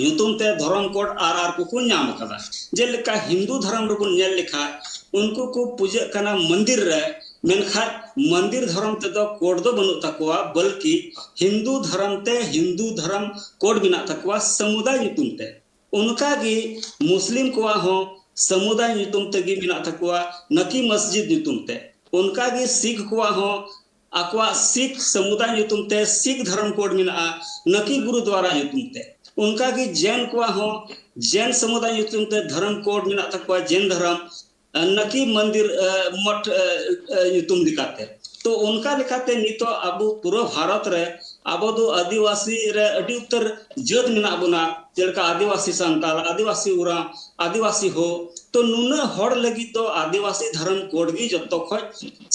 ᱧᱩᱛᱩᱢ ᱛᱮ ᱫᱷᱚᱨᱚᱢ ᱠᱳᱰ ᱟᱨ ᱟᱨ ᱠᱚᱠᱚ ᱧᱟᱢ ᱟᱠᱟᱫᱟ᱾ ᱡᱮᱞᱮᱠᱟ ᱦᱤᱱᱫᱩ ᱫᱷᱚᱨᱚᱢ ᱨᱮᱵᱚᱱ ᱧᱮᱞ ᱞᱮᱠᱷᱟᱱ, ᱩᱱᱠᱩ ᱠᱚ ᱯᱩᱡᱟᱹᱜ ᱠᱟᱱᱟ ᱢᱚᱱᱫᱤᱨ ᱨᱮ, ᱢᱮᱱᱠᱷᱟᱱ ᱢᱚᱱᱫᱤᱨ ᱫᱷᱚᱨᱚᱢ ᱛᱮᱫᱚ ᱠᱳᱰ ᱫᱚ ᱵᱟᱹᱱᱩᱜ ᱛᱟᱠᱚᱣᱟ, ᱵᱚᱞᱠᱤ ᱦᱤᱱᱫᱩ ᱫᱷᱚᱨᱚᱢ ᱛᱮ ᱦᱤᱱᱫᱩ ᱫᱷᱚᱨᱚᱢ ᱠᱳᱰ ᱢᱮᱱᱟᱜ ᱛᱟᱠᱚᱣᱟ ᱥᱟᱢᱩᱫᱟᱭ ᱧᱩᱛᱩᱢ ᱛᱮ᱾ ᱚᱱᱠᱟ ᱜᱮ ᱢᱩᱥᱞᱤᱢ ᱠᱚᱣᱟᱜ ᱦᱚᱸ ᱥᱟᱢᱩᱫᱟᱭ ᱧᱩᱛᱩᱢ ᱛᱮᱜᱮ ᱢᱮᱱᱟᱜ ᱛᱟᱠᱚᱣᱟ, ᱱᱟᱠᱤ ᱢᱚᱥᱡᱤᱫ ᱧᱩᱛᱩᱢ ᱛᱮ᱾ ᱚᱱᱠᱟ ᱜᱮ ᱥᱤᱠᱷ ᱠᱚᱣᱟᱜ ᱦᱚᱸ ᱟᱠᱚᱣᱟᱜ ᱥᱤᱠᱷ ᱥᱟᱢᱩᱫᱟᱭ ᱧᱩᱛᱩᱢ ᱛᱮ ᱥᱤᱠᱷ ᱫᱷᱚᱨᱚᱢ ᱠᱳᱰ ᱢᱮᱱᱟᱜᱼᱟ, ᱱᱟᱠᱤ ᱜᱩᱨᱩᱫᱣᱟᱨᱟ ᱧᱩᱛᱩᱢ ᱛᱮ᱾ ᱚᱱᱠᱟ ᱜᱮ ᱡᱮᱱ ᱠᱚᱣᱟᱜ ᱦᱚᱸ ᱡᱮᱱ ᱥᱟᱢᱩᱫᱟᱭ ᱧᱩᱛᱩᱢ ᱛᱮ ᱫᱷᱚᱨᱚᱢ ᱠᱳᱰ ᱢᱮᱱᱟᱜ ᱛᱟᱠᱚᱣᱟ, ᱡᱮᱱ ᱫᱷᱚᱨᱚᱢ, ᱱᱟᱠᱤ ᱢᱚᱱᱫᱤᱨ, ᱮ, ᱢᱚᱴᱷ, ᱮ, ᱮ, ᱧᱩᱛᱩᱢ ᱞᱮᱠᱟᱛᱮ᱾ ᱛᱚ ᱚᱱᱠᱟ ᱞᱮᱠᱟᱛᱮ ᱱᱤᱛᱚᱜ ᱟᱵᱚ ᱯᱩᱨᱟᱹ ᱵᱷᱟᱨᱚᱛ ᱨᱮ ᱟᱵᱚ ᱫᱚ ᱟᱹᱫᱤᱵᱟᱹᱥᱤ ᱨᱮ ᱟᱹᱰᱤ ᱩᱛᱟᱹᱨ ᱡᱟᱹᱛ ᱢᱮᱱᱟᱜ ᱵᱚᱱᱟ, ᱡᱮᱞᱮᱠᱟ ᱟᱹᱫᱤᱵᱟᱹᱥᱤ ᱥᱟᱱᱛᱟᱲ, ᱟᱹᱫᱤᱵᱟᱹᱥᱤ ᱳᱨᱟᱸᱣ, ᱟᱹᱫᱤᱵᱟᱹᱥᱤ ᱦᱳ᱾ ᱛᱚ ᱱᱩᱱᱟᱹᱜ ᱦᱚᱲ ᱞᱟᱹᱜᱤᱫ ᱫᱚ ᱟᱹᱫᱤᱵᱟᱹᱥᱤ ᱫᱷᱚᱨᱚᱢ ᱠᱳᱰ ᱜᱮ ᱡᱚᱛᱚ ᱠᱷᱚᱡ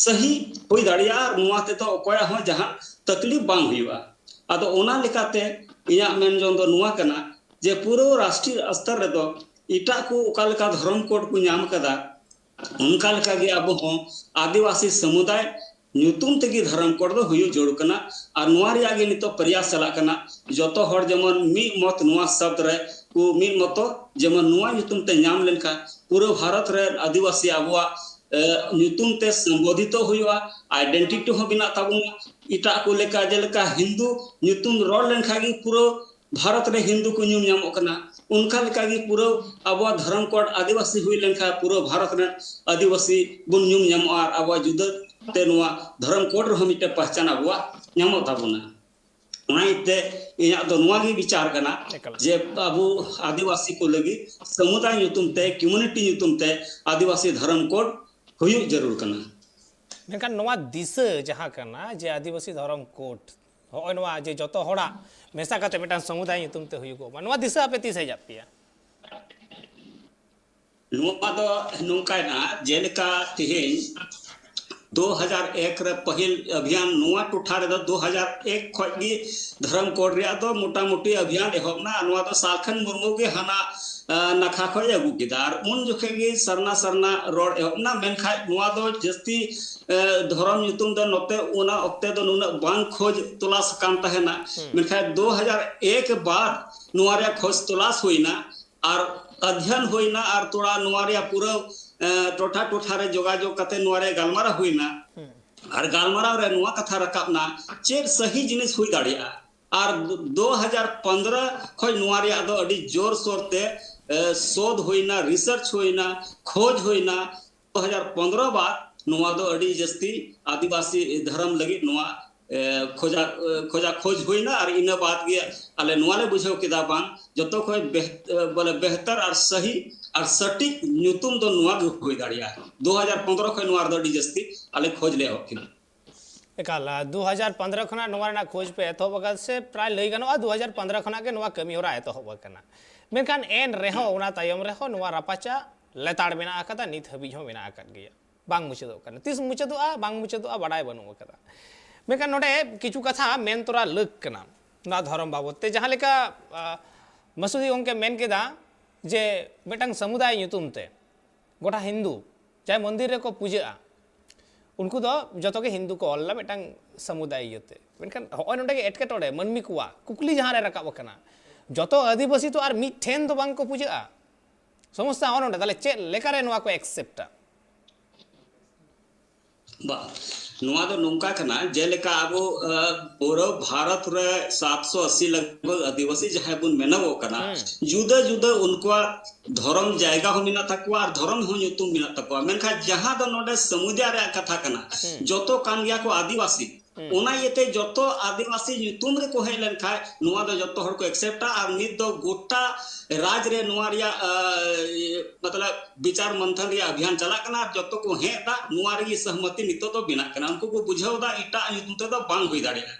ᱥᱟᱹᱦᱤ ᱦᱩᱭ ᱫᱟᱲᱮᱭᱟᱜᱼᱟ, ᱟᱨ ᱱᱚᱣᱟ ᱛᱮᱫᱚ ᱚᱠᱚᱭᱟᱜ ᱦᱚᱸ ᱡᱟᱦᱟᱸ ᱛᱟᱠᱞᱤᱯ ᱵᱟᱝ ᱦᱩᱭᱩᱜᱼᱟ᱾ ᱟᱫᱚ ᱚᱱᱟ ᱞᱮᱠᱟᱛᱮ ᱤᱧᱟᱹᱜ ᱢᱮᱱ ᱡᱚᱝ ᱫᱚ ᱱᱚᱣᱟ ᱠᱟᱱᱟ ᱡᱮ ᱯᱩᱨᱟᱹ ᱨᱟᱥᱴᱨᱤᱭᱚ ᱥᱛᱚᱨ ᱨᱮᱫᱚ ᱮᱴᱟᱜ ᱠᱚ ᱚᱠᱟ ᱞᱮᱠᱟ ᱫᱷᱚᱨᱚᱢ ᱠᱳᱰ ᱠᱚ ᱧᱟᱢ ᱟᱠᱟᱫᱟ, ᱚᱱᱠᱟ ᱞᱮᱠᱟᱜᱮ ᱟᱵᱚ ᱦᱚᱸ ᱟᱹᱫᱤᱵᱟᱹᱥᱤ ᱥᱟᱢᱩᱫᱟᱭ ᱧᱩᱛᱩᱢ ᱛᱮᱜᱮ ᱫᱷᱚᱨᱚᱢ ᱠᱳᱰ ᱫᱚ ᱦᱩᱭᱩᱜ ᱡᱟᱹᱨᱩᱲ ᱠᱟᱱᱟ᱾ ᱟᱨ ᱱᱚᱣᱟ ᱨᱮᱭᱟᱜ ᱜᱮ ᱱᱤᱛᱚᱜ ᱯᱨᱚᱭᱟᱥ ᱪᱟᱞᱟᱜ ᱠᱟᱱᱟ, ᱡᱚᱛᱚ ᱦᱚᱲ ᱡᱮᱢᱚᱱ ᱢᱤᱫ ᱢᱚᱛ ᱱᱚᱣᱟ ᱥᱚᱵᱫ ᱨᱮ ᱠᱚ ᱢᱤᱫ ᱢᱚᱛᱚ, ᱡᱮᱢᱚᱱ ᱱᱚᱣᱟ ᱧᱩᱛᱩᱢ ᱛᱮ ᱧᱟᱢ ᱞᱮᱱᱠᱷᱟᱱ ᱯᱩᱨᱟᱹ ᱵᱷᱟᱨᱚᱛ ᱨᱮ ᱟᱹᱫᱤᱵᱟᱹᱥᱤ ᱟᱵᱚᱣᱟᱜ ᱧᱩᱛᱩᱢ ᱛᱮ ᱥᱚᱢᱵᱳᱫᱷᱤᱛᱚ ᱦᱩᱭᱩᱜᱼᱟ, ᱟᱭᱰᱮᱱᱴᱤᱴᱤ ᱦᱚᱸ ᱵᱮᱱᱟᱜ ᱛᱟᱵᱚᱱᱟ᱾ ᱮᱴᱟᱜ ᱠᱚ ᱞᱮᱠᱟ ᱡᱮᱞᱮᱠᱟ ᱦᱤᱱᱫᱩ ᱧᱩᱛᱩᱢ ᱨᱚᱲ ᱞᱮᱱᱠᱷᱟᱱ ᱜᱮ ᱯᱩᱨᱟᱹ ᱵᱷᱟᱨᱚᱛ ᱨᱮ ᱦᱤᱱᱫᱩ ᱠᱚ ᱧᱩᱢ ᱧᱟᱢᱚᱜ ᱠᱟᱱᱟ, ᱚᱱᱠᱟ ᱞᱮᱠᱟ ᱜᱮ ᱯᱩᱨᱟᱹ ᱟᱵᱚᱣᱟᱜ ᱫᱷᱚᱨᱚᱢ ᱠᱳᱰ ᱟᱹᱫᱤᱵᱟᱹᱥᱤ ᱦᱩᱭ ᱞᱮᱱᱠᱷᱟᱱ ᱯᱩᱨᱟᱹ ᱵᱷᱟᱨᱚᱛ ᱨᱮᱱ ᱟᱹᱫᱤᱵᱟᱹᱥᱤ ᱵᱚᱱ ᱧᱩᱢ ᱧᱟᱢᱚᱜᱼᱟ ᱟᱨ ᱟᱵᱚᱣᱟᱜ ᱡᱩᱫᱟᱹ ᱛᱮ ᱱᱚᱣᱟ ᱫᱷᱚᱨᱚᱢ ᱠᱳᱰ ᱨᱮᱦᱚᱸ ᱢᱤᱫᱴᱮᱱ ᱯᱟᱦᱪᱟᱱ ᱟᱵᱚᱣᱟᱜ ᱧᱟᱢᱚᱜ ᱛᱟᱵᱚᱱᱟ᱾ ᱚᱱᱟ ᱤᱭᱟᱹᱛᱮ ᱤᱧᱟᱹᱜ ᱫᱚ ᱱᱚᱣᱟ ᱜᱮ ᱵᱤᱪᱟᱨ ᱠᱟᱱᱟ ᱮᱠᱟᱞ᱾ ᱡᱮ ᱟᱵᱚ ᱟᱹᱫᱤᱵᱟᱹᱥᱤ ᱠᱚ ᱞᱟᱹᱜᱤᱫ ᱥᱚᱢᱩᱫᱟᱭ ᱧᱩᱛᱩᱢ ᱛᱮ, ᱠᱚᱢᱤᱭᱩᱱᱤᱴᱤ ᱧᱩᱛᱩᱢ ᱛᱮ ᱟᱹᱫᱤᱵᱟᱹᱥᱤ ᱫᱷᱚᱨᱚᱢ ᱠᱳᱰ ᱦᱩᱭᱩᱜ ᱡᱟᱹᱨᱩᱲ ᱠᱟᱱᱟ᱾ ᱢᱮᱱᱠᱷᱟᱱ ᱱᱚᱣᱟ ᱫᱤᱥᱟᱹ ᱡᱟᱦᱟᱸ ᱠᱟᱱᱟ ᱡᱮ ᱟᱹᱫᱤᱵᱟᱹᱥᱤ ᱫᱷᱚᱨᱚᱢ ᱠᱳᱰ, ᱦᱚᱸᱜᱼᱚᱭ ᱱᱚᱣᱟ ᱡᱮ ᱡᱚᱛᱚ ᱦᱚᱲᱟᱜ ᱢᱮᱥᱟ ᱠᱟᱛᱮ ᱢᱤᱫᱴᱟᱝ ᱥᱚᱢᱩᱫᱟᱭ ᱧᱩᱛᱩᱢ ᱛᱮ ᱦᱩᱭᱩᱜᱚᱜ ᱢᱟ, ᱱᱚᱣᱟ ᱫᱤᱥᱟᱹ ᱟᱯᱮ ᱛᱤᱥ ᱦᱮᱡ ᱟᱫ ᱯᱮᱭᱟ? ᱱᱚᱣᱟ ᱫᱚ ᱱᱚᱝᱠᱟᱭᱮᱱᱟ, ᱡᱮᱞᱮᱠᱟ ᱛᱮᱦᱮᱧ ᱫᱩ ᱦᱟᱡᱟᱨ ᱮᱠ ᱨᱮ ᱯᱟᱹᱦᱤᱞ ᱚᱵᱷᱤᱭᱟᱱ ᱱᱚᱣᱟ ᱴᱚᱴᱷᱟ ᱨᱮᱫᱚ ᱫᱩ ᱦᱟᱡᱟᱨ ᱮᱠ ᱠᱷᱚᱱ ᱜᱮ ᱫᱷᱚᱨᱚᱢ ᱠᱳᱰ ᱨᱮᱭᱟᱜ ᱫᱚ ᱢᱚᱴᱟᱢᱩᱴᱤ ᱚᱵᱷᱤᱭᱟᱱ ᱮᱦᱚᱵ ᱮᱱᱟ᱾ ᱱᱚᱣᱟ ᱫᱚ ᱥᱟᱞᱠᱷᱟᱱ ᱢᱩᱨᱢᱩ ᱜᱮ ᱦᱟᱱᱟ ᱱᱟᱠᱷᱟ ᱠᱷᱚᱱ ᱟᱹᱜᱩ ᱠᱮᱫᱟ᱾ ᱟᱨ ᱩᱱ ᱡᱚᱠᱷᱮᱡ ᱜᱮ ᱥᱟᱨᱱᱟ ᱥᱟᱨᱱᱟ ᱨᱚᱲ ᱮᱦᱚᱵ ᱮᱱᱟ᱾ ᱢᱮᱱᱠᱷᱟᱱ ᱱᱚᱣᱟ ᱫᱚ ᱡᱟᱹᱥᱛᱤ ᱫᱷᱚᱨᱚᱢ ᱧᱩᱛᱩᱢ ᱫᱚ ᱱᱚᱛᱮ ᱚᱱᱟ ᱚᱠᱛᱮ ᱫᱚ ᱱᱩᱱᱟᱹᱜ ᱵᱟᱝ ᱠᱷᱚᱡᱽ ᱛᱚᱞᱟᱥ ᱟᱠᱟᱱ ᱛᱟᱦᱮᱱᱟ᱾ ᱢᱮᱱᱠᱷᱟᱱ ᱫᱩ ᱦᱟᱡᱟᱨ ᱮᱠ ᱵᱟᱫ ᱱᱚᱣᱟ ᱨᱮᱭᱟᱜ ᱠᱷᱚᱡᱽ ᱛᱚᱞᱟᱥ ᱦᱩᱭᱱᱟ᱾ ᱟᱨ ᱚᱫᱷᱭᱚᱱ ᱦᱩᱭᱱᱟ ᱟᱨ ᱛᱷᱚᱲᱟ ᱱᱚᱣᱟ ᱨᱮᱭᱟᱜ ᱯᱩᱨᱟᱹ ᱴᱚᱴᱷᱟ ᱴᱚᱴᱷᱟ ᱨᱮ ᱡᱳᱜᱟᱡᱳᱜ ᱠᱟᱛᱮ ᱱᱚᱣᱟ ᱨᱮᱭᱟᱜ ᱜᱟᱞᱢᱟᱨᱟᱣ ᱦᱩᱭᱱᱟ᱾ ᱟᱨ ᱜᱟᱞᱢᱟᱨᱟᱣ ᱨᱮ ᱱᱚᱣᱟ ᱠᱟᱛᱷᱟ ᱨᱟᱠᱟᱵ ᱮᱱᱟ, ᱪᱮᱫ ᱥᱟᱹᱦᱤ ᱡᱤᱱᱤᱥ ᱦᱩᱭ ᱫᱟᱲᱮᱭᱟᱜᱼᱟ᱾ ᱟᱨ ᱫᱩ ᱦᱟᱡᱟᱨ ᱯᱚᱱᱫᱽᱨᱚ ᱠᱷᱚᱱ ᱱᱚᱣᱟ ᱨᱮᱭᱟᱜ ᱫᱚ ᱟᱹᱰᱤ ᱡᱳᱨ ᱥᱳᱨ ᱛᱮ ᱥᱳᱫᱷ ᱦᱩᱭᱱᱟ, ᱨᱤᱥᱟᱨᱪ ᱦᱩᱭᱱᱟ, ᱠᱷᱚᱡᱽ ᱦᱩᱭᱱᱟ᱾ ᱫᱩ ᱦᱟᱡᱟᱨ ᱯᱚᱱᱫᱽᱨᱚ ᱵᱟᱫ ᱱᱚᱣᱟ ᱫᱚ ᱟᱹᱰᱤ ᱡᱟᱹᱥᱛᱤ ᱟᱹᱫᱤᱵᱟᱹᱥᱤ ᱫᱷᱚᱨᱚᱢ ᱞᱟᱹᱜᱤᱫ ᱱᱚᱣᱟ ᱠᱷᱚᱡᱟ ᱠᱷᱚᱡᱟ ᱠᱷᱚᱡᱽ ᱦᱩᱭᱱᱟ᱾ ᱟᱨ ᱤᱱᱟᱹ ᱵᱟᱫ ᱜᱮ ᱟᱞᱮ ᱱᱚᱣᱟ ᱞᱮ ᱵᱩᱡᱷᱟᱹᱣ ᱠᱮᱫᱟ, ᱵᱟᱝ, ᱡᱚᱛᱚ ᱠᱷᱚᱱ ᱵᱚᱞᱮ ᱵᱮᱦᱛᱟᱨ ᱟᱨ ᱥᱟᱹᱦᱤ ᱟᱨ ᱥᱚᱴᱷᱤᱠ ᱧᱩᱛᱩᱢ ᱫᱚ ᱱᱚᱣᱟ ᱜᱮ ᱦᱩᱭ ᱫᱟᱲᱮᱭᱟᱜᱼᱟ᱾ ᱫᱩ ᱦᱟᱡᱟᱨ ᱯᱚᱱᱫᱽᱨᱚ ᱠᱷᱚᱱ ᱱᱚᱣᱟ ᱨᱮᱫᱚ ᱟᱹᱰᱤ ᱡᱟᱹᱥᱛᱤ ᱟᱞᱮ ᱠᱷᱚᱡᱽ ᱞᱮ ᱮᱦᱚᱵ ᱠᱮᱫᱟ᱾ ᱮᱠᱟᱞ, ᱫᱩ ᱦᱟᱡᱟᱨ ᱯᱚᱱᱫᱽᱨᱚ ᱠᱷᱚᱱᱟᱜ ᱱᱚᱣᱟ ᱨᱮᱱᱟᱜ ᱠᱷᱚᱡᱽ ᱯᱮ ᱮᱛᱚᱦᱚᱵ ᱟᱠᱟᱫ ᱥᱮ ᱯᱨᱟᱭ ᱞᱟᱹᱭ ᱜᱟᱱᱚᱜᱼᱟ ᱫᱩ ᱦᱟᱡᱟᱨ ᱯᱚᱱᱫᱽᱨᱚ ᱠᱷᱚᱱᱟᱜ ᱜᱮ ᱱᱚᱣᱟ ᱠᱟᱹᱢᱤ ᱦᱚᱨᱟ ᱮᱛᱚᱦᱚᱵ ᱟᱠᱟᱱᱟ᱾ ᱢᱮᱱᱠᱷᱟᱱ ᱮᱱ ᱨᱮᱦᱚᱸ ᱚᱱᱟ ᱛᱟᱭᱚᱢ ᱨᱮᱦᱚᱸ ᱱᱚᱣᱟ ᱨᱟᱯᱟᱪᱟᱜ ᱞᱮᱛᱟᱲ ᱢᱮᱱᱟᱜ ᱟᱠᱟᱫᱟ, ᱱᱤᱛ ᱦᱟᱹᱵᱤᱡ ᱦᱚᱸ ᱢᱮᱱᱟᱜ ᱟᱠᱟᱫ ᱜᱮᱭᱟ, ᱵᱟᱝ ᱢᱩᱪᱟᱹᱫᱚᱜ ᱠᱟᱱᱟ᱾ ᱛᱤᱥ ᱢᱩᱪᱟᱹᱫᱚᱜᱼᱟ, ᱵᱟᱝ ᱢᱩᱪᱟᱹᱫᱚᱜᱼᱟ, ᱵᱟᱰᱟᱭ ᱵᱟᱹᱱᱩᱜ ᱟᱠᱟᱫᱟ᱾ ᱢᱮᱱᱠᱷᱟᱱ ᱱᱚᱰᱮ ᱠᱤᱪᱷᱩ ᱠᱟᱛᱷᱟ ᱢᱮᱱ ᱛᱚᱨᱟ ᱞᱟᱹᱠ ᱠᱟᱱᱟ ᱱᱚᱣᱟ ᱫᱷᱚᱨᱚᱢ ᱵᱟᱵᱚᱫ ᱛᱮ, ᱡᱟᱦᱟᱸ ᱞᱮᱠᱟ ᱢᱟᱥᱩᱫᱤ ᱜᱚᱢᱠᱮ ᱢᱮᱱ ᱠᱮᱫᱟ ᱡᱮ ᱢᱤᱫᱴᱟᱝ ᱥᱟᱢᱩᱫᱟᱭ ᱧᱩᱛᱩᱢ ᱛᱮ ᱜᱚᱴᱟ ᱦᱤᱱᱫᱩ ᱡᱟᱦᱟᱸᱭ ᱢᱚᱱᱫᱤᱨ ᱨᱮᱠᱚ ᱯᱩᱡᱟᱹᱜᱼᱟ, ᱩᱱᱠᱩ ᱫᱚ ᱡᱚᱛᱚ ᱜᱮ ᱦᱤᱱᱫᱩ ᱠᱚ ᱚᱞ ᱞᱮᱫᱟ ᱢᱤᱫᱴᱟᱝ ᱥᱟᱢᱩᱫᱟᱭ ᱤᱭᱟᱹᱛᱮ᱾ ᱢᱮᱱᱠᱷᱟᱱ ᱦᱚᱸᱜᱼᱚᱭ ᱱᱚᱰᱮ ᱜᱮ ᱮᱴᱠᱮᱴᱚᱬᱮ, ᱢᱟᱹᱱᱢᱤ ᱠᱚᱣᱟᱜ ᱠᱩᱠᱞᱤ ᱡᱟᱦᱟᱸ ᱨᱮ ᱨᱟᱠᱟᱵ ᱟᱠᱟᱱᱟ, ᱡᱚᱛᱚ ᱟᱹᱫᱤᱵᱟᱹᱥᱤ ᱛᱚ ᱟᱨ ᱢᱤᱫ ᱴᱷᱮᱱ ᱫᱚ ᱵᱟᱝ ᱠᱚ ᱯᱩᱡᱟᱹᱜᱼᱟ᱾ ᱥᱚᱢᱚᱥᱥᱟ ᱦᱚᱸᱜᱼᱚ ᱱᱚᱰᱮ, ᱛᱟᱦᱞᱮ ᱪᱮᱫ ᱞᱮᱠᱟᱨᱮ ᱱᱚᱣᱟ ᱠᱚ ᱮᱠᱥᱮᱯᱴᱟ? ᱵᱟᱝ, ᱱᱚᱣᱟ ᱫᱚ ᱱᱚᱝᱠᱟ ᱠᱟᱱᱟ, ᱡᱮᱞᱮᱠᱟ ᱟᱵᱚ ᱟᱸ, ᱯᱩᱨᱟᱹ ᱵᱷᱟᱨᱚᱛ ᱨᱮ ᱥᱟᱛᱥᱚ ᱟᱥᱤ ᱞᱟᱜᱽᱵᱷᱟᱜᱽ ᱟᱹᱫᱤᱵᱟᱹᱥᱤ ᱡᱟᱦᱟᱸᱭ ᱵᱚᱱ ᱢᱮᱱᱚᱜᱚᱜ ᱠᱟᱱᱟ, ᱦᱩᱸ᱾ ᱡᱩᱫᱟᱹ ᱡᱩᱫᱟᱹ ᱩᱱᱠᱩᱣᱟᱜ ᱫᱷᱚᱨᱚᱢ ᱡᱟᱭᱜᱟ ᱦᱚᱸ ᱢᱮᱱᱟᱜ ᱛᱟᱠᱚᱣᱟ ᱟᱨ ᱫᱷᱚᱨᱚᱢ ᱦᱚᱸ ᱧᱩᱛᱩᱢ ᱢᱮᱱᱟᱜ ᱛᱟᱠᱚᱣᱟ, ᱢᱮᱱᱠᱷᱟᱱ ᱡᱟᱦᱟᱸ ᱫᱚ ᱱᱚᱰᱮ ᱥᱟᱹᱢᱩᱫᱟ ᱨᱮᱭᱟᱜ ᱠᱟᱛᱷᱟ ᱠᱟᱱᱟ, ᱦᱩᱸ᱾ ᱡᱚᱛᱚ ᱠᱟᱱ ᱜᱮᱭᱟ ᱠᱚ ᱟᱹᱫᱤᱵᱟᱹᱥᱤ᱾ ᱦᱩᱸ᱾ ᱚᱱᱟ ᱤᱭᱟᱹᱛᱮ ᱡᱚᱛᱚ ᱟᱹᱫᱤᱵᱟᱹᱥᱤ ᱧᱩᱛᱩᱢ ᱨᱮᱠᱚ ᱦᱮᱡ ᱞᱮᱱᱠᱷᱟᱱ ᱱᱚᱣᱟ ᱫᱚ ᱡᱚᱛᱚ ᱦᱚᱲ ᱠᱚ ᱮᱠᱥᱮᱯᱴᱟ ᱟᱨ ᱱᱤᱛ ᱫᱚ ᱜᱚᱴᱟ ᱨᱟᱡᱽ ᱨᱮ ᱱᱚᱣᱟ ᱨᱮᱭᱟᱜ ᱟᱸ, ᱢᱚᱛᱞᱚᱵ ᱵᱤᱪᱟᱨ ᱢᱚᱱᱛᱷᱚᱱ ᱨᱮᱭᱟᱜ ᱚᱵᱷᱤᱭᱟᱱ ᱪᱟᱞᱟᱜ ᱠᱟᱱᱟ ᱟᱨ ᱡᱚᱛᱚ ᱠᱚ ᱦᱮᱡ ᱮᱫᱟ, ᱱᱚᱣᱟ ᱨᱮᱜᱮ ᱥᱚᱦᱢᱚᱛᱤ ᱱᱤᱛᱚᱜ ᱫᱚ ᱵᱮᱱᱟᱜ ᱠᱟᱱᱟ᱾ ᱩᱱᱠᱩ ᱠᱚ ᱵᱩᱡᱷᱟᱹᱣ ᱮᱫᱟ ᱮᱴᱟᱜ ᱧᱩᱛᱩᱢ ᱛᱮᱫᱚ ᱵᱟᱝ ᱦᱩᱭ ᱫᱟᱲᱮᱭᱟᱜᱼᱟ᱾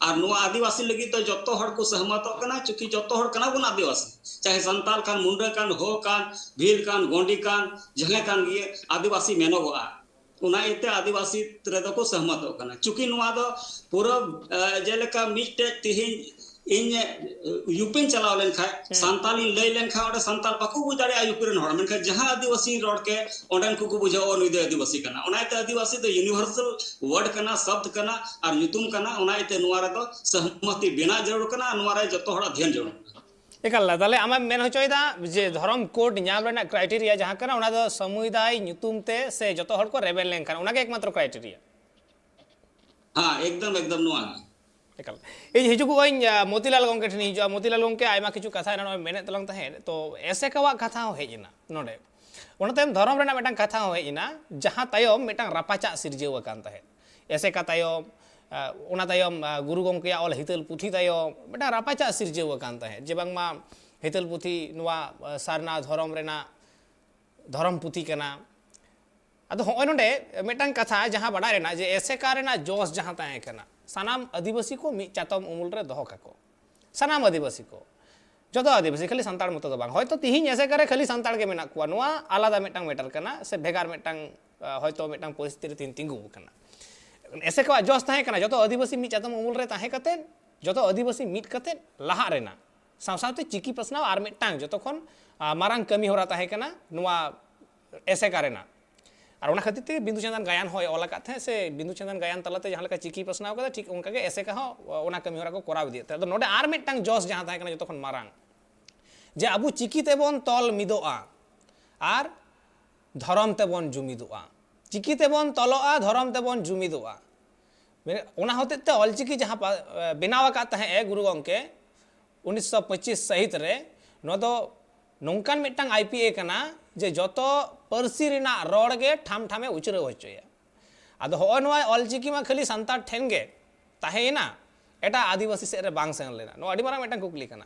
ᱟᱨ ᱱᱚᱣᱟ ᱟᱹᱫᱤᱵᱟᱹᱥᱤ ᱞᱟᱹᱜᱤᱫ ᱫᱚ ᱡᱚᱛᱚ ᱦᱚᱲ ᱠᱚ ᱥᱚᱦᱢᱚᱛᱚᱜ ᱠᱟᱱᱟ, ᱪᱩᱸᱠᱤ ᱡᱚᱛᱚ ᱦᱚᱲ ᱠᱟᱱᱟ ᱵᱚᱱ ᱟᱹᱫᱤᱵᱟᱹᱥᱤ, ᱪᱟᱦᱮ ᱥᱟᱱᱛᱟᱞ ᱠᱟᱱ, ᱢᱩᱱᱰᱟᱹ ᱠᱟᱱ, ᱦᱳ ᱠᱟᱱ, ᱵᱷᱤᱞ ᱠᱟᱱ, ᱜᱚᱸᱰᱤ ᱠᱟᱱ, ᱡᱟᱦᱟᱸᱭ ᱠᱟᱱ ᱜᱮ ᱟᱹᱫᱤᱵᱟᱹᱥᱤ ᱢᱮᱱᱚᱜᱚᱜᱼᱟ᱾ ᱚᱱᱟ ᱤᱭᱟᱹᱛᱮ ᱟᱹᱫᱤᱵᱟᱹᱥᱤ ᱨᱮᱫᱚ ᱠᱚ ᱥᱚᱦᱢᱚᱛᱚᱜ ᱠᱟᱱᱟ, ᱪᱩᱸᱠᱤ ᱱᱚᱣᱟ ᱫᱚ ᱯᱩᱨᱟᱹ ᱟᱸ, ᱡᱮᱞᱮᱠᱟ ᱢᱤᱫᱴᱮᱡ ᱛᱤᱦᱤᱧ ᱤᱧ ᱤᱭᱩᱯᱤᱧ ᱪᱟᱞᱟᱣ ᱞᱮᱱᱠᱷᱟᱡ, ᱦᱮᱸ᱾ ᱥᱟᱱᱛᱟᱞᱤᱧ ᱞᱟᱹᱭ ᱞᱮᱱᱠᱷᱟᱡ ᱚᱸᱰᱮ ᱥᱟᱱᱛᱟᱞ ᱵᱟᱠᱚ ᱵᱩᱡᱽ ᱫᱟᱲᱮᱭᱟᱜᱼᱟ ᱤᱭᱩᱯᱤ ᱨᱮᱱ ᱦᱚᱲ, ᱢᱮᱱᱠᱷᱟᱱ ᱡᱟᱦᱟᱸ ᱟᱹᱫᱤᱵᱟᱹᱥᱤ ᱨᱚᱲ ᱠᱮ ᱚᱸᱰᱮᱱ ᱠᱚ ᱠᱚ ᱵᱩᱡᱷᱟᱹᱣᱟ ᱱᱩᱭ ᱫᱚ ᱟᱹᱫᱤᱵᱟᱹᱥᱤ ᱠᱟᱱᱟ᱾ ᱚᱱᱟ ᱤᱭᱟᱹᱛᱮ ᱟᱹᱫᱤᱵᱟᱹᱥᱤ ᱫᱚ ᱤᱭᱩᱱᱤᱵᱷᱟᱨᱥᱟᱞ ᱣᱟᱨᱰ ᱠᱟᱱᱟ, ᱥᱚᱵᱫ ᱠᱟᱱᱟ ᱟᱨ ᱧᱩᱛᱩᱢ ᱠᱟᱱᱟ᱾ ᱚᱱᱟ ᱤᱭᱟᱹᱛᱮ ᱱᱚᱣᱟ ᱨᱮᱫᱚ ᱥᱚᱦᱢᱚᱛᱤ ᱵᱮᱱᱟᱣ ᱡᱟᱹᱨᱩᱲ ᱠᱟᱱᱟ ᱟᱨ ᱱᱚᱣᱟ ᱨᱮ ᱡᱚᱛᱚ ᱦᱚᱲᱟᱜ ᱫᱷᱮᱭᱟᱱ ᱡᱟᱹᱨᱩᱲ ᱠᱟᱱᱟ᱾ ᱮᱠᱟᱞ, ᱛᱟᱦᱞᱮ ᱟᱢᱮᱢ ᱢᱮᱱ ᱦᱚᱪᱚᱭᱮᱫᱟ ᱡᱮ ᱫᱷᱚᱨᱚᱢ ᱠᱳᱰ ᱧᱟᱢ ᱨᱮᱱᱟᱜ ᱠᱨᱟᱭᱴᱮᱨᱤᱭᱟ ᱡᱟᱦᱟᱸ ᱠᱟᱱᱟ, ᱚᱱᱟ ᱫᱚ ᱥᱟᱹᱢᱩᱫᱟᱭ ᱧᱩᱛᱩᱢ ᱛᱮ ᱥᱮ ᱡᱚᱛᱚ ᱦᱚᱲ ᱠᱚ ᱨᱮᱵᱮᱱ ᱞᱮᱱᱠᱷᱟᱱ, ᱚᱱᱟᱜᱮ ᱮᱠᱢᱟᱛᱨᱚ ᱠᱨᱟᱭᱴᱮᱨᱤᱭᱟ? ᱦᱮᱸ, ᱮᱠᱫᱚᱢ ᱮᱠᱫᱚᱢ ᱱᱚᱣᱟ ᱜᱮ᱾ ᱮᱠᱟᱞ᱾ ᱤᱧ ᱦᱤᱡᱩᱜᱚᱜ ᱟᱹᱧ, ᱟᱸ, ᱢᱚᱛᱤᱞᱟᱞ ᱜᱚᱢᱠᱮ ᱴᱷᱮᱱᱤᱧ ᱦᱤᱡᱩᱜᱼᱟ᱾ ᱢᱚᱛᱤᱞᱟᱞ ᱜᱚᱢᱠᱮ, ᱟᱭᱢᱟ ᱠᱤᱪᱷᱩ ᱠᱟᱛᱷᱟ ᱮᱱᱟᱱ ᱱᱚᱜᱼᱚᱭ ᱢᱮᱱᱮᱫ ᱛᱟᱞᱟᱝ ᱛᱟᱦᱮᱸᱫ, ᱛᱚ ᱮᱥᱮᱠᱟᱣᱟᱜ ᱠᱟᱛᱷᱟ ᱦᱚᱸ ᱦᱮᱡ ᱮᱱᱟ ᱱᱚᱰᱮ᱾ ᱚᱱᱟ ᱛᱟᱭᱚᱢ ᱫᱷᱚᱨᱚᱢ ᱨᱮᱱᱟᱜ ᱢᱤᱫᱴᱟᱝ ᱠᱟᱛᱷᱟ ᱦᱚᱸ ᱦᱮᱡ ᱮᱱᱟ, ᱡᱟᱦᱟᱸ ᱛᱟᱭᱚᱢ ᱢᱤᱫᱴᱟᱝ ᱨᱟᱯᱟᱪᱟᱜ ᱥᱤᱨᱡᱟᱹᱣ ᱟᱠᱟᱱ ᱛᱟᱦᱮᱸᱫ᱾ ᱮᱥᱮᱠᱟ ᱛᱟᱭᱚᱢ, ᱟᱸ, ᱚᱱᱟ ᱛᱟᱭᱚᱢ, ᱟᱸ, ᱜᱩᱨᱩ ᱜᱚᱢᱠᱮᱭᱟᱜ ᱚᱞ ᱦᱤᱛᱟᱹᱞ ᱯᱩᱛᱷᱤ ᱛᱟᱭᱚᱢ ᱢᱤᱫᱴᱟᱝ ᱨᱟᱯᱟᱪᱟᱜ ᱥᱤᱨᱡᱟᱹᱣ ᱟᱠᱟᱱ ᱛᱟᱦᱮᱸᱫ, ᱡᱮ ᱵᱟᱝᱢᱟ ᱦᱤᱛᱟᱹᱞ ᱯᱩᱛᱷᱤ ᱱᱚᱣᱟ, ᱟᱸ, ᱥᱟᱨᱱᱟ ᱫᱷᱚᱨᱚᱢ ᱨᱮᱱᱟᱜ ᱫᱷᱚᱨᱚᱢ ᱯᱩᱛᱷᱤ ᱠᱟᱱᱟ᱾ ᱟᱫᱚ ᱦᱚᱸᱜᱼᱚᱭ ᱱᱚᱰᱮ ᱢᱤᱫᱴᱟᱝ ᱠᱟᱛᱷᱟ ᱡᱟᱦᱟᱸ ᱵᱟᱰᱟᱭ ᱨᱮᱱᱟᱜ, ᱡᱮ ᱮᱥᱮᱠᱟ ᱨᱮᱱᱟᱜ ᱡᱚᱥ ᱡᱟᱦᱟᱸ ᱛᱟᱦᱮᱸ ᱠᱟᱱᱟ, ᱥᱟᱱᱟᱢ ᱟᱹᱫᱤᱵᱟᱹᱥᱤ ᱠᱚ ᱢᱤᱫ ᱪᱟᱛᱚᱢ ᱩᱢᱩᱞ ᱨᱮ ᱫᱚᱦᱚ ᱠᱟᱠᱚ, ᱥᱟᱱᱟᱢ ᱟᱹᱫᱤᱵᱟᱹᱥᱤ ᱠᱚ, ᱡᱚᱛᱚ ᱟᱹᱫᱤᱵᱟᱹᱥᱤ, ᱠᱷᱟᱹᱞᱤ ᱥᱟᱱᱛᱟᱲ ᱢᱚᱛᱚ ᱫᱚ ᱵᱟᱝ᱾ ᱦᱚᱭᱛᱳ ᱛᱤᱦᱤᱧ ᱮᱥᱮᱠᱟ ᱨᱮ ᱠᱷᱟᱹᱞᱤ ᱥᱟᱱᱛᱟᱲ ᱜᱮ ᱢᱮᱱᱟᱜ ᱠᱚᱣᱟ, ᱱᱚᱣᱟ ᱟᱞᱟᱫᱟ ᱢᱤᱫᱴᱟᱝ ᱢᱮᱴᱟᱨ ᱠᱟᱱᱟ, ᱥᱮ ᱵᱷᱮᱜᱟᱨ ᱢᱤᱫᱴᱟᱝ, ᱟᱸ, ᱦᱚᱭᱛᱳ ᱢᱤᱫᱴᱟᱝ ᱯᱚᱨᱤᱥᱛᱷᱤᱛᱤ ᱨᱮ ᱛᱤᱦᱤᱧ ᱛᱤᱸᱜᱩ ᱟᱠᱟᱱᱟ᱾ ᱮᱥᱮᱠᱟᱣᱟᱜ ᱡᱚᱥ ᱛᱟᱦᱮᱸ ᱠᱟᱱᱟ ᱡᱚᱛᱚ ᱟᱹᱫᱤᱵᱟᱹᱥᱤ ᱢᱤᱫ ᱪᱟᱛᱚᱢ ᱩᱢᱩᱞ ᱨᱮ ᱛᱟᱦᱮᱸ ᱠᱟᱛᱮᱫ, ᱡᱚᱛᱚ ᱟᱹᱫᱤᱵᱟᱹᱥᱤ ᱢᱤᱫ ᱠᱟᱛᱮᱫ ᱞᱟᱦᱟᱜ ᱨᱮᱱᱟᱜ, ᱥᱟᱶ ᱥᱟᱶᱛᱮ ᱪᱤᱠᱤ ᱯᱟᱥᱱᱟᱣ ᱟᱨ ᱢᱤᱫᱴᱟᱝ ᱡᱚᱛᱚ ᱠᱷᱚᱱ, ᱟᱸ, ᱢᱟᱨᱟᱝ ᱠᱟᱹᱢᱤ ᱦᱚᱨᱟ ᱛᱟᱦᱮᱸ ᱠᱟᱱᱟ ᱱᱚᱣᱟ ᱮᱥᱮᱠᱟ ᱨᱮᱱᱟᱜ᱾ ᱟᱨ ᱚᱱᱟ ᱠᱷᱟᱹᱛᱤᱨ ᱛᱮᱜᱮ ᱵᱤᱸᱫᱩ ᱪᱟᱸᱫᱟᱱ ᱜᱟᱭᱟᱱ ᱦᱚᱸᱭ ᱚᱞ ᱟᱠᱟᱫ ᱛᱟᱦᱮᱸᱫ, ᱥᱮ ᱵᱤᱸᱫᱩ ᱪᱟᱸᱫᱟᱱ ᱜᱟᱭᱟᱱ ᱛᱟᱞᱟᱛᱮ ᱡᱟᱦᱟᱸ ᱞᱮᱠᱟ ᱪᱤᱠᱤ ᱯᱟᱥᱱᱟᱣ ᱠᱟᱫᱟ, ᱴᱷᱤᱠ ᱚᱱᱠᱟ ᱜᱮ ᱮᱥᱮᱠᱟ ᱦᱚᱸ ᱚᱱᱟ ᱠᱟᱹᱢᱤ ᱦᱚᱨᱟ ᱠᱚ ᱠᱚᱨᱟᱣ ᱤᱫᱤᱭᱮᱫ ᱛᱟᱦᱮᱸᱫ᱾ ᱟᱫᱚ ᱱᱚᱰᱮ ᱟᱨ ᱢᱤᱫᱴᱟᱝ ᱡᱚᱥ ᱡᱟᱦᱟᱸ ᱛᱟᱦᱮᱸ ᱠᱟᱱᱟ ᱡᱚᱛᱚ ᱠᱷᱚᱱ ᱢᱟᱨᱟᱝ, ᱡᱮ ᱟᱵᱚ ᱪᱤᱠᱤ ᱛᱮᱵᱚᱱ ᱛᱚᱞ ᱢᱤᱫᱚᱜᱼᱟ ᱟᱨ ᱫᱷᱚᱨᱚᱢ ᱛᱮᱵᱚᱱ ᱡᱩᱢᱤᱫᱚᱜᱼᱟ᱾ ᱪᱤᱠᱤ ᱛᱮᱵᱚᱱ ᱛᱚᱞᱚᱜᱼᱟ, ᱫᱷᱚᱨᱚᱢ ᱛᱮᱵᱚᱱ ᱡᱩᱢᱤᱫᱚᱜᱼᱟ᱾ ᱢᱮᱱ-, ᱚᱱᱟ ᱦᱚᱛᱮᱡ ᱛᱮ ᱚᱞᱪᱤᱠᱤ ᱡᱟᱦᱟᱸ ᱯᱟ-, ᱮ, ᱵᱮᱱᱟᱣ ᱟᱠᱟᱫ ᱛᱟᱦᱮᱸᱫ ᱮ ᱜᱩᱨᱩ ᱜᱚᱢᱠᱮ ᱩᱱᱤᱥᱥᱚ ᱯᱚᱸᱪᱤᱥ ᱥᱟᱹᱦᱤᱛ ᱨᱮ, ᱱᱚᱣᱟ ᱫᱚ ᱱᱚᱝᱠᱟᱱ ᱢᱤᱫᱴᱟᱝ ᱟᱭ ᱯᱤ ᱮ ᱠᱟᱱᱟ ᱡᱮ ᱡᱚᱛᱚ ᱯᱟᱹᱨᱥᱤ ᱨᱮᱱᱟᱜ ᱨᱚᱲ ᱜᱮ ᱴᱷᱟᱢ ᱴᱷᱟᱢᱮ ᱩᱪᱨᱟᱹᱣ ᱦᱚᱪᱚᱭᱟ᱾ ᱟᱫᱚ ᱦᱚᱸᱜᱼᱚᱭ ᱱᱚᱣᱟ ᱚᱞᱪᱤᱠᱤ ᱢᱟ ᱠᱷᱟᱹᱞᱤ ᱥᱟᱱᱛᱟᱲ ᱴᱷᱮᱱ ᱜᱮ ᱛᱟᱦᱮᱸᱭᱮᱱᱟ, ᱮᱴᱟᱜ ᱟᱹᱫᱤᱵᱟᱹᱥᱤ ᱥᱮᱫ ᱨᱮ ᱵᱟᱝ ᱥᱮᱱ ᱞᱮᱱᱟ? ᱱᱚᱣᱟ ᱟᱹᱰᱤ ᱢᱟᱨᱟᱝ ᱢᱤᱫᱴᱟᱝ ᱠᱩᱠᱞᱤ ᱠᱟᱱᱟ᱾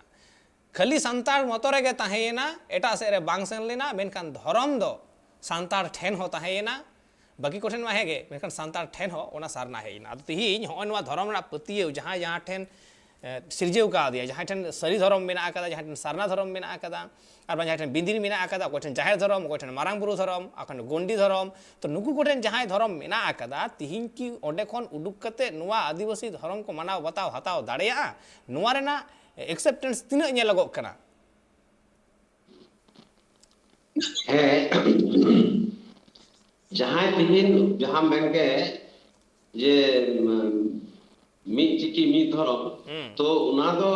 ᱠᱷᱟᱹᱞᱤ ᱥᱟᱱᱛᱟᱲ ᱢᱚᱛᱚ ᱨᱮᱜᱮ ᱛᱟᱦᱮᱸᱭᱮᱱᱟ, ᱮᱴᱟᱜ ᱥᱮᱫ ᱨᱮ ᱵᱟᱝ ᱥᱮᱱ ᱞᱮᱱᱟ, ᱢᱮᱱᱠᱷᱟᱱ ᱫᱷᱚᱨᱚᱢ ᱫᱚ ᱥᱟᱱᱛᱟᱲ ᱴᱷᱮᱱ ᱦᱚᱸ ᱛᱟᱦᱮᱸᱭᱮᱱᱟ, ᱵᱟᱹᱠᱤ ᱠᱚᱴᱷᱮᱱ ᱢᱟ ᱦᱮᱸᱜᱮ, ᱢᱮᱱᱠᱷᱟᱱ ᱥᱟᱱᱛᱟᱲ ᱴᱷᱮᱱ ᱦᱚᱸ ᱚᱱᱟ ᱥᱟᱨᱱᱟ ᱦᱮᱡ ᱮᱱᱟ᱾ ᱟᱫᱚ ᱛᱤᱦᱤᱧ ᱦᱚᱸᱜᱼᱚᱭ ᱱᱚᱣᱟ ᱫᱷᱚᱨᱚᱢ ᱨᱮᱱᱟᱜ ᱯᱟᱹᱛᱭᱟᱹᱣ ᱡᱟᱦᱟᱸᱭ ᱡᱟᱦᱟᱸ ᱴᱷᱮᱱ, ᱮ, ᱥᱤᱨᱡᱟᱹᱣ ᱠᱟᱣᱫᱮᱭᱟ, ᱡᱟᱦᱟᱸᱭ ᱴᱷᱮᱱ ᱥᱟᱹᱨᱤ ᱫᱷᱚᱨᱚᱢ ᱢᱮᱱᱟᱜ ᱟᱠᱟᱫᱟ, ᱡᱟᱦᱟᱸᱭ ᱴᱷᱮᱱ ᱥᱟᱨᱱᱟ ᱫᱷᱚᱨᱚᱢ ᱢᱮᱱᱟᱜ ᱟᱠᱟᱫᱟ, ᱟᱨ ᱵᱟᱝ ᱡᱟᱦᱟᱸᱭ ᱴᱷᱮᱱ ᱵᱤᱱᱫᱤᱨ ᱢᱮᱱᱟᱜ ᱟᱠᱟᱫᱟ, ᱚᱠᱚᱭ ᱴᱷᱮᱱ ᱡᱟᱦᱮᱨ ᱫᱷᱚᱨᱚᱢ, ᱚᱠᱚᱭ ᱴᱷᱮᱱ ᱢᱟᱨᱟᱝ ᱵᱩᱨᱩ ᱫᱷᱚᱨᱚᱢ, ᱚᱠᱚᱭ ᱴᱷᱮᱱ ᱜᱚᱱᱰᱤ ᱫᱷᱚᱨᱚᱢ, ᱛᱚ ᱱᱩᱠᱩ ᱠᱚᱴᱷᱮᱱ ᱡᱟᱦᱟᱸᱭ ᱫᱷᱚᱨᱚᱢ ᱢᱮᱱᱟᱜ ᱟᱠᱟᱫᱟ, ᱛᱤᱦᱤᱧ ᱠᱤ ᱚᱸᱰᱮ ᱠᱷᱚᱱ ᱩᱰᱩᱠ ᱠᱟᱛᱮ ᱱᱚᱣᱟ ᱟᱹᱫᱤᱵᱟᱹᱥᱤ ᱫᱷᱚᱨᱚᱢ ᱠᱚ ᱢᱟᱱᱟᱣ ᱵᱟᱛᱟᱣ ᱦᱟᱛᱟᱣ ᱫᱟᱲᱮᱭᱟᱜᱼᱟ? ᱱᱚᱣᱟ ᱨᱮᱱᱟᱜ acceptance ᱛᱤᱱᱟᱹᱜ ᱧᱮᱞᱚᱜᱚᱜ ᱠᱟᱱᱟ? ᱦᱮᱸ, ᱡᱟᱦᱟᱸᱭ ᱛᱮᱦᱮᱧ ᱡᱟᱦᱟᱸ ᱢᱮᱱ ᱠᱮᱫ ᱡᱮ, ᱩᱢ, ᱢᱤᱫ ᱪᱤᱠᱤ ᱢᱤᱫ ᱫᱷᱚᱨᱚᱢ, ᱦᱩᱸ᱾ ᱛᱚ ᱚᱱᱟ ᱫᱚ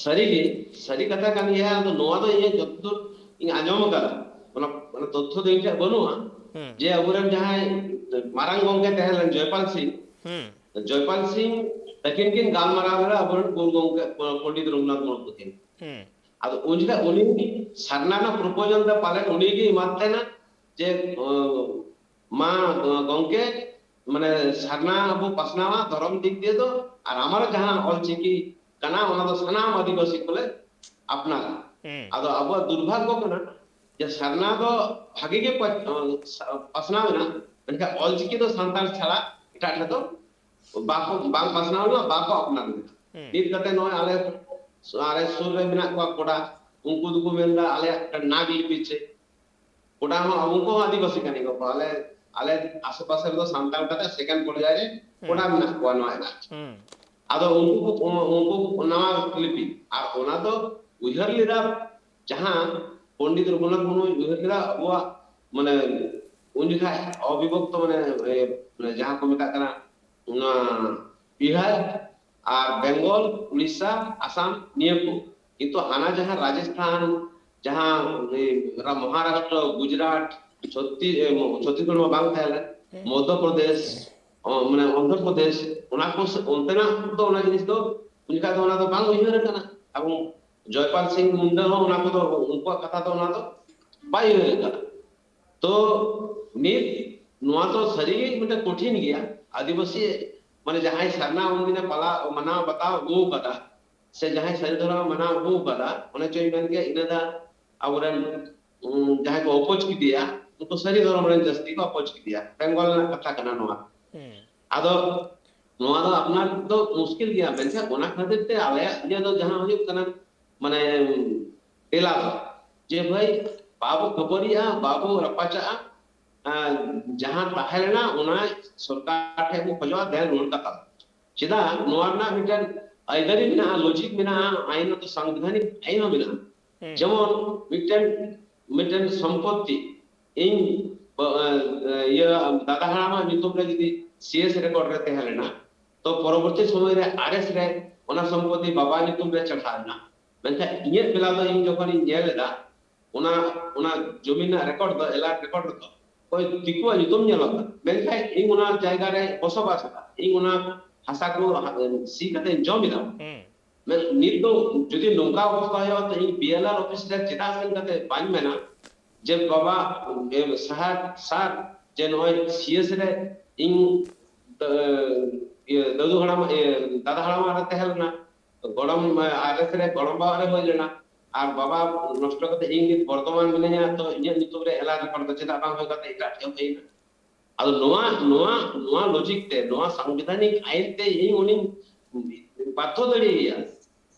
ᱥᱟᱹᱨᱤᱜᱮ, ᱥᱟᱹᱨᱤ ᱠᱟᱛᱷᱟ ᱠᱟᱱ ᱜᱮᱭᱟ᱾ ᱟᱫᱚ ᱱᱚᱣᱟ ᱫᱚ ᱤᱧ ᱡᱚᱛᱚᱫᱩᱨ ᱤᱧ ᱟᱸᱡᱚᱢ ᱟᱠᱟᱫᱟ, ᱚᱱᱟ, ᱚᱱᱟ ᱛᱚᱛᱛᱷᱚ ᱫᱚ ᱤᱧ ᱴᱷᱮᱱ ᱵᱟᱹᱱᱩᱜᱼᱟ, ᱦᱩᱸ᱾ ᱡᱮ ᱟᱵᱚᱨᱮᱱ ᱡᱟᱦᱟᱸᱭ ᱢᱟᱨᱟᱝ ᱜᱚᱝᱠᱮ ᱛᱟᱦᱮᱸ ᱞᱮᱱ ᱡᱚᱭᱯᱟᱞ ᱥᱤᱝ, ᱦᱩᱸ᱾ ᱡᱚᱭᱯᱟᱞ ᱥᱤᱝ ᱛᱟᱹᱠᱤᱱ ᱠᱤᱱ ᱜᱟᱞᱢᱟᱨᱟᱣ ᱞᱮᱫᱟ ᱟᱵᱚᱨᱮᱱ ᱜᱩᱨᱩ ᱜᱚᱝᱠᱮ ᱯᱚᱱᱰᱤᱛ ᱨᱚᱜᱷᱩᱱᱟᱛᱷ ᱢᱩᱨᱢᱩ ᱛᱟᱹᱠᱤᱱ᱾ ᱦᱩᱸ᱾ ᱟᱫᱚ ᱩᱱ ᱡᱚᱠᱷᱟᱡ ᱩᱱᱤ ᱥᱟᱨᱱᱟ ᱨᱮᱱᱟᱜ proposal ᱫᱚ ᱯᱟᱞᱮᱱ ᱩᱱᱤ ᱜᱮ ᱮᱢᱟᱫ ᱛᱟᱦᱮᱱᱟ ᱡᱮ, ᱚ, ᱢᱟ, ᱚ, ᱜᱚᱝᱠᱮ, ᱢᱟᱱᱮ ᱥᱟᱨᱱᱟ ᱵᱚ ᱯᱟᱥᱱᱟᱣᱟ ᱫᱷᱚᱨᱚᱢ ᱫᱤᱠ ᱫᱤᱭᱮ ᱫᱚ, ᱟᱨ ᱟᱢᱟᱨ ᱡᱟᱦᱟᱸ ᱚᱞ ᱪᱤᱠᱤ ᱠᱟᱱᱟ ᱚᱱᱟ ᱫᱚ ᱥᱟᱱᱟᱢ ᱟᱹᱫᱤᱵᱟᱹᱥᱤ ᱠᱚᱞᱮ ᱟᱯᱱᱟᱨᱟ᱾ ᱦᱩᱸ᱾ ᱟᱫᱚ ᱟᱵᱚᱣᱟᱜ ᱫᱩᱨᱵᱷᱟᱜᱽᱜᱚ ᱠᱟᱱᱟ ᱡᱮ ᱥᱟᱨᱱᱟ ᱫᱚ ᱵᱷᱟᱜᱤ ᱜᱮ ᱯᱟ-, ᱚ, ᱥᱟ-, ᱯᱟᱥᱱᱟᱣ ᱮᱱᱟ, ᱢᱮᱱᱠᱷᱟᱱ ᱚᱞ ᱪᱤᱠᱤ ᱫᱚ ᱥᱟᱱᱛᱟᱲ ᱪᱷᱟᱲᱟ ᱮᱴᱟᱜ ᱴᱷᱮᱱ ᱫᱚ ᱵᱟᱠᱚ, ᱵᱟᱝ ᱯᱟᱥᱱᱟᱣ ᱞᱮᱱᱟ, ᱵᱟᱠᱚ ᱟᱯᱱᱟᱨ ᱞᱮᱫᱟ᱾ ᱦᱩᱸ᱾ ᱱᱤᱛ ᱠᱟᱛᱮ ᱱᱚᱜᱼᱚᱭ ᱟᱞᱮ, ᱟᱞᱮ ᱥᱩᱨ ᱨᱮ ᱢᱮᱱᱟᱜ ᱠᱚᱣᱟ ᱠᱚᱰᱟ, ᱩᱱᱠᱩ ᱫᱚᱠᱚ ᱢᱮᱱᱫᱟ ᱟᱞᱮᱭᱟᱜ ᱢᱤᱫᱴᱟᱝ ᱱᱟᱜᱽ ᱞᱤᱯᱤ ᱪᱮᱫ? ᱠᱚᱰᱟ ᱦᱚᱸ ᱩᱱᱠᱩ ᱦᱚᱸ ᱟᱹᱫᱤᱵᱟᱹᱥᱤ ᱠᱟᱱ ᱜᱮᱭᱟ ᱠᱚ, ᱟᱞᱮ, ᱟᱞᱮ ᱟᱥᱮ ᱯᱟᱥᱮ ᱨᱮᱫᱚ ᱥᱟᱱᱛᱟᱲ ᱠᱟᱛᱮ second ᱯᱚᱨᱡᱟᱭ ᱨᱮ ᱦᱩᱸ᱾ ᱠᱚᱰᱟ ᱢᱮᱱᱟᱜ ᱠᱚᱣᱟ ᱱᱚᱣᱟ ᱮᱞᱟᱠᱟ᱾ ᱦᱩᱸ᱾ ᱟᱫᱚ ᱩᱱᱠᱩ ᱠᱚ, ᱩᱱᱠᱩ ᱱᱟᱣᱟ ᱞᱤᱯᱤ, ᱟᱨ ᱚᱱᱟ ᱫᱚ ᱩᱭᱦᱟᱹᱨ ᱞᱮᱫᱟ ᱡᱟᱦᱟᱸ ᱯᱚᱱᱰᱤᱛ ᱨᱚᱜᱷᱩᱱᱟᱛᱷ ᱢᱩᱨᱢᱩᱭ ᱩᱭᱦᱟᱹᱨ ᱞᱮᱫᱟ ᱟᱵᱚᱣᱟᱜ, ᱢᱟᱱᱮ, ᱩᱱ ᱡᱚᱠᱷᱟᱡ ᱚᱵᱤᱵᱷᱚᱠᱛᱚ, ᱢᱟᱱᱮ, ᱮ, ᱢᱟᱱᱮ, ᱡᱟᱦᱟᱸ ᱠᱚ ᱢᱮᱛᱟᱜ ᱠᱟᱱᱟ, ᱚᱱᱟ ᱵᱤᱦᱟᱨ ᱟᱨ ᱵᱮᱝᱜᱚᱞ, ᱩᱲᱤᱥᱥᱟ, ᱟᱥᱟᱢ, ᱱᱤᱭᱟᱹ ᱠᱚ᱾ ᱠᱤᱱᱛᱩ ᱦᱟᱱᱟ ᱡᱟᱦᱟᱸ ᱨᱟᱡᱚᱥᱛᱷᱟᱱ, ᱡᱟᱦᱟᱸ, ᱮ, ᱢᱚᱦᱟᱨᱟᱥᱴᱨᱚ, ᱜᱩᱡᱽᱨᱟᱴ, ᱪᱷᱚᱛᱤ-, ᱮ, ᱢᱚ-, ᱪᱷᱚᱛᱤᱥᱜᱚᱲ ᱢᱟ ᱵᱟᱝ ᱛᱟᱦᱮᱸ ᱞᱮᱱ, ᱦᱮᱸ᱾ ᱢᱚᱫᱽᱫᱷᱚ ᱯᱨᱚᱫᱮᱥ, ᱚ, ᱢᱟᱱᱮ ᱚᱱᱫᱷᱨᱚ ᱯᱨᱚᱫᱮᱥ, ᱚᱱᱟ ᱠᱚ ᱥᱮ-, ᱚᱱᱛᱮᱱᱟᱜ ᱫᱚ ᱚᱱᱟ ᱡᱤᱱᱤᱥ ᱫᱚ ᱩᱱ ᱡᱚᱠᱷᱟᱡ ᱫᱚ ᱚᱱᱟ ᱫᱚ ᱵᱟᱝ ᱩᱭᱦᱟᱹᱨ ᱟᱠᱟᱱᱟ᱾ ᱮᱵᱚᱝ ᱡᱚᱭᱯᱟᱞ ᱥᱤᱝ ᱢᱩᱱᱰᱟ ᱦᱚᱸ ᱚᱱᱟ ᱠᱚᱫᱚ, ᱩᱱᱠᱩᱣᱟᱜ ᱠᱟᱛᱷᱟ ᱫᱚ ᱚᱱᱟ ᱫᱚ ᱵᱟᱭ ᱩᱭᱦᱟᱹᱨ ᱟᱠᱟᱫᱟ᱾ ᱛᱚ ᱱᱤᱛ ᱱᱚᱣᱟ ᱫᱚ ᱥᱟᱹᱨᱤᱜᱮ ᱢᱤᱫᱴᱮᱱ ᱠᱚᱴᱷᱤᱱ ᱜᱮᱭᱟ᱾ ᱟᱹᱫᱤᱵᱟᱹᱥᱤ ᱢᱟᱱᱮ ᱡᱟᱦᱟᱸᱭ ᱥᱟᱨᱱᱟ ᱩᱱᱫᱤᱱᱮ ᱯᱟᱞᱟᱣ, ᱢᱟᱱᱟᱣ ᱵᱟᱛᱟᱣ ᱟᱹᱜᱩ ᱟᱠᱟᱫᱟ, ᱥᱮ ᱡᱟᱦᱟᱸᱭ ᱥᱟᱹᱨᱤ ᱫᱷᱚᱨᱚᱢ ᱢᱟᱱᱟᱣ ᱟᱹᱜᱩ ᱟᱠᱟᱫᱟ, ᱚᱱᱮ ᱪᱚᱧ ᱢᱮᱱ ᱠᱮᱫ, ᱤᱱᱟᱹ ᱫᱷᱟ ᱟᱵᱚᱨᱮᱱ, ᱩᱸ, ᱡᱟᱦᱟᱸᱭ ᱠᱚ ᱚᱯᱳᱡᱽ ᱠᱮᱫᱮᱭᱟ, ᱩᱱᱠᱩ ᱥᱟᱹᱨᱤ ᱫᱷᱚᱨᱚᱢ ᱨᱮᱱ ᱡᱟᱹᱥᱛᱤ ᱠᱚ ᱚᱯᱳᱡᱽ ᱠᱮᱫᱮᱭᱟ᱾ ᱵᱮᱝᱜᱚᱞ ᱨᱮᱱᱟᱜ ᱠᱟᱛᱷᱟ ᱠᱟᱱᱟ ᱱᱚᱣᱟ᱾ ᱦᱮᱸ᱾ ᱟᱫᱚ ᱱᱚᱣᱟ ᱫᱚ ᱟᱯᱱᱟᱨ ᱫᱚ ᱢᱩᱥᱠᱤᱞ ᱜᱮᱭᱟ, ᱢᱮᱱᱠᱷᱟᱱ ᱚᱱᱟ ᱠᱷᱟᱹᱛᱤᱨ ᱛᱮ ᱟᱞᱮᱭᱟᱜ ᱤᱭᱟᱹ ᱫᱚ ᱡᱟᱦᱟᱸ ᱦᱩᱭᱩᱜ ᱠᱟᱱᱟ, ᱢᱟᱱᱮ, ᱛᱮᱞᱟ ᱫᱚ ᱡᱮ ᱵᱷᱟᱹᱭ, ᱵᱟᱵᱚ ᱠᱷᱟᱹᱯᱟᱹᱨᱤᱜᱼᱟ, ᱵᱟᱵᱚ ᱨᱟᱯᱟᱪᱟᱜᱼᱟ, ᱟᱸ, ᱡᱟᱦᱟᱸ ᱛᱟᱦᱮᱸ ᱞᱮᱱᱟ ᱚᱱᱟ ᱥᱚᱨᱠᱟᱨ ᱴᱷᱮᱱ ᱵᱚ ᱠᱷᱚᱡᱚᱜᱼᱟ, ᱫᱮᱱ ᱨᱩᱣᱟᱹᱲ ᱠᱟᱛᱟ᱾ ᱪᱮᱫᱟᱜ? ᱱᱚᱣᱟ ᱨᱮᱱᱟᱜ ᱢᱤᱫᱴᱮᱱ ᱟᱹᱭᱫᱟᱹᱨᱤ ᱢᱮᱱᱟᱜᱼᱟ, ᱞᱚᱡᱤᱠ ᱢᱮᱱᱟᱜᱼᱟ, ᱟᱭᱤᱱ ᱨᱮᱫᱚ ᱥᱟᱝᱵᱤᱫᱷᱟᱱᱤᱠ ᱟᱭᱤᱱ ᱦᱚᱸ ᱢᱮᱱᱟᱜᱼᱟ᱾ ᱦᱮᱸ᱾ ᱡᱮᱢᱚᱱ ᱢᱤᱫᱴᱮᱱ, ᱢᱤᱫᱴᱮᱱ ᱥᱚᱢᱯᱚᱛᱛᱤ ᱤᱧ, ᱵᱟ-, ᱮ, ᱤᱭᱟᱹ, ᱫᱟᱫᱟ ᱦᱟᱲᱟᱢᱟᱜ ᱧᱩᱛᱩᱢ ᱨᱮ ᱡᱩᱫᱤ ᱥᱤ ᱮᱥ ᱨᱮᱠᱚᱨᱰ ᱨᱮ ᱛᱟᱦᱮᱸ ᱞᱮᱱᱟ, ᱛᱚ ᱯᱚᱨᱚᱵᱚᱨᱛᱤ ᱥᱚᱢᱚᱭ ᱨᱮ ᱟᱨ ᱮᱥ ᱨᱮ ᱚᱱᱟ ᱥᱚᱢᱯᱚᱛᱛᱤ ᱵᱟᱵᱟ ᱧᱩᱛᱩᱢ ᱨᱮ ᱪᱟᱞᱟᱣ ᱮᱱᱟ᱾ ᱢᱮᱱᱠᱷᱟᱱ ᱤᱧᱟᱹᱜ ᱵᱮᱞᱟ ᱫᱚ ᱤᱧ ᱡᱚᱠᱷᱚᱱᱤᱧ ᱧᱮᱞ ᱮᱫᱟ, ᱚᱱᱟ, ᱚᱱᱟ ᱡᱚᱢᱤ ᱨᱮᱱᱟᱜ ᱨᱮᱠᱚᱨᱰ ᱫᱚ, ᱮᱞᱟᱨᱴ ᱨᱮᱠᱚᱨᱰ ᱨᱮᱫᱚ ᱚᱠᱚᱭ ᱫᱤᱠᱩᱣᱟᱜ ᱧᱩᱛᱩᱢ ᱧᱮᱞᱚᱜ ᱠᱟᱱᱟ, ᱢᱮᱱᱠᱷᱟᱱ ᱤᱧ ᱚᱱᱟ ᱡᱟᱭᱜᱟ ᱨᱮ ᱵᱚᱥᱚᱵᱟᱥ ᱮᱫᱟ, ᱤᱧ ᱚᱱᱟ ᱦᱟᱥᱟ ᱠᱚ ᱦᱟ-, ᱥᱤ ᱠᱟᱛᱮ ᱡᱚᱢ ᱮᱫᱟ᱾ ᱦᱮᱸ᱾ ᱢᱮᱱ-, ᱱᱤᱛ ᱫᱚ ᱡᱩᱫᱤ ᱱᱚᱝᱠᱟ ᱚᱵᱚᱥᱛᱟ ᱦᱩᱭᱩᱜᱼᱟ, ᱛᱚ ᱤᱧ ᱵᱤ ᱮᱞ ᱟᱨ ᱚᱯᱷᱤᱥ ᱨᱮ ᱪᱮᱫᱟᱜ ᱥᱮᱱ ᱠᱟᱛᱮ ᱵᱟᱹᱧ ᱢᱮᱱᱟ ᱡᱮ, "ᱵᱟᱵᱟ, ᱮ, ᱥᱟᱦᱟᱨ, ᱥᱟᱨ, ᱡᱮ ᱱᱚᱜᱼᱚᱭ ᱥᱤ ᱮᱥ ᱨᱮ ᱤᱧ, ᱮ, ᱤᱭᱟᱹ, ᱫᱟᱫᱩ ᱦᱟᱲᱟᱢ, ᱤᱭᱟᱹ, ᱫᱟᱫᱟ ᱦᱟᱲᱟᱢᱟᱜ ᱨᱮ ᱛᱟᱦᱮᱸ ᱞᱮᱱᱟ, ᱜᱚᱲᱚᱢ, ᱮ, ᱟᱨ ᱮᱥ ᱨᱮ ᱜᱚᱲᱚᱢ ᱵᱟᱵᱟ ᱨᱮ ᱦᱩᱭ ᱞᱮᱱᱟ, ᱟᱨ ᱵᱟᱵᱟ ᱱᱚᱥᱴᱚ ᱠᱟᱛᱮ ᱤᱧ ᱱᱤᱛ ᱵᱚᱨᱛᱚᱢᱟᱱ ᱢᱤᱱᱟᱹᱧᱟ, ᱛᱚ ᱤᱧᱟᱹᱜ ᱧᱩᱛᱩᱢ ᱨᱮ ᱮᱞᱟᱨ ᱨᱮᱠᱚᱨᱰ ᱫᱚ ᱪᱮᱫᱟᱜ ᱵᱟᱝ ᱦᱩᱭ ᱠᱟᱛᱮ ᱮᱴᱟᱜ ᱴᱷᱮᱱ ᱦᱩᱭ ᱮᱱᱟ?" ᱟᱫᱚ ᱱᱚᱣᱟ, ᱱᱚᱣᱟ, ᱱᱚᱣᱟ ᱞᱚᱡᱤᱠ ᱛᱮ, ᱱᱚᱣᱟ ᱥᱟᱝᱵᱤᱫᱷᱟᱱᱤᱠ ᱟᱭᱤᱱ ᱛᱮ ᱤᱧ ᱩᱱᱤᱧ ᱵᱟᱫᱽᱫᱷᱚ ᱫᱟᱲᱮᱭᱟᱭᱟ᱾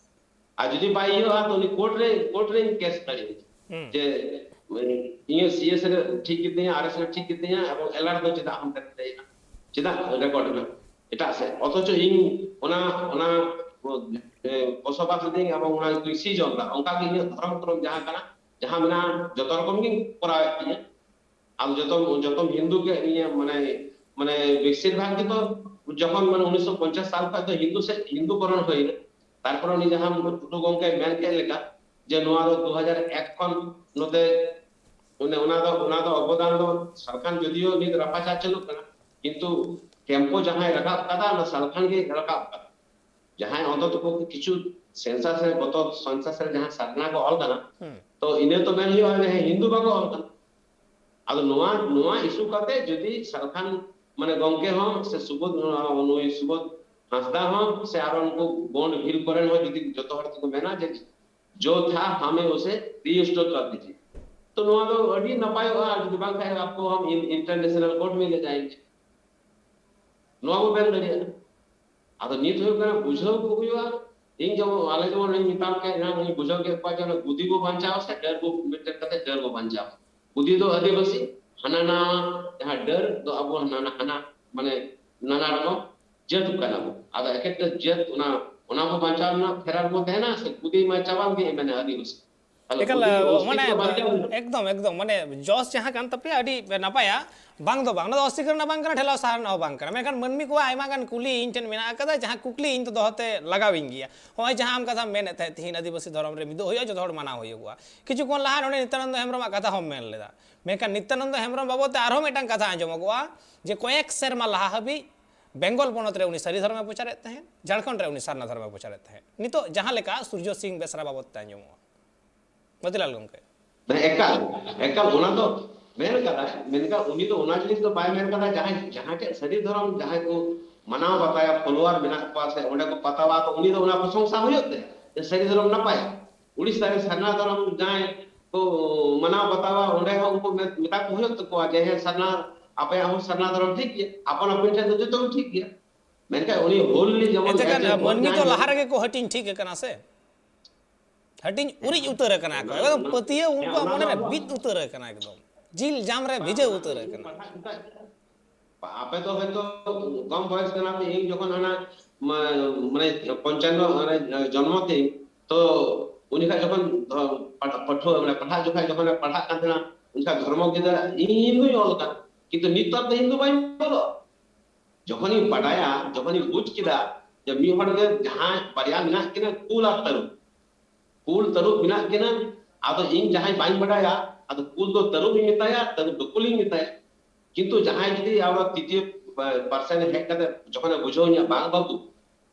ᱟᱨ ᱡᱩᱫᱤ ᱵᱟᱭ ᱤᱭᱟᱹᱜᱼᱟ, ᱛᱚ ᱩᱱᱤ ᱠᱳᱨᱴ ᱨᱮ, ᱠᱳᱨᱴ ᱨᱮᱧ ᱠᱮᱥ ᱫᱟᱲᱮᱭᱟᱜᱼᱟ᱾ ᱦᱩᱸ᱾ ᱡᱮ, ᱤᱧᱟᱹᱜ ᱥᱤ ᱮᱥ ᱨᱮ ᱴᱷᱤᱠ ᱜᱮᱛᱤᱧᱟ, ᱟᱨ ᱮᱥ ᱨᱮ ᱴᱷᱤᱠ ᱜᱮᱛᱤᱧᱟ, ᱮᱵᱚᱝ ᱮᱞᱟᱨ ᱫᱚ ᱪᱮᱫᱟᱜ ᱦᱟᱱᱛᱮ ᱱᱟᱛᱮᱭᱮᱱᱟ? ᱪᱮᱫᱟᱜ ᱨᱮᱠᱚᱨᱰ ᱮᱱᱟ ᱮᱴᱟᱜ ᱥᱮᱫ? ᱚᱛᱷᱚᱪᱚ ᱤᱧ ᱚᱱᱟ, ᱚᱱᱟ, ᱮ, ᱵᱚᱥᱚᱵᱟᱥ ᱮᱫᱟᱹᱧ ᱮᱵᱚᱝ ᱚᱱᱟ ᱠᱚᱧ ᱥᱤᱡᱚᱱ ᱮᱫᱟ᱾ ᱚᱱᱠᱟ ᱜᱮ ᱤᱧᱟᱹᱜ ᱫᱷᱚᱨᱚᱢ ᱠᱚᱨᱚᱢ ᱡᱟᱦᱟᱸ ᱠᱟᱱᱟ, ᱡᱟᱦᱟᱸ ᱢᱮᱱᱟᱜᱼᱟ, ᱡᱚᱛᱚ ᱨᱚᱠᱚᱢ ᱜᱤᱧ ᱠᱚᱨᱟᱣᱮᱫ ᱛᱤᱧᱟᱹ᱾ ᱟᱢ ᱡᱚᱛᱚᱢ, ᱡᱚᱛᱚᱢ ᱦᱤᱱᱫᱩ ᱜᱮ ᱱᱤᱭᱟᱹ ᱢᱟᱱᱮ, ᱢᱟᱱᱮ ᱵᱮᱥᱤᱨ ᱵᱷᱟᱜᱽ ᱜᱮᱛᱚ ᱡᱚᱠᱷᱚᱱ ᱢᱟᱱᱮ ᱩᱱᱤᱥᱥᱚ ᱯᱚᱧᱪᱟᱥ ᱥᱟᱞ ᱠᱷᱚᱱ ᱫᱚ ᱦᱤᱱᱫᱩ ᱥᱮ ᱦᱤᱱᱫᱩ ᱠᱚᱨᱚᱱ ᱦᱩᱭᱱᱟ᱾ ᱛᱟᱨᱯᱚᱨᱮ ᱩᱱᱤ ᱡᱟᱦᱟᱸ ᱴᱩᱰᱩ ᱜᱚᱝᱠᱮ ᱢᱮᱱ ᱠᱮᱫ ᱞᱮᱠᱟ ᱡᱮ ᱱᱚᱣᱟ ᱫᱚ ᱫᱩ ᱦᱟᱡᱟᱨ ᱮᱠ ᱠᱷᱚᱱ ᱱᱚᱛᱮ ᱚᱱᱮ ᱚᱱᱟ ᱫᱚ, ᱚᱱᱟ ᱫᱚ ᱚᱵᱚᱫᱟᱱ ᱫᱚ ᱥᱟᱞᱠᱷᱟᱱ ᱡᱚᱫᱤᱭᱳ ᱱᱤᱛ ᱨᱟᱯᱟᱪᱟᱜ ᱪᱟᱹᱞᱩᱜ ᱠᱟᱱᱟ, ᱠᱤᱱᱛᱩ ᱴᱮᱢᱯᱳ ᱡᱟᱦᱟᱸᱭ ᱨᱟᱠᱟᱵ ᱠᱟᱫᱟ, ᱚᱱᱟ ᱥᱟᱞᱠᱷᱟᱱ ᱜᱮ ᱨᱟᱠᱟᱵ ᱠᱟᱫᱟ᱾ ᱡᱟᱦᱟᱸᱭ ᱚᱱᱛᱚᱛᱚ ᱯᱚᱠᱠᱷᱮ ᱠᱤᱪᱷᱩ census ᱨᱮ, ᱜᱚᱛᱚ census ᱨᱮ ᱡᱟᱦᱟᱸ ᱥᱟᱨᱱᱟ ᱠᱚ ᱚᱞ ᱠᱟᱱᱟ, ᱦᱩᱸ᱾ ᱛᱚ ᱤᱱᱟᱹ ᱛᱚ ᱢᱮᱱ ᱦᱩᱭᱩᱜᱼᱟ ᱡᱮ ᱦᱮᱸ, ᱦᱤᱱᱫᱩ ᱵᱟᱠᱚ ᱚᱞ ᱠᱟᱱᱟ᱾ ᱟᱫᱚ ᱱᱚᱣᱟ, ᱱᱚᱣᱟ issue ᱠᱟᱛᱮ ᱡᱩᱫᱤ ᱥᱟᱞᱠᱷᱟᱱ ᱢᱟᱱᱮ ᱜᱚᱝᱠᱮ ᱦᱚᱸ ᱥᱮ ᱥᱩᱵᱳᱫ, ᱱᱩᱭ ᱥᱩᱵᱳᱫ ᱦᱟᱸᱥᱫᱟ ᱦᱚᱸ ᱥᱮ ᱟᱨᱚ ᱩᱱᱠᱩ ᱜᱚᱱᱰ ᱦᱤᱞ ᱠᱚᱨᱮᱱ ᱦᱚᱸ ᱡᱩᱫᱤ ᱡᱚᱛᱚ ᱦᱚᱲ ᱛᱮᱠᱚ ᱢᱮᱱᱟ ᱡᱮ ᱡᱚ ᱛᱷᱟ ᱦᱟᱢᱮ ᱩᱥᱮ ᱨᱤᱥᱴᱳᱨ ᱠᱟᱨ ᱫᱤᱡᱤᱭᱮ, ᱛᱚ ᱱᱚᱣᱟ ᱫᱚ ᱟᱹᱰᱤ ᱱᱟᱯᱟᱭᱚᱜᱼᱟ᱾ ᱟᱨ ᱡᱩᱫᱤ ᱵᱟᱝ ᱠᱷᱟᱱ ᱟᱯᱠᱳ ᱦᱟᱢ ᱤᱱ-, international court ᱢᱮ ᱞᱮ ᱡᱟᱭᱮᱸᱜᱮ, ᱱᱚᱣᱟ ᱵᱚ ᱢᱮᱱ ᱫᱟᱲᱮᱭᱟᱜᱼᱟ᱾ ᱟᱫᱚ ᱱᱤᱛ ᱦᱩᱭᱩᱜ ᱠᱟᱱᱟ, ᱵᱩᱡᱷᱟᱹᱣ ᱠᱚ ᱦᱩᱭᱩᱜᱼᱟ᱾ ᱤᱧ ᱡᱮᱢᱚᱱ, ᱟᱞᱮ ᱡᱮᱢᱚᱱ ᱤᱧ ᱢᱮᱛᱟᱢ ᱠᱟᱱ, ᱮᱱᱟᱝ ᱤᱧ ᱵᱩᱡᱷᱟᱹᱣ ᱠᱮᱫ ᱠᱚᱣᱟ ᱡᱮ ᱚᱱᱟ ᱜᱩᱫᱤ ᱵᱚ ᱵᱟᱧᱪᱟᱣᱟ ᱥᱮ ᱰᱟᱹᱨ ᱵᱚ ᱢᱤᱫᱴᱮᱱ ᱠᱟᱛᱮ ᱰᱟᱹᱨ ᱵᱚ ᱵᱟᱧᱪᱟᱣᱟ᱾ ᱜᱩᱫᱤ ᱫᱚ ᱟᱹᱫᱤᱵᱟᱹᱥᱤ, ᱦᱟᱱᱟ ᱱᱟᱣᱟ ᱡᱟᱦᱟᱸ ᱰᱟᱹᱨ ᱫᱚ ᱟᱵᱚ ᱦᱟᱱᱟ, ᱦᱟᱱᱟ, ᱢᱟᱱᱮ ᱱᱟᱱᱟ ᱨᱚᱠᱚᱢ ᱡᱟᱹᱛ ᱠᱟᱱᱟ ᱵᱚ᱾ ᱟᱫᱚ ᱮᱠ ᱮᱠᱴᱟ ᱡᱟᱹᱛ ᱚᱱᱟ, ᱚᱱᱟ ᱵᱚ ᱵᱟᱧᱪᱟᱣ ᱨᱮᱱᱟᱜ ᱯᱷᱮᱨᱟᱨ ᱵᱚ ᱛᱟᱦᱮᱱᱟ ᱥᱮ ᱜᱩᱫᱤ ᱢᱟ ᱪᱟᱵᱟ ᱜᱮ ᱢᱮᱱᱟ ᱟᱹᱫᱤᱵᱟᱹᱥᱤ᱾ ᱛᱟᱦᱞᱮ ᱮᱠᱟᱞ, ᱜᱩᱫᱤ ᱚᱥᱛᱤᱛᱣᱚ ᱢᱟᱱᱮ, ᱵᱟᱧᱪᱟᱣ ᱦᱩᱭᱩᱜᱼᱟ᱾ ᱮᱠᱫᱚᱢ, ᱮᱠᱫᱚᱢ, ᱢᱟᱱᱮ ᱡᱚᱥ ᱡᱟᱦᱟᱸ ᱠᱟᱱ ᱛᱟᱯᱮᱭᱟ ᱟᱹᱰᱤ ᱱᱟᱯᱟᱭᱟ, ᱵᱟᱝ ᱫᱚ ᱵᱟᱝ, ᱚᱱᱟ ᱫᱚ ᱚᱥᱤᱠᱟᱨ ᱨᱮᱱᱟᱜ ᱵᱟᱝ ᱠᱟᱱᱟ, ᱴᱷᱮᱞᱟᱣ ᱥᱟᱦᱟ ᱨᱮᱱᱟᱜ ᱦᱚᱸ ᱵᱟᱝ ᱠᱟᱱᱟ᱾ ᱢᱮᱱᱠᱷᱟᱱ ᱢᱟᱹᱱᱢᱤ ᱠᱚᱣᱟᱜ ᱟᱭᱢᱟ ᱜᱟᱱ ᱠᱩᱞᱤ ᱤᱧ ᱴᱷᱮᱱ ᱢᱮᱱᱟᱜ ᱟᱠᱟᱫᱟ, ᱡᱟᱦᱟᱸ ᱠᱩᱠᱞᱤ ᱤᱧ ᱫᱚ ᱫᱚᱦᱚ ᱛᱮ ᱞᱟᱜᱟᱣᱤᱧ ᱜᱮᱭᱟ᱾ ᱦᱚᱸᱜᱼᱚᱭ ᱡᱟᱦᱟᱸ ᱟᱢ ᱠᱟᱛᱷᱟᱢ ᱢᱮᱱᱮᱫ ᱛᱟᱦᱮᱸᱫ, ᱛᱤᱦᱤᱧ ᱟᱹᱫᱤᱵᱟᱹᱥᱤ ᱫᱷᱚᱨᱚᱢ ᱨᱮ ᱢᱤᱫᱚᱜ ᱦᱩᱭᱩᱜᱼᱟ, ᱡᱚᱛᱚ ᱦᱚᱲ ᱢᱟᱱᱟᱣ ᱦᱩᱭᱩᱜᱼᱟ᱾ ᱠᱤᱪᱷᱩ ᱠᱷᱚᱱ ᱞᱟᱦᱟ ᱱᱚᱰᱮ ᱱᱤᱛᱭᱟᱱᱚᱱᱫᱚ ᱦᱮᱢᱵᱨᱚᱢᱟᱜ ᱠᱟᱛᱷᱟ ᱦᱚᱸᱢ ᱢᱮᱱ ᱞᱮᱫᱟ᱾ ᱢᱮᱱᱠᱷᱟᱱ ᱱᱤᱛᱭᱟᱱᱚᱱᱫᱚ ᱦᱮᱢᱵᱨᱚᱢ ᱵᱟᱵᱚᱫ ᱛᱮ ᱟᱨᱦᱚᱸ ᱢᱤᱫᱴᱟᱝ ᱠᱟᱛᱷᱟ ᱟᱸᱡᱚᱢᱚᱜᱚᱜᱼᱟ ᱡᱮ ᱠᱚᱭᱮᱠ ᱥᱮᱨᱢᱟ ᱞᱟᱦᱟ ᱦᱟᱹᱵᱤᱡ ᱵᱮᱝᱜᱚᱞ ᱯᱚᱱᱚᱛ ᱨᱮ ᱩᱱᱤ ᱥᱟᱹᱨᱤ ᱫᱷᱚᱨᱚᱢᱮ ᱯᱨᱚᱪᱟᱨᱮᱫ ᱛᱟᱦᱮᱸᱫ, ᱡᱷᱟᱲᱠᱷᱚᱸᱰ ᱨᱮ ᱩᱱᱤ ᱥᱟᱨᱱᱟ ᱫᱷᱚᱨᱚᱢᱮ ᱯᱨᱚᱪᱟᱨᱮᱫ ᱛᱟᱦᱮᱸᱫ᱾ ᱱᱤᱛᱚᱜ ᱡᱟᱦᱟᱸ ᱞᱮᱠᱟ ᱥᱩᱨᱡᱚ ᱥᱤᱝ ᱵᱮᱥᱨᱟ ᱵᱟᱵᱚᱫ ᱛᱮ ᱟᱸᱡᱚᱢᱚᱜᱼᱟ᱾ ᱢᱚᱛᱤᱞᱟᱞ ᱜᱚᱢᱠᱮ᱾ ᱦᱮᱸ, ᱮᱠᱟᱞ, ᱮᱠᱟᱞ ᱚᱱᱟ ᱫᱚ ᱢᱮᱱ ᱠᱟᱫᱟᱭ, ᱢᱮᱱᱠᱷᱟᱱ ᱩᱱᱤ ᱫᱚ ᱚᱱᱟ ᱡᱤᱱᱤᱥ ᱫᱚ ᱵᱟᱭ ᱢᱮᱱ ᱠᱟᱫᱟ, ᱡᱟᱦᱟᱸᱭ, ᱡᱟᱦᱟᱸ ᱴᱷᱮᱡ ᱥᱟᱹᱨᱤ ᱫᱷᱚᱨᱚᱢ, ᱡᱟᱦᱟᱸᱭ ᱠᱚ ᱢᱟᱱᱟᱣ ᱵᱟᱛᱟᱭᱟ, follower ᱢᱮᱱᱟᱜ ᱠᱚᱣᱟ ᱥᱮ ᱚᱸᱰᱮ ᱠᱚ ᱯᱟᱛᱟᱣᱟ, ᱛᱚ ᱩᱱᱤ ᱫᱚ ᱚᱱᱟ ᱯᱨᱚᱥᱚᱝᱥᱟ ᱦᱩᱭᱩᱜ ᱛᱟᱭᱟ ᱡᱮ ᱥᱟᱹᱨᱤ ᱫᱷᱚᱨᱚᱢ ᱱᱟᱯᱟᱭᱟ᱾ ᱩᱲᱤᱥᱥᱟ ᱨᱮ ᱥᱟᱨᱱᱟ ᱫᱷᱚᱨᱚᱢ ᱡᱟᱦᱟᱸᱭ ᱠᱚ ᱢᱟᱱᱟᱣ ᱵᱟᱛᱟᱣᱟ, ᱚᱸᱰᱮ ᱦᱚᱸ ᱩᱱᱠᱩ ᱢᱮ-, ᱢᱮᱛᱟ ᱠᱚ ᱦᱩᱭᱩᱜ ᱛᱟᱠᱚᱣᱟ ᱡᱮ ᱦᱮᱸ, ᱥᱟᱨᱱᱟ, ᱟᱯᱮᱭᱟᱜ ᱦᱚᱸ ᱥᱟᱨᱱᱟ ᱫᱷᱚᱨᱚᱢ ᱴᱷᱤᱠ ᱜᱮᱭᱟ, ᱟᱯᱟᱱ ᱟᱹᱯᱤᱱ ᱴᱷᱮᱱ ᱫᱚ ᱡᱚᱛᱚ ᱜᱮ ᱴᱷᱤᱠ ᱜᱮᱭᱟ᱾ ᱢᱮᱱᱠᱷᱟᱱ ᱩᱱᱤ ᱦᱩᱞ ᱡᱮᱢᱚᱱ ᱮᱱᱛᱮ ᱠᱷᱟᱱ ᱡᱟᱦᱟᱸᱭ ᱴᱷᱮᱱ ᱦᱩᱞ ᱢᱟᱹᱱᱢᱤ ᱫᱚ ᱡᱟᱦᱟᱸᱭ ᱞᱟᱦᱟ ᱨᱮᱜᱮ ᱠᱚ ᱦᱟᱹᱴᱤᱧ ᱴᱷᱤᱠ ᱟᱠᱟᱱᱟ ᱥᱮ? ᱦᱟᱹᱴᱤᱧ ᱩᱨᱤᱡ ᱩᱛᱟᱹᱨ ᱟᱠᱟᱱᱟ ᱠᱚ, ᱦᱮᱸ, ᱮᱠᱫᱚᱢ ᱚᱱᱟ, ᱯᱟᱹᱛᱭᱟᱹᱣ ᱦᱮᱸ, ᱩᱱᱠᱩᱣᱟᱜ ᱚᱱᱟ ᱢᱚᱱᱮ ᱫᱚ ᱨᱮ ᱟᱵᱚ ᱵᱤᱫ ᱩᱛᱟᱹᱨ ᱟᱠᱟᱱᱟ, ᱮᱠᱫᱚᱢ ᱡᱤᱞ ᱡᱟᱢ ᱨᱮ ᱵᱷᱤᱡᱟᱹᱣ ᱩᱛᱟᱹᱨ ᱟᱠᱟᱱᱟ᱾ ᱟᱯᱮ ᱫᱚ ᱦᱚᱭᱛᱚ ᱠᱚᱢ ᱵᱚᱭᱚᱥ ᱠᱟᱱᱟ ᱯᱮ, ᱤᱧ ᱡᱚᱠᱷᱚᱱ ᱦᱟᱱᱟ ᱢᱟ-, ᱢᱟᱱᱮ ᱯᱚᱧᱪᱟᱱᱱᱚ ᱢᱟᱱᱮ ᱡᱚᱱᱢᱚ ᱛᱤᱧ, ᱛᱚ ᱩᱱ ᱡᱚᱠᱷᱟᱡ ᱡᱚᱠᱷᱚᱱ ᱫᱷᱚ-, ᱯᱟᱲ-, ᱯᱟᱹᱴᱷᱩᱣᱟᱹ ᱢᱟᱱᱮ ᱯᱟᱲᱦᱟᱜ ᱡᱚᱠᱷᱟᱡ ᱡᱚᱠᱷᱚᱱ ᱯᱟᱲᱦᱟᱜ ᱠᱟᱱ ᱛᱟᱦᱮᱱᱟ, ᱩᱱ ᱡᱚᱠᱷᱟᱡ ᱫᱷᱚᱨᱢᱚ ᱜᱤᱫᱽᱨᱟᱹ ᱤᱧ ᱦᱤᱱᱫᱩᱧ ᱚᱞ ᱠᱟᱱ, ᱠᱤᱱᱛᱩ ᱱᱤᱛ ᱫᱚ ᱦᱤᱱᱫᱩ ᱵᱟᱹᱧ ᱚᱞᱚᱜ᱾ ᱡᱚᱠᱷᱚᱱᱤᱧ ᱵᱟᱰᱟᱭᱟ, ᱡᱚᱠᱷᱚᱱᱤᱧ ᱵᱩᱡᱽ ᱠᱮᱫᱟ ᱡᱮ ᱢᱤᱫ ᱦᱚᱲ ᱜᱮ ᱡᱟᱦᱟᱸᱭ ᱵᱟᱨᱭᱟ ᱢᱮᱱᱟᱜ ᱠᱤᱱᱟ, ᱠᱩᱞ ᱟᱨ ᱛᱟᱹᱨᱩᱵ, ᱠᱩᱞ ᱛᱟᱹᱨᱩᱵ ᱢᱮᱱᱟᱜ ᱠᱤᱱᱟ, ᱟᱫᱚ ᱤᱧ ᱡᱟᱦᱟᱸᱭ ᱵᱟᱹᱧ ᱵᱟᱰᱟᱭᱟ, ᱟᱫᱚ ᱠᱩᱞ ᱫᱚ ᱛᱟᱹᱨᱩᱵ ᱤᱧ ᱢᱮᱛᱟᱭᱟ, ᱛᱟᱹᱨᱩᱵ ᱫᱚ ᱠᱩᱞᱤᱧ ᱢᱮᱛᱟᱭᱟ᱾ ᱠᱤᱱᱛᱩ ᱡᱟᱦᱟᱸᱭ ᱡᱩᱫᱤ ᱟᱵᱟᱨ ᱛᱨᱤᱛᱤᱭᱚ ᱯᱟᱨᱥᱮᱱ ᱦᱮᱡ ᱠᱟᱛᱮ ᱡᱚᱠᱷᱚᱱᱮ ᱵᱩᱡᱷᱟᱹᱣ ᱤᱧᱟ, "ᱵᱟᱝ ᱵᱟᱹᱵᱩ,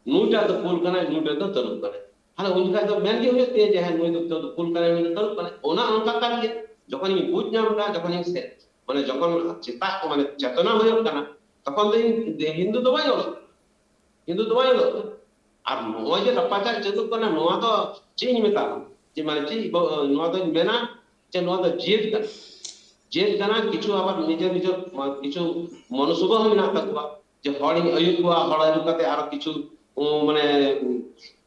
ᱱᱩᱭᱴᱟᱜ ᱫᱚ ᱠᱩᱞ ᱠᱟᱱᱟᱭ, ᱱᱩᱭᱴᱟᱜ ᱫᱚ ᱛᱟᱹᱨᱩᱵ ᱠᱟᱱᱟᱭ", ᱛᱟᱦᱞᱮ ᱩᱱ ᱡᱚᱠᱷᱟᱡ ᱫᱚ ᱢᱮᱱ ᱜᱮ ᱦᱩᱭᱩᱜ ᱛᱤᱧᱟ ᱡᱮ, "ᱦᱮᱸ, ᱱᱩᱭ ᱫᱚ, ᱫᱚ ᱠᱩᱞ ᱠᱟᱱᱟᱭ, ᱱᱩᱭ ᱫᱚ ᱛᱟᱹᱨᱩᱵ ᱠᱟᱱᱟᱭ᱾" ᱚᱱᱟ ᱚᱱᱠᱟ ᱠᱟᱱ ᱜᱮᱭᱟ᱾ ᱡᱚᱠᱷᱚᱱᱤᱧ ᱵᱩᱡᱽ ᱧᱟᱢ ᱮᱫᱟ, ᱡᱚᱠᱷᱚᱱᱤᱧ ᱥᱮ-, ᱢᱟᱱᱮ, ᱡᱚᱠᱷᱚᱱ ᱪᱮᱛᱟᱜ, ᱢᱟᱱᱮ, ᱪᱮᱛᱚᱱᱟ ᱦᱩᱭᱩᱜ ᱠᱟᱱᱟ, ᱛᱚᱠᱷᱚᱱ ᱫᱚ ᱤᱧ ᱦᱤᱱᱫᱩ ᱫᱚ ᱵᱟᱹᱧ ᱚᱞᱚᱜ ᱠᱟᱱᱟ᱾ ᱦᱤᱱᱫᱩ ᱫᱚ ᱵᱟᱹᱧ ᱚᱞᱚᱜ ᱠᱟᱱᱟ᱾ ᱟᱨ ᱱᱚᱜᱼᱚᱭ ᱡᱮ ᱨᱟᱯᱟᱪᱟᱜ ᱪᱟᱹᱞᱩᱜ ᱠᱟᱱᱟ, ᱱᱚᱣᱟ ᱫᱚ ᱪᱮᱫ ᱤᱧ ᱢᱮᱛᱟᱜᱼᱟ? ᱡᱮ, ᱢᱟᱱᱮ, ᱪᱮᱫ ᱵᱚ-, ᱱᱚᱣᱟ ᱫᱚᱧ ᱢᱮᱱᱟ ᱡᱮ, ᱱᱚᱣᱟ ᱫᱚ ᱡᱮᱫ ᱠᱟᱱᱟ᱾ ᱡᱮᱫ ᱠᱟᱱᱟ, ᱠᱤᱪᱷᱩ ᱟᱵᱟᱨ ᱱᱤᱡᱮᱨ ᱱᱤᱡᱮᱨ, ᱢᱟ-, ᱠᱤᱪᱷᱩ ᱢᱚᱱᱚᱥᱩᱵᱷᱟ ᱦᱚᱸ ᱢᱮᱱᱟᱜ ᱛᱟᱠᱚᱣᱟ᱾ ᱡᱮ ᱦᱚᱲᱤᱧ ᱟᱹᱭᱩᱨ ᱠᱚᱣᱟ, ᱦᱚᱲ ᱟᱹᱭᱩᱨ ᱠᱟᱛᱮ ᱟᱨᱚ ᱠᱤᱪᱷᱩ, ᱩᱸ, ᱢᱟᱱᱮ,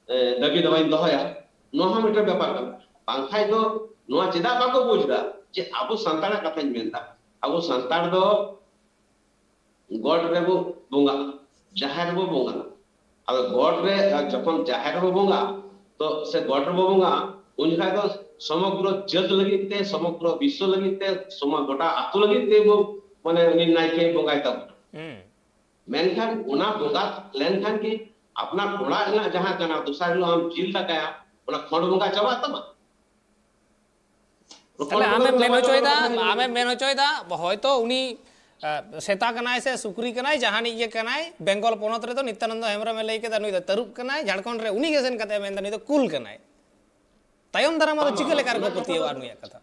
ᱮ, ᱫᱟᱹᱵᱤ ᱫᱟᱵᱟᱧ ᱫᱚᱦᱚᱭᱟ, ᱱᱚᱣᱟ ᱦᱚᱸ ᱢᱤᱫᱴᱮᱱ ᱵᱮᱯᱟᱨ ᱠᱟᱱᱟ᱾ ᱵᱟᱝᱠᱷᱟᱡ ᱫᱚ ᱱᱚᱣᱟ ᱪᱮᱫᱟᱜ ᱵᱟᱠᱚ ᱵᱩᱡᱽ ᱮᱫᱟ? ᱡᱮ ᱟᱵᱚ ᱥᱟᱱᱛᱟᱲᱟᱜ ᱠᱟᱛᱷᱟᱧ ᱢᱮᱱᱫᱟ, ᱟᱵᱚ ᱥᱟᱱᱛᱟᱲ ᱫᱚ ᱜᱚᱰ ᱨᱮᱵᱚ ᱵᱚᱸᱜᱟᱜᱼᱟ, ᱡᱟᱦᱮᱨ ᱨᱮᱵᱚ ᱵᱚᱸᱜᱟᱜᱼᱟ᱾ ᱟᱫᱚ ᱜᱚᱰ ᱨᱮ, ᱟᱨ ᱡᱚᱠᱷᱚᱱ ᱡᱟᱦᱮᱨ ᱨᱮᱵᱚ ᱵᱚᱸᱜᱟᱜᱼᱟ, ᱛᱚ ᱥᱮ ᱜᱚᱰ ᱨᱮᱵᱚ ᱵᱚᱸᱜᱟᱜᱼᱟ, ᱩᱱ ᱡᱚᱠᱷᱟᱡ ᱫᱚ ᱥᱚᱢᱚᱜᱨᱚ ᱡᱟᱹᱛ ᱞᱟᱹᱜᱤᱫ ᱛᱮ, ᱥᱚᱢᱚᱜᱨᱚ ᱵᱤᱥᱥᱚ ᱞᱟᱹᱜᱤᱫ ᱛᱮ, ᱥᱚᱢᱚ-, ᱜᱚᱴᱟ ᱟᱹᱛᱩ ᱞᱟᱹᱜᱤᱫ ᱛᱮ ᱵᱚ, ᱢᱟᱱᱮ, ᱩᱱᱤ ᱱᱟᱭᱠᱮ ᱵᱚᱸᱜᱟᱭ ᱛᱟᱵᱚᱱᱟ᱾ ᱦᱩᱸ᱾ ᱢᱮᱱᱠᱷᱟᱱ ᱚᱱᱟ ᱵᱚᱸᱜᱟ ᱞᱮᱱᱠᱷᱟᱱ ᱜᱮ ᱟᱯᱱᱟᱨ ᱚᱲᱟᱜ ᱨᱮᱱᱟᱜ ᱡᱟᱦᱟᱸ ᱠᱟᱱᱟ, ᱫᱚᱥᱟᱨ ᱦᱤᱞᱳᱜ ᱟᱢ ᱡᱤᱞ ᱫᱟᱠᱟᱭᱟ, ᱚᱱᱟ ᱠᱷᱚᱸᱰ ᱵᱚᱸᱜᱟ ᱪᱟᱵᱟᱜ ᱛᱟᱢᱟ? ᱚᱱᱟ ᱛᱟᱦᱞᱮ ᱠᱷᱚᱸᱰ ᱵᱚᱸᱜᱟ ᱟᱢᱮᱢ ᱫᱚ ᱢᱮᱱ ᱪᱟᱵᱟᱜ ᱛᱟᱢᱟ, ᱦᱚᱪᱚᱭᱮᱫᱟ, ᱚᱱᱟ ᱠᱷᱚᱸᱰ ᱵᱚᱸᱜᱟ᱾ ᱟᱢᱮᱢ ᱢᱮᱱ ᱦᱚᱪᱚᱭᱮᱫᱟ, ᱦᱚᱭᱛᱚ ᱩᱱᱤ, ᱮ, ᱥᱮᱛᱟ ᱠᱟᱱᱟᱭ ᱥᱮ ᱥᱩᱠᱨᱤ ᱠᱟᱱᱟᱭ, ᱡᱟᱦᱟᱱᱤᱡ ᱜᱮ ᱠᱟᱱᱟᱭ, ᱵᱮᱝᱜᱚᱞ ᱯᱚᱱᱚᱛ ᱨᱮᱫᱚ ᱱᱤᱛᱭᱟᱱᱚᱱᱫᱚ ᱦᱮᱢᱵᱨᱚᱢᱮ ᱞᱟᱹᱭ ᱠᱮᱫᱟ ᱱᱩᱭ ᱫᱚ ᱛᱟᱹᱨᱩᱵ ᱠᱟᱱᱟᱭ, ᱡᱷᱟᱲᱠᱷᱚᱸᱰ ᱨᱮ ᱩᱱᱤ ᱜᱮ ᱥᱮᱱ ᱠᱟᱛᱮ ᱢᱮᱱᱫᱟ ᱱᱩᱭ ᱫᱚ ᱠᱩᱞ ᱠᱟᱱᱟᱭ᱾ ᱛᱟᱭᱚᱢ ᱫᱟᱨᱟᱢ ᱟᱫᱚ ᱵᱟᱝ, ᱪᱤᱠᱟᱹ ᱵᱟᱝ, ᱞᱮᱠᱟ ᱚᱱᱟ ᱨᱮᱠᱚ ᱠᱟᱛᱷᱟ ᱯᱟᱹᱛᱭᱟᱹᱣᱟ ᱫᱚ, ᱱᱩᱭᱟᱜ ᱠᱟᱛᱷᱟ?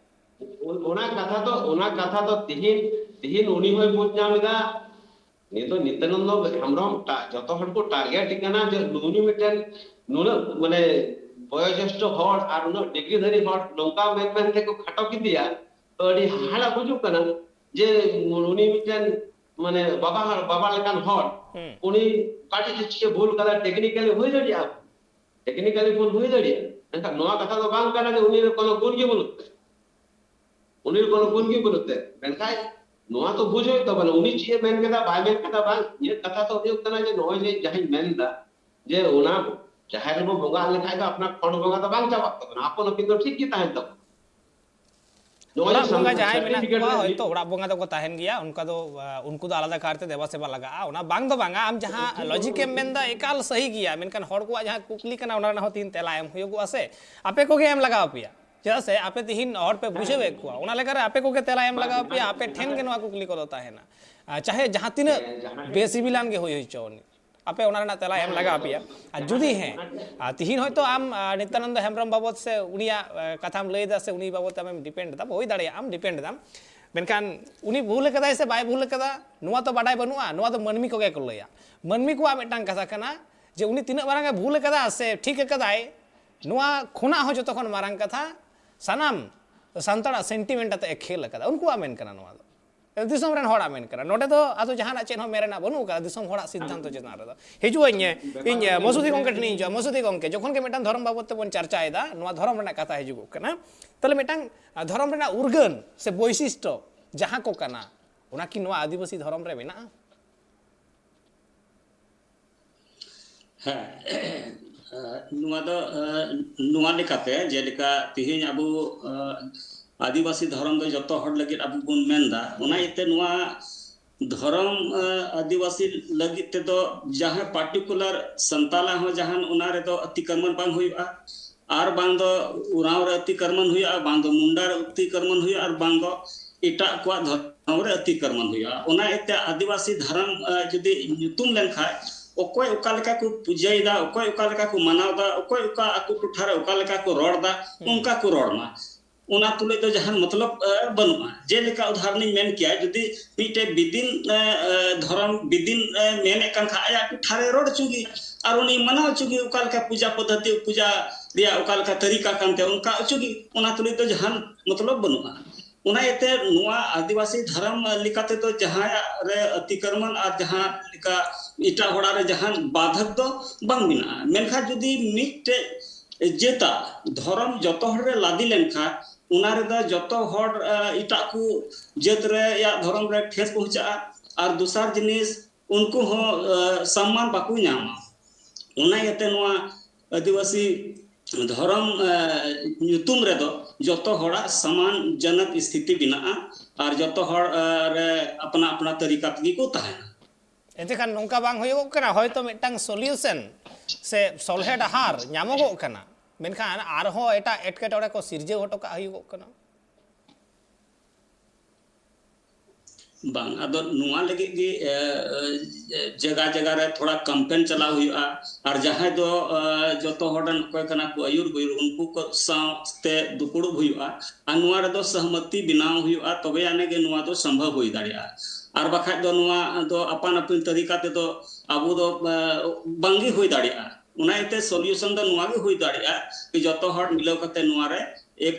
ᱚᱱᱟ ᱠᱟᱛᱷᱟ ᱫᱚ, ᱚᱱᱟ ᱠᱟᱛᱷᱟ ᱫᱚ ᱛᱤᱦᱤᱧ, ᱛᱤᱦᱤᱧ ᱩᱱᱤ ᱦᱚᱸᱭ ᱵᱩᱡᱽ ᱧᱟᱢ ᱮᱫᱟ, ᱱᱤᱛᱚᱜ ᱱᱤᱛᱭᱟᱱᱚᱱᱫᱚ ᱦᱮᱢᱵᱨᱚᱢ ᱴᱟ-, ᱡᱚᱛᱚ ᱦᱚᱲ ᱠᱚ ᱴᱟᱨᱜᱮᱴ ᱮ ᱠᱟᱱᱟ ᱡᱮ ᱱᱩᱭ ᱢᱤᱫᱴᱮᱱ ᱱᱩᱱᱟᱹᱜ, ᱢᱟᱱᱮ, ᱵᱚᱭᱚᱡᱮᱥᱴᱷᱚ ᱦᱚᱲ ᱟᱨ ᱩᱱᱟᱹᱜ ᱰᱤᱜᱽᱨᱤ ᱫᱷᱟᱨᱤ ᱦᱚᱲ ᱱᱚᱝᱠᱟ ᱢᱮᱱ ᱢᱮᱱ ᱛᱮᱠᱚ ᱠᱷᱟᱴᱚ ᱠᱮᱫᱮᱭᱟ᱾ ᱛᱚ ᱟᱹᱰᱤ ᱦᱟᱦᱟᱲᱟ ᱵᱩᱡᱩᱜ ᱠᱟᱱᱟ ᱡᱮ ᱩᱱᱤ ᱢᱤᱫᱴᱮᱱ, ᱢᱟᱱᱮ, ᱵᱟᱵᱟ ᱦᱚᱲ, ᱵᱟᱵᱟ ᱞᱮᱠᱟᱱ ᱦᱚᱲ, ᱦᱩᱸ᱾ ᱩᱱᱤ ᱠᱟᱹᱴᱤᱡ ᱪᱮᱫ ᱮ ᱵᱷᱩᱞ ᱠᱟᱫᱟ, ᱴᱮᱠᱱᱤᱠᱟᱞᱤ ᱦᱩᱭ ᱫᱟᱲᱮᱭᱟᱜᱼᱟ, ᱴᱮᱠᱱᱤᱠᱟᱞᱤ ᱵᱷᱩᱞ ᱦᱩᱭ ᱫᱟᱲᱮᱭᱟᱜᱼᱟ, ᱢᱮᱱᱠᱷᱟᱱ ᱱᱚᱣᱟ ᱠᱟᱛᱷᱟ ᱫᱚ ᱵᱟᱝ ᱠᱟᱱᱟ ᱡᱮ ᱩᱱᱤ ᱨᱮ ᱠᱳᱱᱳ ᱜᱩᱱ ᱜᱮ ᱵᱟᱹᱱᱩᱜ ᱛᱟᱭᱟ᱾ ᱩᱱᱤ ᱨᱮ ᱠᱳᱱᱳ ᱜᱩᱱ ᱜᱮ ᱵᱟᱹᱱᱩᱜ ᱛᱟᱭᱟ᱾ ᱢᱮᱱᱠᱷᱟᱱ ᱱᱚᱣᱟ ᱛᱚ ᱵᱩᱡᱽ ᱦᱩᱭᱩᱜ ᱛᱟᱵᱚᱱᱟ, ᱩᱱᱤ ᱪᱮᱫ ᱮ ᱢᱮᱱ ᱠᱮᱫᱟ, ᱵᱟᱭ ᱢᱮᱱ ᱠᱮᱫᱟ, ᱵᱟᱝ᱾ ᱤᱧᱟᱹᱜ ᱠᱟᱛᱷᱟ ᱫᱚ ᱦᱩᱭᱩᱜ ᱠᱟᱱᱟ ᱡᱮ ᱱᱚᱜᱼᱚᱭ ᱡᱮ ᱡᱟᱦᱟᱸᱧ ᱢᱮᱱ ᱮᱫᱟ, ᱡᱮ ᱚᱱᱟ ᱡᱟᱦᱮᱨ ᱨᱮᱵᱚ ᱵᱚᱸᱜᱟ ᱞᱮᱠᱷᱟᱡ ᱫᱚ ᱟᱯᱱᱟᱨ ᱠᱷᱚᱸᱰ ᱵᱚᱸᱜᱟ ᱫᱚ ᱵᱟᱝ ᱪᱟᱵᱟᱜ ᱛᱟᱵᱚᱱᱟ, ᱟᱯᱚᱱ ᱟᱹᱯᱤᱱ ᱫᱚ ᱴᱷᱤᱠ ᱜᱮ ᱛᱟᱦᱮᱱ ᱛᱟᱵᱚᱱᱟ᱾ ᱱᱚᱜᱼᱚᱭ ᱡᱮ ᱚᱲᱟᱜ ᱵᱚᱸᱜᱟ ᱥᱟᱱᱛᱟᱲ ᱡᱟᱦᱟᱸᱭ ᱢᱮᱱᱟᱜ ᱥᱟᱨᱴᱤᱯᱷᱤᱠᱮᱴ ᱠᱚᱣᱟ, ᱨᱮ ᱦᱚᱭᱛᱳ ᱚᱲᱟᱜ ᱵᱚᱸᱜᱟ ᱫᱚᱠᱚ ᱛᱟᱦᱮᱱ ᱜᱮᱭᱟ, ᱚᱱᱠᱟ ᱫᱚ, ᱟ, ᱩᱱᱠᱩ ᱫᱚ ᱟᱞᱟᱫᱟ ᱠᱟᱨᱛᱮ ᱫᱮᱵᱟ ᱥᱮᱵᱟ ᱞᱟᱜᱟᱜᱼᱟ, ᱚᱱᱟ ᱵᱟᱝ ᱫᱚ ᱵᱟᱝᱟ᱾ ᱟᱢ ᱡᱟᱦᱟᱸ ᱞᱚᱡᱤᱠ ᱮᱢ ᱢᱮᱱᱫᱟ, ᱮᱠᱟᱞ ᱥᱟᱹᱦᱤ ᱜᱮᱭᱟ, ᱢᱮᱱᱠᱷᱟᱱ ᱦᱚᱲ ᱠᱚᱣᱟᱜ ᱡᱟᱦᱟᱸ ᱠᱩᱠᱞᱤ ᱠᱟᱱᱟ, ᱚᱱᱟ ᱨᱮᱱᱟᱜ ᱦᱚᱸ ᱛᱤᱦᱤᱧ ᱛᱮᱞᱟ ᱮᱢ ᱦᱩᱭᱩᱜᱚᱜᱼᱟ ᱥᱮ᱾ ᱟᱯᱮ ᱠᱚᱜᱮ ᱮᱢ ᱞᱟᱜᱟᱣ ᱯᱮᱭᱟ᱾ ᱪᱮᱫᱟᱜ ᱥᱮ ᱟᱯᱮ ᱛᱤᱦᱤᱧ ᱦᱚᱲ ᱯᱮ ᱵᱩᱡᱷᱟᱹᱣᱮᱫ ᱠᱚᱣᱟ, ᱚᱱᱟ ᱞᱮᱠᱟᱨᱮ ᱟᱯᱮ ᱠᱚᱜᱮ ᱛᱮᱞᱟ ᱮᱢ ᱞᱟᱜᱟᱣ ᱯᱮᱭᱟ᱾ ᱟᱯᱮ ᱴᱷᱮᱱ ᱜᱮ ᱱᱚᱣᱟ ᱠᱩᱠᱞᱤ ᱠᱚᱫᱚ ᱛᱟᱦᱮᱱᱟ᱾ ᱟᱨ ᱪᱟᱦᱮ ᱡᱟᱦᱟᱸ ᱛᱤᱱᱟᱹᱜ ᱵᱮᱥᱤᱵᱤᱞᱟᱱ ᱜᱮ ᱦᱩᱭ ᱦᱚᱪᱚ ᱟᱹᱱᱤᱡ, ᱟᱯᱮ ᱚᱱᱟ ᱨᱮᱱᱟᱜ ᱛᱮᱞᱟ ᱮᱢ ᱞᱟᱜᱟᱣ ᱯᱮᱭᱟ᱾ ᱟᱨ ᱡᱩᱫᱤ ᱦᱮᱸ, ᱟᱨ ᱛᱤᱦᱤᱧ ᱦᱚᱭᱛᱳ ᱟᱢ ᱟᱨ ᱱᱤᱛᱭᱟᱱᱚᱱᱫᱚ ᱦᱮᱢᱵᱨᱚᱢ ᱵᱟᱵᱚᱛ ᱥᱮ ᱩᱱᱤᱭᱟᱜ ᱮ, ᱠᱟᱛᱷᱟᱢ ᱞᱟᱹᱭ ᱮᱫᱟ ᱥᱮ ᱩᱱᱤ ᱵᱟᱵᱚᱛ ᱟᱢᱮᱢ ᱰᱤᱯᱮᱱᱰ ᱮᱫᱟ, ᱦᱩᱭ ᱫᱟᱲᱮᱭᱟᱜᱼᱟᱢ ᱰᱤᱯᱮᱱᱰ ᱮᱫᱟᱢ, ᱢᱮᱱᱠᱷᱟᱱ ᱩᱱᱤ ᱵᱷᱩᱞ ᱟᱠᱟᱫᱟᱭ ᱥᱮ ᱵᱟᱭ ᱵᱷᱩᱞ ᱟᱠᱟᱫᱟ, ᱱᱚᱣᱟ ᱛᱚ ᱵᱟᱰᱟᱭ ᱵᱟᱹᱱᱩᱜᱼᱟ᱾ ᱱᱚᱣᱟ ᱫᱚ ᱢᱟᱹᱱᱢᱤ ᱠᱚᱜᱮ ᱠᱚ ᱞᱟᱹᱭᱟ᱾ ᱢᱟᱹᱱᱢᱤ ᱠᱚᱣᱟᱜ ᱢᱤᱫᱴᱟᱝ ᱠᱟᱛᱷᱟ ᱠᱟᱱᱟ ᱡᱮ ᱩᱱᱤ ᱛᱤᱱᱟᱹᱜ ᱢᱟᱨᱟᱝ ᱮ ᱵᱷᱩᱞ ᱟᱠᱟᱫᱟ ᱥᱮ ᱴᱷᱤᱠ ᱟᱠᱟᱫᱟᱭ, ᱱᱚᱣᱟ ᱠᱷᱚᱱᱟᱜ ᱦᱚᱸ ᱡᱚᱛᱚ ᱠᱷᱚᱱ ᱢᱟᱨᱟᱝ ᱠᱟᱛᱷᱟ, ᱥᱟᱱᱟᱢ ᱥᱟᱱᱛᱟᱲᱟᱜ ᱥᱮᱱᱴᱤᱢᱮᱱᱴ ᱟᱛᱮ ᱮ ᱠᱷᱮᱞ ᱟᱠᱟᱫᱟ, ᱩᱱᱠᱩᱣᱟᱜ ᱢᱮᱱ ᱠᱟᱱᱟ ᱱᱚᱣᱟ ᱫᱚ᱾ ᱫᱤᱥᱚᱢ ᱨᱮᱱ ᱦᱚᱲᱟᱜ ᱢᱮᱱ ᱠᱟᱱᱟ᱾ ᱱᱚᱰᱮ ᱫᱚ ᱟᱫᱚ ᱡᱟᱦᱟᱱᱟᱜ ᱪᱮᱫ ᱦᱚᱸ ᱢᱮᱱ ᱨᱮᱱᱟᱜ ᱵᱟᱹᱱᱩᱜ ᱟᱠᱟᱫᱟ ᱫᱤᱥᱚᱢ ᱦᱚᱲᱟᱜ ᱥᱤᱫᱽᱫᱷᱟᱱᱛᱚ ᱪᱮᱛᱟᱱ ᱨᱮᱫᱚ᱾ ᱦᱤᱡᱩᱜ ᱟᱹᱧ, ᱤᱧ ᱢᱚᱥᱩᱫᱤ ᱜᱚᱢᱠᱮ ᱴᱷᱮᱱᱤᱧ ᱦᱤᱡᱩᱜᱼᱟ᱾ ᱢᱚᱥᱩᱫᱤ ᱜᱚᱢᱠᱮ, ᱡᱚᱠᱷᱚᱱ ᱜᱮ ᱢᱤᱫᱴᱟᱝ ᱫᱷᱚᱨᱚᱢ ᱵᱟᱵᱚᱫ ᱛᱮᱵᱚᱱ ᱪᱟᱨᱪᱟᱭᱮᱫᱟ, ᱱᱚᱣᱟ ᱫᱷᱚᱨᱚᱢ ᱨᱮᱱᱟᱜ ᱠᱟᱛᱷᱟ ᱦᱤᱡᱩᱜᱚᱜ ᱠᱟᱱᱟ, ᱛᱟᱦᱚᱞᱮ ᱢᱤᱫᱴᱟᱝ ᱫᱷᱚᱨᱚᱢ ᱨᱮᱱᱟᱜ ᱩᱨᱜᱟᱹᱱ ᱥᱮ ᱵᱳᱭᱥᱤᱥᱴᱚ ᱡᱟᱦᱟᱸ ᱠᱚ ᱠᱟᱱᱟ, ᱚᱱᱟ ᱠᱤ ᱱᱚᱣᱟ ᱟᱹᱫᱤᱵᱟᱹᱥᱤ ᱫᱷᱚᱨᱚᱢ ᱨᱮ ᱢᱮᱱᱟᱜᱼᱟ? ᱦᱮᱸ, ᱱᱚᱣᱟ ᱫᱚ ᱱᱚᱣᱟ ᱞᱮᱠᱟᱛᱮ, ᱡᱮᱞᱮᱠᱟ ᱛᱮᱦᱮᱧ ᱟᱵᱚ ᱟᱹᱫᱤᱵᱟᱹᱥᱤ ᱫᱷᱚᱨᱚᱢ ᱫᱚ ᱡᱚᱛᱚ ᱦᱚᱲ ᱞᱟᱹᱜᱤᱫ ᱟᱵᱚ ᱵᱚᱱ ᱢᱮᱱᱫᱟ, ᱚᱱᱟ ᱤᱭᱟᱹᱛᱮ ᱱᱚᱣᱟ ᱫᱷᱚᱨᱚᱢ ᱟᱹᱫᱤᱵᱟᱹᱥᱤ ᱞᱟᱹᱜᱤᱫ ᱛᱮᱫᱚ ᱡᱟᱦᱟᱸ ᱯᱟᱨᱴᱤᱠᱩᱞᱟᱨ ᱥᱟᱱᱛᱟᱞᱟᱜ ᱦᱚᱸ ᱡᱟᱦᱟᱱ ᱚᱱᱟ ᱨᱮᱫᱚ ᱟᱹᱛᱤᱠᱨᱢᱚᱱ ᱵᱟᱝ ᱦᱩᱭᱩᱜᱼᱟ, ᱟᱨ ᱵᱟᱝ ᱫᱚ ᱩᱨᱟᱣ ᱨᱮ ᱟᱹᱛᱤᱠᱨᱢᱚᱱ ᱦᱩᱭᱩᱜᱼᱟ, ᱵᱟᱝ ᱫᱚ ᱢᱩᱱᱰᱟ ᱨᱮ ᱟᱹᱛᱤᱠᱨᱢᱚᱱ ᱦᱩᱭᱩᱜᱼᱟ, ᱟᱨ ᱵᱟᱝ ᱫᱚ ᱮᱴᱟᱜ ᱠᱚᱣᱟᱜ ᱫᱷᱚᱨᱚᱢ ᱨᱮ ᱟᱹᱛᱤᱠᱨᱢᱚᱱ ᱦᱩᱭᱩᱜᱼᱟ᱾ ᱚᱱᱟ ᱤᱭᱟᱹᱛᱮ ᱟᱹᱫᱤᱵᱟᱹᱥᱤ ᱫᱷᱚᱨᱚᱢ ᱡᱩᱫᱤ ᱧᱩᱛᱩᱢ ᱞᱮᱱᱠᱷᱟᱱ ᱚᱠᱚᱭ ᱚᱠᱟ ᱞᱮᱠᱟ ᱠᱚ ᱯᱩᱡᱟᱹᱭᱮᱫᱟ, ᱚᱠᱚᱭ ᱚᱠᱟ ᱞᱮᱠᱟ ᱠᱚ ᱢᱟᱱᱟᱣᱫᱟ, ᱚᱠᱚᱭ ᱚᱠᱟ ᱟᱠᱚ ᱴᱚᱴᱷᱟ ᱨᱮ ᱚᱠᱟ ᱞᱮᱠᱟ ᱠᱚ ᱨᱚᱲᱫᱟ, ᱚᱱᱠᱟ ᱠᱚ ᱨᱚᱲ ᱢᱟ᱾ ᱚᱱᱟ ᱛᱩᱞᱩᱡ ᱫᱚ ᱡᱟᱦᱟᱱ ᱢᱚᱛᱞᱚᱵ ᱵᱟᱹᱱᱩᱜᱼᱟ᱾ ᱡᱮᱞᱮᱠᱟ ᱩᱫᱟᱦᱚᱨᱚᱱᱤᱧ ᱢᱮᱱ ᱠᱮᱭᱟ, ᱡᱩᱫᱤ ᱢᱤᱫᱴᱮᱡ ᱵᱤᱫᱤᱱ ᱫᱷᱚᱨᱚᱢ ᱵᱤᱫᱤᱱ ᱢᱮᱱᱮᱫ ᱠᱟᱱ ᱠᱷᱟᱡ, ᱟᱭᱟᱜ ᱴᱚᱴᱷᱟ ᱨᱮ ᱨᱚᱲ ᱦᱚᱪᱚ ᱜᱮ, ᱟᱨ ᱩᱱᱤ ᱢᱟᱱᱟᱣ ᱦᱚᱪᱚ ᱜᱮ, ᱚᱠᱟ ᱞᱮᱠᱟ ᱯᱩᱡᱟ ᱯᱚᱫᱽᱫᱷᱚᱛᱤ, ᱯᱩᱡᱟ ᱨᱮᱭᱟᱜ ᱚᱠᱟ ᱞᱮᱠᱟ ᱛᱟᱹᱨᱤᱠᱟ ᱠᱟᱱ ᱛᱟᱭᱟ, ᱚᱱᱠᱟ ᱦᱚᱪᱚ ᱜᱮ, ᱚᱱᱟ ᱛᱩᱞᱩᱡ ᱫᱚ ᱡᱟᱦᱟᱱ ᱢᱚᱛᱞᱚᱵ ᱵᱟᱹᱱᱩᱜᱼᱟ᱾ ᱚᱱᱟ ᱤᱭᱟᱹᱛᱮ ᱱᱚᱣᱟ ᱟᱹᱫᱤᱵᱟᱹᱥᱤ ᱫᱷᱚᱨᱚᱢ ᱞᱮᱠᱟ ᱛᱮᱫᱚ ᱡᱟᱦᱟᱸᱭᱟᱜ ᱨᱮ ᱟᱹᱛᱤᱠᱨᱢᱚᱱ ᱟᱨ ᱡᱟᱦᱟᱸ ᱞᱮᱠᱟ ᱮᱴᱟᱜ ᱦᱚᱲᱟᱜ ᱨᱮ ᱡᱟᱦᱟᱱ ᱵᱟᱫᱷᱚᱠ ᱫᱚ ᱵᱟᱝ ᱢᱮᱱᱟᱜᱼᱟ᱾ ᱢᱮᱱᱠᱷᱟᱱ ᱡᱩᱫᱤ ᱢᱤᱫᱴᱮᱡ ᱡᱟᱹᱛᱟᱜ ᱫᱷᱚᱨᱚᱢ ᱡᱚᱛᱚ ᱦᱚᱲ ᱨᱮ ᱞᱟᱫᱮ ᱞᱮᱱᱠᱷᱟᱱ, ᱚᱱᱟ ᱨᱮᱫᱚ ᱡᱚᱛᱚ ᱦᱚᱲ ᱮᱴᱟᱜ ᱠᱚ ᱡᱟᱹᱛ ᱨᱮᱭᱟᱜ ᱫᱷᱚᱨᱚᱢ ᱨᱮ ᱴᱷᱮᱥ ᱯᱚᱦᱪᱟᱜᱼᱟ᱾ ᱟᱨ ᱫᱚᱥᱟᱨ ᱡᱤᱱᱤᱥ, ᱩᱱᱠᱩ ᱦᱚᱸ ᱥᱚᱢᱢᱟᱱ ᱵᱟᱠᱚ ᱧᱟᱢᱟ᱾ ᱚᱱᱟ ᱤᱭᱟᱹᱛᱮ ᱱᱚᱣᱟ ᱟᱹᱫᱤᱵᱟᱹᱥᱤ ᱫᱷᱚᱨᱚᱢ ᱧᱩᱛᱩᱢ ᱨᱮᱫᱚ ᱡᱚᱛᱚ ᱦᱚᱲᱟᱜ ᱥᱚᱢᱟᱱ ᱡᱚᱱᱚᱠ ᱥᱛᱷᱤᱛᱤ ᱢᱮᱱᱟᱜᱼᱟ᱾ ᱟᱨ ᱡᱚᱛᱚ ᱦᱚᱲ ᱨᱮ ᱟᱯᱱᱟ ᱟᱯᱱᱟ ᱛᱟᱹᱨᱤᱠᱟ ᱛᱮᱜᱮ ᱠᱚ ᱛᱟᱦᱮᱱᱟ᱾ ᱮᱱᱛᱮᱠᱷᱟᱱ ᱱᱚᱝᱠᱟ ᱵᱟᱝ ᱦᱩᱭᱩᱜᱚᱜ ᱠᱟᱱᱟ, ᱦᱚᱭᱛᱳ ᱢᱤᱫᱴᱟᱝ ᱥᱚᱞᱤᱭᱩᱥᱚᱱ ᱥᱮ ᱥᱚᱞᱦᱮ ᱰᱟᱦᱟᱨ ᱧᱟᱢᱚᱜᱚᱜ ᱠᱟᱱᱟ? ᱢᱮᱱᱠᱷᱟᱱ ᱟᱨᱦᱚᱸ ᱮᱴᱟᱜ ᱮᱴᱠᱮᱴᱚᱬᱮ ᱠᱚ ᱥᱤᱨᱡᱟᱹᱣ ᱦᱚᱴᱚ ᱠᱟᱜ ᱦᱩᱭᱩᱜᱚᱜ ᱠᱟᱱᱟ᱾ ᱵᱟᱝ, ᱟᱫᱚ ᱱᱚᱣᱟ ᱞᱟᱹᱜᱤᱫ ᱜᱮ ᱡᱟᱭᱜᱟ ᱡᱟᱭᱜᱟ ᱨᱮ ᱛᱷᱚᱲᱟ ᱠᱮᱢᱯᱮᱱ ᱪᱟᱞᱟᱣ ᱦᱩᱭᱩᱜᱼᱟ᱾ ᱟᱨ ᱡᱟᱦᱟᱸᱭ ᱫᱚ ᱡᱚᱛᱚ ᱦᱚᱲ ᱨᱮᱱ ᱚᱠᱚᱭ ᱠᱟᱱᱟ ᱠᱚ ᱟᱹᱭᱩᱨ ᱵᱟᱹᱭᱩᱨ, ᱩᱱᱠᱩ ᱠᱚ ᱥᱟᱶᱛᱮ ᱫᱩᱯᱩᱲᱩᱵ ᱦᱩᱭᱩᱜᱼᱟ᱾ ᱟᱨ ᱱᱚᱣᱟ ᱨᱮᱫᱚ ᱥᱚᱦᱢᱚᱛᱤ ᱵᱮᱱᱟᱣ ᱦᱩᱭᱩᱜᱼᱟ, ᱛᱚᱵᱮ ᱟᱹᱱᱤᱡ ᱜᱮ ᱱᱚᱣᱟ ᱫᱚ ᱥᱚᱢᱵᱷᱚᱵ ᱦᱩᱭ ᱫᱟᱲᱮᱭᱟᱜᱼᱟ᱾ ᱟᱨ ᱵᱟᱠᱷᱟᱡ ᱫᱚ ᱱᱚᱣᱟ ᱫᱚ ᱟᱯᱟᱱ ᱟᱹᱯᱤᱱ ᱛᱟᱹᱨᱤᱠᱟ ᱛᱮᱫᱚ ᱟᱵᱚ ᱫᱚ ᱵᱟᱝᱜᱮ ᱦᱩᱭ ᱫᱟᱲᱮᱭᱟᱜᱼᱟ᱾ ᱚᱱᱟ ᱤᱭᱟᱹᱛᱮ ᱥᱚᱞᱤᱭᱩᱥᱚᱱ ᱫᱚ ᱱᱚᱣᱟ ᱜᱮ ᱦᱩᱭ ᱫᱟᱲᱮᱭᱟᱜᱼᱟ ᱡᱚᱛᱚ ᱦᱚᱲ ᱢᱤᱞᱟᱹᱣ ᱠᱟᱛᱮ ᱱᱚᱣᱟ ᱨᱮ ᱮᱠ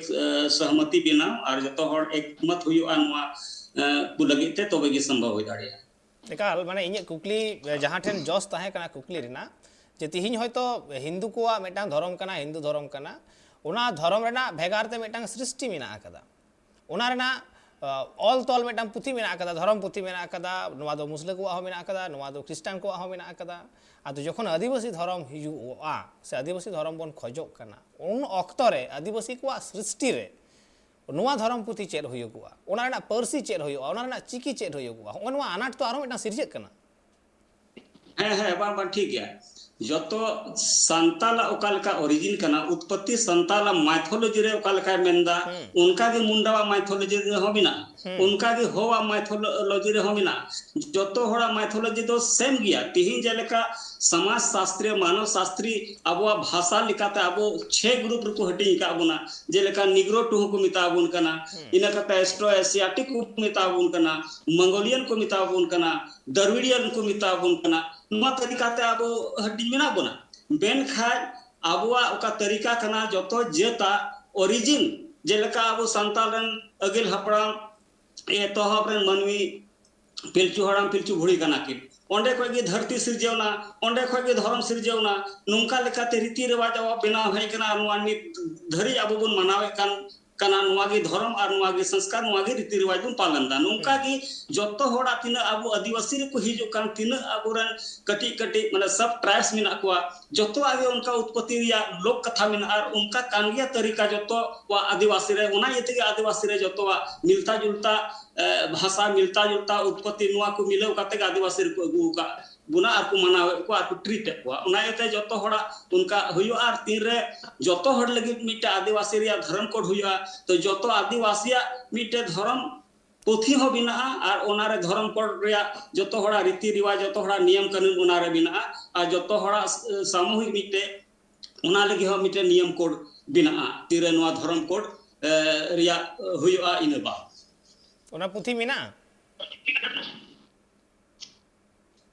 ᱥᱚᱦᱢᱚᱛᱤ ᱵᱮᱱᱟᱣ ᱟᱨ ᱡᱚᱛᱚ ᱦᱚᱲ ᱮᱠᱢᱚᱛ ᱦᱩᱭᱩᱜᱼᱟ ᱱᱚᱣᱟ ᱠᱚ ᱞᱟᱹᱜᱤᱫ ᱛᱮ, ᱛᱚᱵᱮ ᱜᱮ ᱥᱚᱢᱵᱷᱚᱵ ᱦᱩᱭ ᱫᱟᱲᱮᱭᱟᱜᱼᱟ᱾ ᱮᱠᱟᱞ, ᱢᱟᱱᱮ ᱤᱧᱟᱹᱜ ᱠᱩᱠᱞᱤ ᱡᱟᱦᱟᱸ ᱴᱷᱮᱱ ᱡᱚᱥ ᱛᱟᱦᱮᱸ ᱠᱟᱱᱟ ᱠᱩᱠᱞᱤ ᱨᱮᱱᱟᱜ, ᱡᱮ ᱛᱤᱦᱤᱧ ᱦᱚᱭᱛᱳ ᱦᱤᱱᱫᱩ ᱠᱚᱣᱟᱜ ᱢᱤᱫᱴᱟᱝ ᱫᱷᱚᱨᱚᱢ ᱠᱟᱱᱟ, ᱦᱤᱱᱫᱩ ᱫᱷᱚᱨᱚᱢ ᱠᱟᱱᱟ, ᱚᱱᱟ ᱫᱷᱚᱨᱚᱢ ᱨᱮᱱᱟᱜ ᱵᱷᱮᱜᱟᱨ ᱛᱮ ᱢᱤᱫᱴᱟᱝ ᱥᱨᱤᱥᱴᱤ ᱢᱮᱱᱟᱜ ᱟᱠᱟᱫᱟ᱾ ᱚᱱᱟ ᱨᱮᱱᱟᱜ ᱚᱞ ᱛᱚᱞ ᱢᱤᱫᱴᱟᱝ ᱯᱩᱛᱷᱤ ᱢᱮᱱᱟᱜ ᱟᱠᱟᱫᱟ, ᱫᱷᱚᱨᱚᱢ ᱯᱩᱛᱷᱤ ᱢᱮᱱᱟᱜ ᱟᱠᱟᱫᱟ, ᱱᱚᱣᱟ ᱫᱚ ᱢᱩᱥᱞᱟᱹ ᱠᱚᱣᱟᱜ ᱦᱚᱸ ᱢᱮᱱᱟᱜ ᱟᱠᱟᱫᱟ, ᱱᱚᱣᱟ ᱫᱚ ᱠᱷᱨᱤᱥᱴᱟᱱ ᱠᱚᱣᱟᱜ ᱦᱚᱸ ᱢᱮᱱᱟᱜ ᱟᱠᱟᱫᱟ᱾ ᱟᱫᱚ ᱡᱚᱠᱷᱚᱱ ᱟᱹᱫᱤᱵᱟᱹᱥᱤ ᱫᱷᱚᱨᱚᱢ ᱦᱤᱡᱩᱜᱼᱟ ᱥᱮ ᱟᱹᱫᱤᱵᱟᱹᱥᱤ ᱫᱷᱚᱨᱚᱢ ᱵᱚᱱ ᱠᱷᱚᱡᱚᱜ ᱠᱟᱱᱟ, ᱩᱱ ᱚᱠᱛᱚ ᱨᱮ ᱟᱹᱫᱤᱵᱟᱹᱥᱤ ᱠᱚᱣᱟᱜ ᱥᱨᱤᱥᱴᱤ ᱨᱮ ᱱᱚᱣᱟ ᱫᱷᱚᱨᱚᱢ ᱯᱩᱛᱷᱤ ᱪᱮᱫ ᱦᱩᱭᱩᱜᱚᱜᱼᱟ, ᱚᱱᱟ ᱨᱮᱱᱟᱜ ᱯᱟᱹᱨᱥᱤ ᱪᱮᱫ ᱦᱩᱭᱩᱜᱼᱟ, ᱚᱱᱟ ᱨᱮᱱᱟᱜ ᱪᱤᱠᱤ ᱪᱮᱫ ᱦᱩᱭᱩᱜᱚᱜᱼᱟ, ᱦᱚᱸᱜᱼᱚ ᱱᱚᱣᱟ ᱟᱱᱟᱴ ᱛᱚ ᱟᱨᱦᱚᱸ ᱢᱤᱫᱴᱟᱝ ᱥᱤᱨᱡᱟᱹᱜ ᱠᱟᱱᱟ᱾ ᱦᱮᱸ ᱦᱮᱸ, ᱵᱟᱝ ᱵᱟᱝ, ᱴᱷᱤᱠ ᱜᱮᱭᱟ᱾ ᱡᱚᱛᱚ ᱥᱟᱱᱛᱟᱞᱟᱜ ᱚᱠᱟ ᱞᱮᱠᱟ ᱚᱨᱤᱡᱤᱱ ᱠᱟᱱᱟ, ᱩᱛᱯᱚᱛᱛᱤ ᱥᱟᱱᱛᱟᱞᱟᱜ ᱢᱟᱭᱛᱷᱳᱞᱚᱡᱤ ᱨᱮ ᱚᱠᱟ ᱞᱮᱠᱟᱭ ᱢᱮᱱᱫᱟ, ᱚᱱᱠᱟᱜᱮ ᱢᱩᱱᱰᱟᱣᱟᱜ ᱢᱟᱭᱛᱷᱳᱞᱚᱡᱤ ᱨᱮᱦᱚᱸ ᱢᱮᱱᱟᱜᱼᱟ, ᱚᱱᱠᱟᱜᱮ ᱦᱳᱣᱟᱜ ᱢᱟᱭᱛᱷᱳᱞᱚᱡᱤ ᱨᱮᱦᱚᱸ ᱢᱮᱱᱟᱜᱼᱟ᱾ ᱡᱚᱛᱚ ᱦᱚᱲᱟᱜ ᱢᱟᱭᱛᱷᱳᱞᱚᱡᱤ ᱫᱚ ᱥᱮᱢ ᱜᱮᱭᱟ᱾ ᱛᱤᱦᱤᱧ ᱡᱮᱞᱮᱠᱟ ᱥᱚᱢᱟᱡᱽ ᱥᱟᱥᱛᱨᱤᱭᱚ, ᱢᱟᱱᱚᱵ ᱥᱟᱥᱛᱨᱤ, ᱟᱵᱚᱣᱟᱜ ᱵᱷᱟᱥᱟ ᱞᱮᱠᱟᱛᱮ ᱟᱵᱚ ᱪᱷᱮ ᱜᱨᱩᱯ ᱨᱮᱠᱚ ᱦᱟᱹᱴᱤᱧ ᱟᱠᱟᱫ ᱵᱚᱱᱟ, ᱡᱮᱞᱮᱠᱟ ᱱᱤᱜᱽᱨᱳ ᱴᱩ ᱦᱚᱸᱠᱚ ᱢᱮᱛᱟ ᱵᱚᱱ ᱠᱟᱱᱟ, ᱤᱱᱟᱹ ᱠᱟᱛᱮ ᱮᱥᱴᱨᱳ ᱮᱥᱤᱭᱟᱴᱤᱠ ᱠᱚ ᱢᱮᱛᱟ ᱵᱚᱱ ᱠᱟᱱᱟ, ᱢᱚᱝᱜᱳᱞᱤᱭᱟᱱ ᱠᱚ ᱢᱮᱛᱟ ᱵᱚᱱ ᱠᱟᱱᱟ, ᱫᱟᱨᱣᱤᱰᱤᱭᱟᱱ ᱠᱚ ᱢᱮᱛᱟ ᱵᱚᱱ ᱠᱟᱱᱟ᱾ ᱱᱚᱣᱟ ᱛᱟᱹᱨᱤᱠᱟᱛᱮ ᱟᱵᱚ ᱦᱟᱹᱴᱤᱧ ᱢᱮᱱᱟᱜ ᱵᱚᱱᱟ᱾ ᱢᱮᱱᱠᱷᱟᱱ ᱟᱵᱚᱣᱟᱜ ᱚᱠᱟ ᱛᱟᱹᱨᱤᱠᱟ ᱠᱟᱱᱟ, ᱡᱚᱛᱚ ᱡᱟᱹᱛᱟᱜ ᱚᱨᱤᱡᱤᱱ, ᱡᱮᱞᱮᱠᱟ ᱟᱵᱚ ᱥᱟᱱᱛᱟᱲ ᱨᱮᱱ ᱟᱹᱜᱤᱞ ᱦᱟᱯᱲᱟᱢ ᱮᱛᱚᱦᱚᱵ ᱨᱮᱱ ᱢᱟᱹᱱᱢᱤ ᱯᱤᱞᱪᱩ ᱦᱟᱲᱟᱢ ᱯᱤᱞᱪᱩ ᱵᱩᱲᱦᱤ ᱠᱟᱱᱟ ᱠᱤᱱ, ᱚᱸᱰᱮ ᱠᱷᱚᱡ ᱜᱮ ᱫᱷᱟᱹᱨᱛᱤ ᱥᱤᱨᱡᱟᱹᱣ ᱮᱱᱟ, ᱚᱸᱰᱮ ᱠᱷᱚᱡ ᱜᱮ ᱫᱷᱚᱨᱚᱢ ᱥᱤᱨᱡᱟᱹᱣ ᱮᱱᱟ᱾ ᱱᱚᱝᱠᱟ ᱞᱮᱠᱟᱛᱮ ᱨᱤᱛᱤ ᱨᱮᱣᱟᱡᱽ ᱟᱵᱚᱣᱟᱜ ᱵᱮᱱᱟᱣ ᱦᱮᱡ ᱠᱟᱱᱟ᱾ ᱟᱨ ᱱᱚᱣᱟ ᱱᱤᱛ ᱫᱷᱟᱹᱨᱤᱡ ᱟᱵᱚ ᱵᱚᱱ ᱢᱟᱱᱟᱣᱮᱫ ᱠᱟᱱ ᱠᱟᱱᱟ᱾ ᱱᱚᱣᱟ ᱜᱮ ᱫᱷᱚᱨᱚᱢ ᱟᱨ ᱱᱚᱣᱟ ᱜᱮ ᱥᱚᱝᱥᱠᱟᱨ, ᱱᱚᱣᱟ ᱜᱮ ᱨᱤᱛᱤ ᱨᱮᱣᱟᱡᱽ ᱵᱚᱱ ᱯᱟᱞᱚᱱ ᱮᱫᱟ᱾ ᱱᱚᱝᱠᱟ ᱜᱮ ᱡᱚᱛᱚ ᱦᱚᱲᱟᱜ ᱛᱤᱱᱟᱹᱜ ᱟᱵᱚ ᱟᱹᱫᱤᱵᱟᱹᱥᱤ ᱨᱮᱠᱚ ᱦᱤᱡᱩᱜ ᱠᱟᱱ, ᱛᱤᱱᱟᱹᱜ ᱟᱵᱚᱨᱮᱱ ᱠᱟᱹᱴᱤᱡ ᱠᱟᱹᱴᱤᱡ ᱢᱟᱱᱮ ᱥᱟᱵ ᱴᱨᱟᱭᱤᱵᱥ ᱢᱮᱱᱟᱜ ᱠᱚᱣᱟ, ᱡᱚᱛᱚᱣᱟᱜ ᱜᱮ ᱚᱱᱠᱟ ᱩᱛᱯᱚᱛᱤ ᱨᱮᱭᱟᱜ ᱞᱳᱠ ᱠᱟᱛᱷᱟ ᱢᱮᱱᱟᱜᱼᱟ ᱟᱨ ᱚᱱᱠᱟ ᱠᱟᱱ ᱜᱮᱭᱟ ᱛᱟᱹᱨᱤᱠᱟ ᱡᱚᱛᱚᱣᱟᱜ ᱟᱹᱫᱤᱵᱟᱹᱥᱤ ᱨᱮ᱾ ᱚᱱᱟ ᱤᱭᱟᱹ ᱛᱮᱜᱮ ᱟᱹᱫᱤᱵᱟᱹᱥᱤ ᱨᱮ ᱡᱚᱛᱚᱣᱟᱜ ᱢᱤᱞᱛᱟ ᱡᱩᱞᱛᱟ ᱮ, ᱵᱷᱟᱥᱟ ᱢᱤᱞᱛᱟ ᱡᱩᱞᱛᱟ ᱩᱛᱯᱚᱛᱤ, ᱱᱚᱣᱟ ᱠᱚ ᱢᱤᱞᱟᱹᱣ ᱠᱟᱛᱮ ᱜᱮ ᱟᱹᱫᱤᱵᱟᱹᱥᱤ ᱨᱮᱠᱚ ᱟᱹᱜᱩ ᱟᱠᱟᱫᱼᱟ᱾ ᱵᱚᱱᱟ ᱟᱨ ᱠᱚ ᱢᱟᱱᱟᱣᱮᱫ ᱠᱚᱣᱟ ᱟᱨ ᱠᱚ ᱴᱨᱤᱴ ᱮᱫ ᱠᱚᱣᱟ᱾ ᱚᱱᱟ ᱤᱭᱟᱹᱛᱮ ᱡᱚᱛᱚ ᱦᱚᱲᱟᱜ ᱚᱱᱠᱟ ᱦᱩᱭᱩᱜᱼᱟ᱾ ᱟᱨ ᱛᱤᱱᱨᱮ ᱡᱚᱛᱚ ᱦᱚᱲ ᱞᱟᱹᱜᱤᱫ ᱢᱤᱫᱴᱮᱱ ᱟᱹᱫᱤᱵᱟᱹᱥᱤ ᱨᱮᱭᱟᱜ ᱫᱷᱚᱨᱚᱢ ᱠᱳᱰ ᱦᱩᱭᱩᱜᱼᱟ, ᱛᱚ ᱡᱚᱛᱚ ᱟᱹᱫᱤᱵᱟᱹᱥᱤᱭᱟᱜ ᱢᱤᱫᱴᱮᱱ ᱫᱷᱚᱨᱚᱢ ᱯᱩᱛᱷᱤ ᱦᱚᱸ ᱢᱮᱱᱟᱜᱼᱟ᱾ ᱟᱨ ᱚᱱᱟᱨᱮ ᱫᱷᱚᱨᱚᱢ ᱠᱳᱰ ᱨᱮᱭᱟᱜ ᱡᱚᱛᱚ ᱦᱚᱲᱟᱜ ᱨᱤᱛᱤ ᱨᱤᱣᱟᱡᱽ, ᱡᱚᱛᱚ ᱦᱚᱲᱟᱜ ᱱᱤᱭᱚᱢ ᱠᱟᱹᱱᱩᱱ ᱚᱱᱟᱨᱮ ᱢᱮᱱᱟᱜᱼᱟ᱾ ᱟᱨ ᱡᱚᱛᱚ ᱦᱚᱲᱟᱜ ᱥᱟᱢᱩᱦᱤᱠ ᱢᱤᱫᱴᱮᱱ, ᱚᱱᱟ ᱞᱟᱹᱜᱤᱫ ᱦᱚᱸ ᱢᱤᱫᱴᱮᱱ ᱱᱤᱭᱚᱢ ᱠᱳᱰ ᱵᱮᱱᱟᱜᱼᱟ, ᱛᱤᱨᱮ ᱱᱚᱣᱟ ᱫᱷᱚᱨᱚᱢ ᱠᱳᱰ ᱨᱮᱭᱟᱜ ᱦᱩᱭᱩᱜᱼᱟ, ᱤᱱᱟᱹ ᱵᱟᱫ᱾ ᱚᱱᱟ ᱯᱩᱛᱷᱤ ᱢᱮᱱᱟᱜᱼᱟ?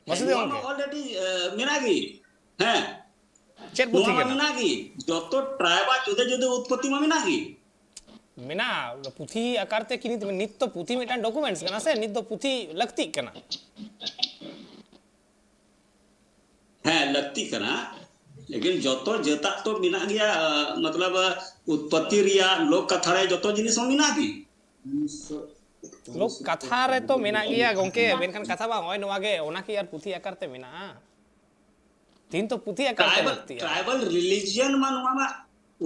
ᱢᱟᱥᱮ ᱱᱚᱣᱟ ᱢᱟ ᱜᱚᱝᱠᱮ᱾ Already ᱢᱮᱱᱟᱜ ᱜᱮ᱾ ᱦᱮᱸ, ᱪᱮᱫ ᱱᱚᱣᱟ ᱯᱩᱛᱷᱤ ᱢᱟ ᱠᱟᱱᱟ? ᱢᱮᱱᱟᱜ ᱜᱮ᱾ ᱡᱚᱛᱚ ᱴᱨᱟᱭᱤᱵᱟᱜ ᱡᱩᱫᱟᱹ ᱡᱩᱫᱟᱹ ᱩᱛᱯᱚᱛᱛᱤ ᱢᱟ ᱢᱮᱱᱟᱜ ᱜᱮ᱾ ᱢᱮᱱᱟᱜᱼᱟ, ᱯᱩᱛᱷᱤ ᱟᱠᱟᱨ ᱛᱮ ᱠᱤ ᱱᱤᱛ, ᱱᱤᱛ ᱛᱚ ᱯᱩᱛᱷᱤ ᱢᱤᱫᱴᱟᱝ ᱰᱚᱠᱩᱢᱮᱱᱴᱥ ᱠᱟᱱᱟ ᱥᱮ, ᱱᱤᱛ ᱫᱚ ᱯᱩᱛᱷᱤ ᱞᱟᱹᱠᱛᱤᱜ ᱠᱟᱱᱟ᱾ ᱦᱮᱸ, ᱞᱟᱹᱠᱛᱤ ᱠᱟᱱᱟ, ᱞᱮᱠᱤᱱ ᱡᱚᱛᱚ ᱡᱟᱹᱛᱟᱜ ᱛᱚ ᱢᱮᱱᱟᱜ ᱜᱮᱭᱟ᱾ ᱢᱚᱛᱞᱚᱵ, ᱩᱛᱯᱚᱛᱛᱤ ᱨᱮᱭᱟᱜ ᱞᱳᱠ ᱠᱟᱛᱷᱟ ᱨᱮ ᱡᱚᱛᱚ ᱡᱤᱱᱤᱥ ᱦᱚᱸ ᱢᱮᱱᱟᱜ ᱜᱮ᱾ ᱞᱳᱠ ᱠᱟᱛᱷᱟ ᱨᱮ ᱛᱚ ᱢᱮᱱᱟᱜ ᱜᱮᱭᱟ ᱜᱚᱝᱠᱮ, ᱢᱮᱱᱠᱷᱟᱱ ᱠᱟᱛᱷᱟ ᱢᱟ ᱱᱚᱜᱼᱚᱭ ᱱᱚᱣᱟ ᱜᱮ, ᱚᱱᱟ ᱠᱤ ᱟᱨ ᱯᱩᱛᱷᱤ ᱟᱠᱟᱨ ᱛᱮ ᱢᱮᱱᱟᱜᱼᱟ? ᱛᱤᱦᱤᱧ ᱛᱚ ᱯᱩᱛᱷᱤ ᱟᱠᱟᱨ ᱛᱮ ᱴᱨᱟᱭᱵᱟᱞ ᱞᱟᱹᱠᱛᱤᱜᱼᱟ᱾ ᱴᱨᱟᱭᱵᱟᱞ ᱨᱤᱞᱤᱡᱤᱭᱟᱱ ᱢᱟ ᱱᱚᱣᱟ ᱢᱟ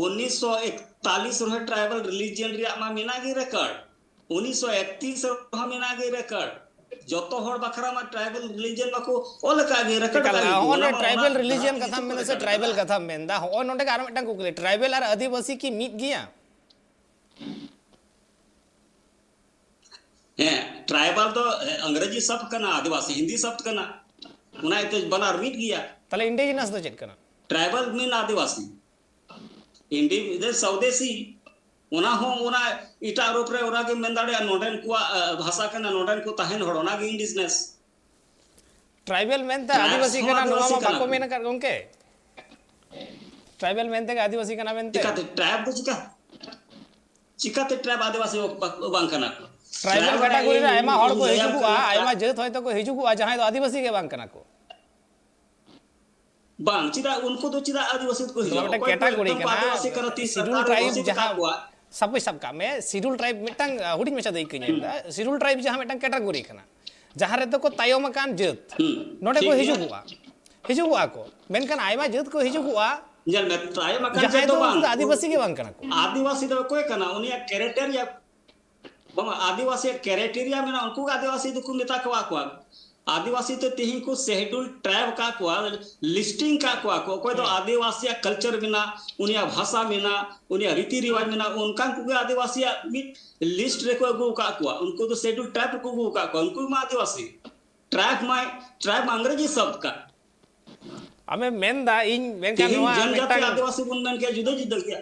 ᱩᱱᱤᱥᱥᱚ ᱮᱠᱛᱟᱞᱤᱥ ᱨᱮ ᱴᱨᱟᱭᱵᱟᱞ ᱨᱤᱞᱤᱡᱤᱭᱟᱱ ᱨᱮᱭᱟᱜ ᱢᱟ ᱢᱮᱱᱟᱜ ᱜᱮ ᱨᱮᱠᱚᱨᱰ᱾ ᱩᱱᱤᱥᱥᱚ ᱮᱠᱛᱤᱥ ᱨᱮᱦᱚᱸ ᱢᱮᱱᱟᱜ ᱜᱮ ᱨᱮᱠᱚᱨᱰ᱾ ᱡᱚᱛᱚ ᱦᱚᱲ ᱵᱟᱠᱷᱨᱟ ᱢᱟ ᱴᱨᱟᱭᱵᱟᱞ ᱨᱤᱞᱤᱡᱤᱭᱟᱱ ᱢᱟᱠᱚ ᱚᱞ ᱟᱠᱟᱫ ᱜᱮ, ᱨᱮᱠᱚᱨᱰ ᱮᱠᱟᱞ, ᱟᱠᱟᱫ ᱜᱮ᱾ ᱦᱚᱸᱜᱼᱚᱭ ᱚᱱᱟ ᱱᱚᱰᱮ ᱢᱟ, ᱚᱱᱟ ᱴᱨᱟᱭᱵᱟᱞ ᱨᱤᱞᱤᱡᱤᱭᱟᱱ ᱫᱷᱟᱹᱨᱛᱤ ᱠᱟᱛᱷᱟᱢ ᱠᱚ ᱢᱮᱱᱫᱟ ᱥᱮ ᱨᱮᱠᱚᱨᱰ ᱴᱨᱟᱭᱵᱟᱞ ᱟᱠᱟᱫᱟ᱾ ᱠᱟᱛᱷᱟᱢ ᱢᱮᱱᱫᱟ, ᱦᱚᱸᱜᱼᱚᱭ ᱱᱚᱰᱮ ᱜᱮ ᱟᱨ ᱢᱤᱫᱴᱟᱝ ᱠᱩᱠᱞᱤ, ᱴᱨᱟᱭᱵᱟᱞ ᱟᱨ ᱟᱹᱫᱤᱵᱟᱹᱥᱤ ᱠᱤ ᱢᱤᱫ ᱜᱮᱭᱟ? ᱦᱮᱸ, ᱴᱨᱟᱭᱵᱟᱞ ᱫᱚ ᱮ, ᱟᱝᱨᱮᱡᱤ ᱥᱟᱵᱫ ᱠᱟᱱᱟ, ᱟᱹᱫᱤᱵᱟᱹᱥᱤ ᱦᱤᱱᱫᱤ ᱥᱟᱵᱫ ᱠᱟᱱᱟ᱾ ᱚᱱᱟ ᱤᱭᱟᱹᱛᱮ ᱵᱟᱱᱟᱨ ᱢᱤᱫ ᱜᱮᱭᱟ᱾ ᱛᱟᱦᱞᱮ ᱤᱱᱰᱤᱡᱤᱱᱟᱥ ᱫᱚ ᱪᱮᱫ ᱠᱟᱱᱟ? ᱴᱨᱟᱭᱵᱟᱞ ᱢᱤᱱ ᱟᱹᱫᱤᱵᱟᱹᱥᱤ, ᱤᱱᱰᱤ ᱫᱮ ᱥᱚᱣᱫᱮᱥᱤ᱾ ᱚᱱᱟ ᱦᱚᱸ ᱚᱱᱟ ᱮᱴᱟᱜ ᱨᱩᱯ ᱨᱮ ᱚᱱᱟ ᱜᱮᱢ ᱢᱮᱱ ᱫᱟᱲᱮᱭᱟᱜᱼᱟ, ᱱᱚᱰᱮᱱ ᱠᱚᱣᱟᱜ ᱮ, ᱵᱷᱟᱥᱟ ᱠᱟᱱᱟ, ᱱᱚᱰᱮᱱ ᱠᱚ ᱛᱟᱦᱮᱱ ᱦᱚᱲ, ᱚᱱᱟ ᱜᱮ ᱤᱱᱰᱤᱡᱤᱱᱟᱥ᱾ ᱴᱨᱟᱭᱵᱮᱞ ᱢᱮᱱᱛᱮ ᱴᱨᱟᱭᱵᱥ ᱟᱹᱫᱤᱵᱟᱹᱥᱤ ᱦᱚᱸ ᱠᱟᱱᱟ, ᱱᱚᱣᱟ ᱟᱹᱫᱤᱵᱟᱹᱥᱤ ᱢᱟ ᱠᱟᱱᱟ ᱵᱟᱠᱚ ᱠᱚ᱾ ᱢᱮᱱ ᱟᱠᱟᱫ ᱜᱚᱝᱠᱮ᱾ ᱴᱨᱟᱭᱵᱮᱞ ᱢᱮᱱᱛᱮ ᱜᱮ ᱟᱹᱫᱤᱵᱟᱹᱥᱤ ᱠᱟᱱᱟ ᱢᱮᱱᱛᱮ᱾ ᱪᱤᱠᱟᱹᱛᱮ ᱴᱨᱟᱭᱵ ᱫᱚ ᱪᱤᱠᱟ? ᱪᱤᱠᱟᱹᱛᱮ ᱴᱨᱟᱭᱵ ᱟᱹᱫᱤᱵᱟᱹᱥᱤ ᱵᱟ-, ᱵᱟ-, ᱵᱟᱝ ᱠᱟᱱᱟ ᱠᱚ? ᱴᱨᱟᱭᱵᱮᱞ ᱴᱨᱟᱭᱵ ᱨᱮ ᱠᱮᱴᱟᱜᱚᱨᱤ ᱨᱮ ᱤᱧ, ᱟᱭᱢᱟ ᱦᱚᱲ ᱤᱧ ᱠᱚ ᱞᱟᱹᱭᱟᱢ ᱦᱤᱡᱩᱜᱚᱜᱼᱟ, ᱠᱟᱱᱟ, ᱴᱨᱟᱭᱵ ᱟᱭᱢᱟ ᱡᱟᱹᱛ ᱦᱚᱭᱛᱳ ᱠᱚ ᱦᱤᱡᱩᱜᱚᱜᱼᱟ, ᱡᱟᱦᱟᱸᱭ ᱫᱚ ᱟᱹᱫᱤᱵᱟᱹᱥᱤ ᱜᱮ ᱵᱟᱝ ᱠᱟᱱᱟ ᱠᱚ᱾ ᱵᱟᱝ, ᱪᱮᱫᱟᱜ ᱩᱱᱠᱩ ᱫᱚ ᱪᱮᱫᱟᱜ ᱟᱹᱫᱤᱵᱟᱹᱥᱤ ᱫᱚᱠᱚ ᱱᱚᱣᱟ ᱦᱤᱡᱩᱜᱼᱟ? ᱢᱤᱫᱴᱟᱝ ᱚᱠᱚᱭ ᱠᱚ ᱠᱮᱴᱟᱜᱚᱨᱤ ᱮᱠᱫᱚᱢ ᱠᱚ ᱠᱟᱱᱟ, ᱟᱹᱫᱤᱵᱟᱹᱥᱤ ᱠᱟᱱᱟ, ᱛᱤᱥ ᱥᱤᱰᱩᱞ ᱥᱚᱨᱠᱟᱨ ᱨᱮ ᱴᱨᱟᱭᱤᱵ ᱜᱷᱳᱥᱤᱛ ᱡᱟᱦᱟᱸ ᱟᱠᱟᱫ ᱠᱚᱣᱟ? ᱥᱟᱯᱳᱡᱽ ᱥᱟᱵ ᱠᱟᱜ ᱢᱮ, ᱥᱤᱰᱩᱞ ᱴᱨᱟᱭᱤᱵ ᱢᱤᱫᱴᱟᱝ, ᱟᱸ, ᱦᱩᱰᱤᱧ ᱢᱟᱪᱷᱟ ᱫᱚ ᱤᱠᱟᱹᱧ ᱧᱮᱞ ᱮᱫᱟ, ᱥᱤᱰᱩᱞ ᱴᱨᱟᱭᱤᱵ ᱡᱟᱦᱟᱸ ᱢᱤᱫᱴᱟᱝ ᱠᱮᱴᱟᱜᱚᱨᱤ ᱠᱟᱱᱟ, ᱡᱟᱦᱟᱸ ᱨᱮᱫᱚ ᱠᱚ ᱛᱟᱭᱚᱢ ᱟᱠᱟᱱ ᱡᱟᱹᱛ, ᱦᱩᱸ, ᱱᱚᱰᱮ ᱴᱷᱤᱠ ᱠᱚ ᱜᱮᱭᱟ᱾ ᱦᱤᱡᱩᱜᱚᱜᱼᱟ, ᱦᱤᱡᱩᱜᱚᱜᱼᱟ ᱠᱚ, ᱢᱮᱱᱠᱷᱟᱱ ᱟᱭᱢᱟ ᱡᱟᱹᱛ ᱠᱚ ᱦᱤᱡᱩᱜᱚᱜᱼᱟ, ᱧᱮᱞ ᱢᱮ, ᱛᱟᱭᱚᱢ ᱟᱠᱟᱱ ᱡᱟᱦᱟᱸᱭ ᱡᱟᱹᱛ ᱫᱚ ᱫᱚ ᱵᱟᱝ᱾ ᱩᱱᱠᱩ ᱫᱚ ᱟᱹᱫᱤᱵᱟᱹᱥᱤ ᱜᱮ ᱵᱟᱝ ᱠᱟᱱᱟ ᱠᱚ᱾ ᱟᱹᱫᱤᱵᱟᱹᱥᱤ ᱫᱚ ᱚᱠᱚᱭ ᱠᱟᱱᱟ? ᱩᱱᱤᱭᱟᱜ ᱠᱨᱟᱭᱴᱮᱨᱤᱭᱟ, ᱵᱟᱝ, ᱟᱹᱫᱤᱵᱟᱹᱥᱤᱭᱟᱜ ᱠᱨᱟᱭᱴᱮᱨᱤᱭᱟ ᱢᱮᱱᱟᱜᱼᱟ, ᱩᱱᱠᱩ ᱜᱮ ᱟᱹᱫᱤᱵᱟᱹᱥᱤ ᱫᱚᱠᱚ ᱢᱮᱛᱟ ᱠᱚᱣᱟ ᱠᱚᱣᱟ᱾ ᱟᱹᱫᱤᱵᱟᱹᱥᱤ ᱛᱮ ᱛᱮᱦᱮᱧ ᱠᱚ ᱥᱮᱰᱩᱞ ᱴᱨᱟᱭᱤᱵᱽ ᱟᱠᱟᱫ ᱠᱚᱣᱟ, ᱞᱤᱥᱴᱤᱝ ᱟᱠᱟᱫ ᱠᱚᱣᱟ ᱠᱚ᱾ ᱚᱠᱚᱭ ᱫᱚ ᱦᱩᱸ᱾ ᱟᱹᱫᱤᱵᱟᱹᱥᱤᱭᱟᱜ ᱠᱟᱞᱪᱟᱨ ᱢᱮᱱᱟᱜ, ᱩᱱᱤᱭᱟᱜ ᱵᱷᱟᱥᱟ ᱢᱮᱱᱟᱜ, ᱩᱱᱤᱭᱟᱜ ᱨᱤᱛᱤ ᱨᱮᱣᱟᱡᱽ ᱢᱮᱱᱟᱜ, ᱚᱱᱠᱟᱱ ᱠᱚᱜᱮ ᱟᱹᱫᱤᱵᱟᱹᱥᱤᱭᱟᱜ ᱢᱤᱫ ᱞᱤᱥᱴ ᱨᱮᱠᱚ ᱟᱹᱜᱩ ᱟᱠᱟᱫ ᱠᱚᱣᱟ᱾ ᱩᱱᱠᱩ ᱫᱚ ᱥᱮᱰᱩᱞ ᱴᱨᱟᱭᱤᱵᱽ ᱨᱮᱠᱚ ᱟᱹᱜᱩ ᱟᱠᱟᱫ ᱠᱚᱣᱟ᱾ ᱩᱱᱠᱩ ᱢᱟ ᱟᱹᱫᱤᱵᱟᱹᱥᱤ᱾ ᱴᱨᱟᱭᱤᱵᱽ ᱢᱟ, ᱴᱨᱟᱭᱤᱵᱽ ᱢᱟ ᱟᱝᱨᱮᱡᱤ ᱥᱚᱵᱫ ᱠᱟᱱ᱾ ᱟᱢᱮᱢ ᱢᱮᱱᱫᱟ, ᱤᱧ ᱢᱮᱱᱠᱷᱟᱱ ᱛᱮᱦᱮᱧ ᱱᱚᱣᱟ ᱡᱚᱱᱡᱟᱛᱤ ᱢᱤᱫᱴᱟᱝ ᱟᱹᱫᱤᱵᱟᱹᱥᱤ ᱵᱚᱱ ᱢᱮᱱ ᱠᱮᱭᱟ, ᱡᱩᱫᱟᱹ ᱡᱩᱫᱟᱹ ᱜᱮᱭᱟ᱾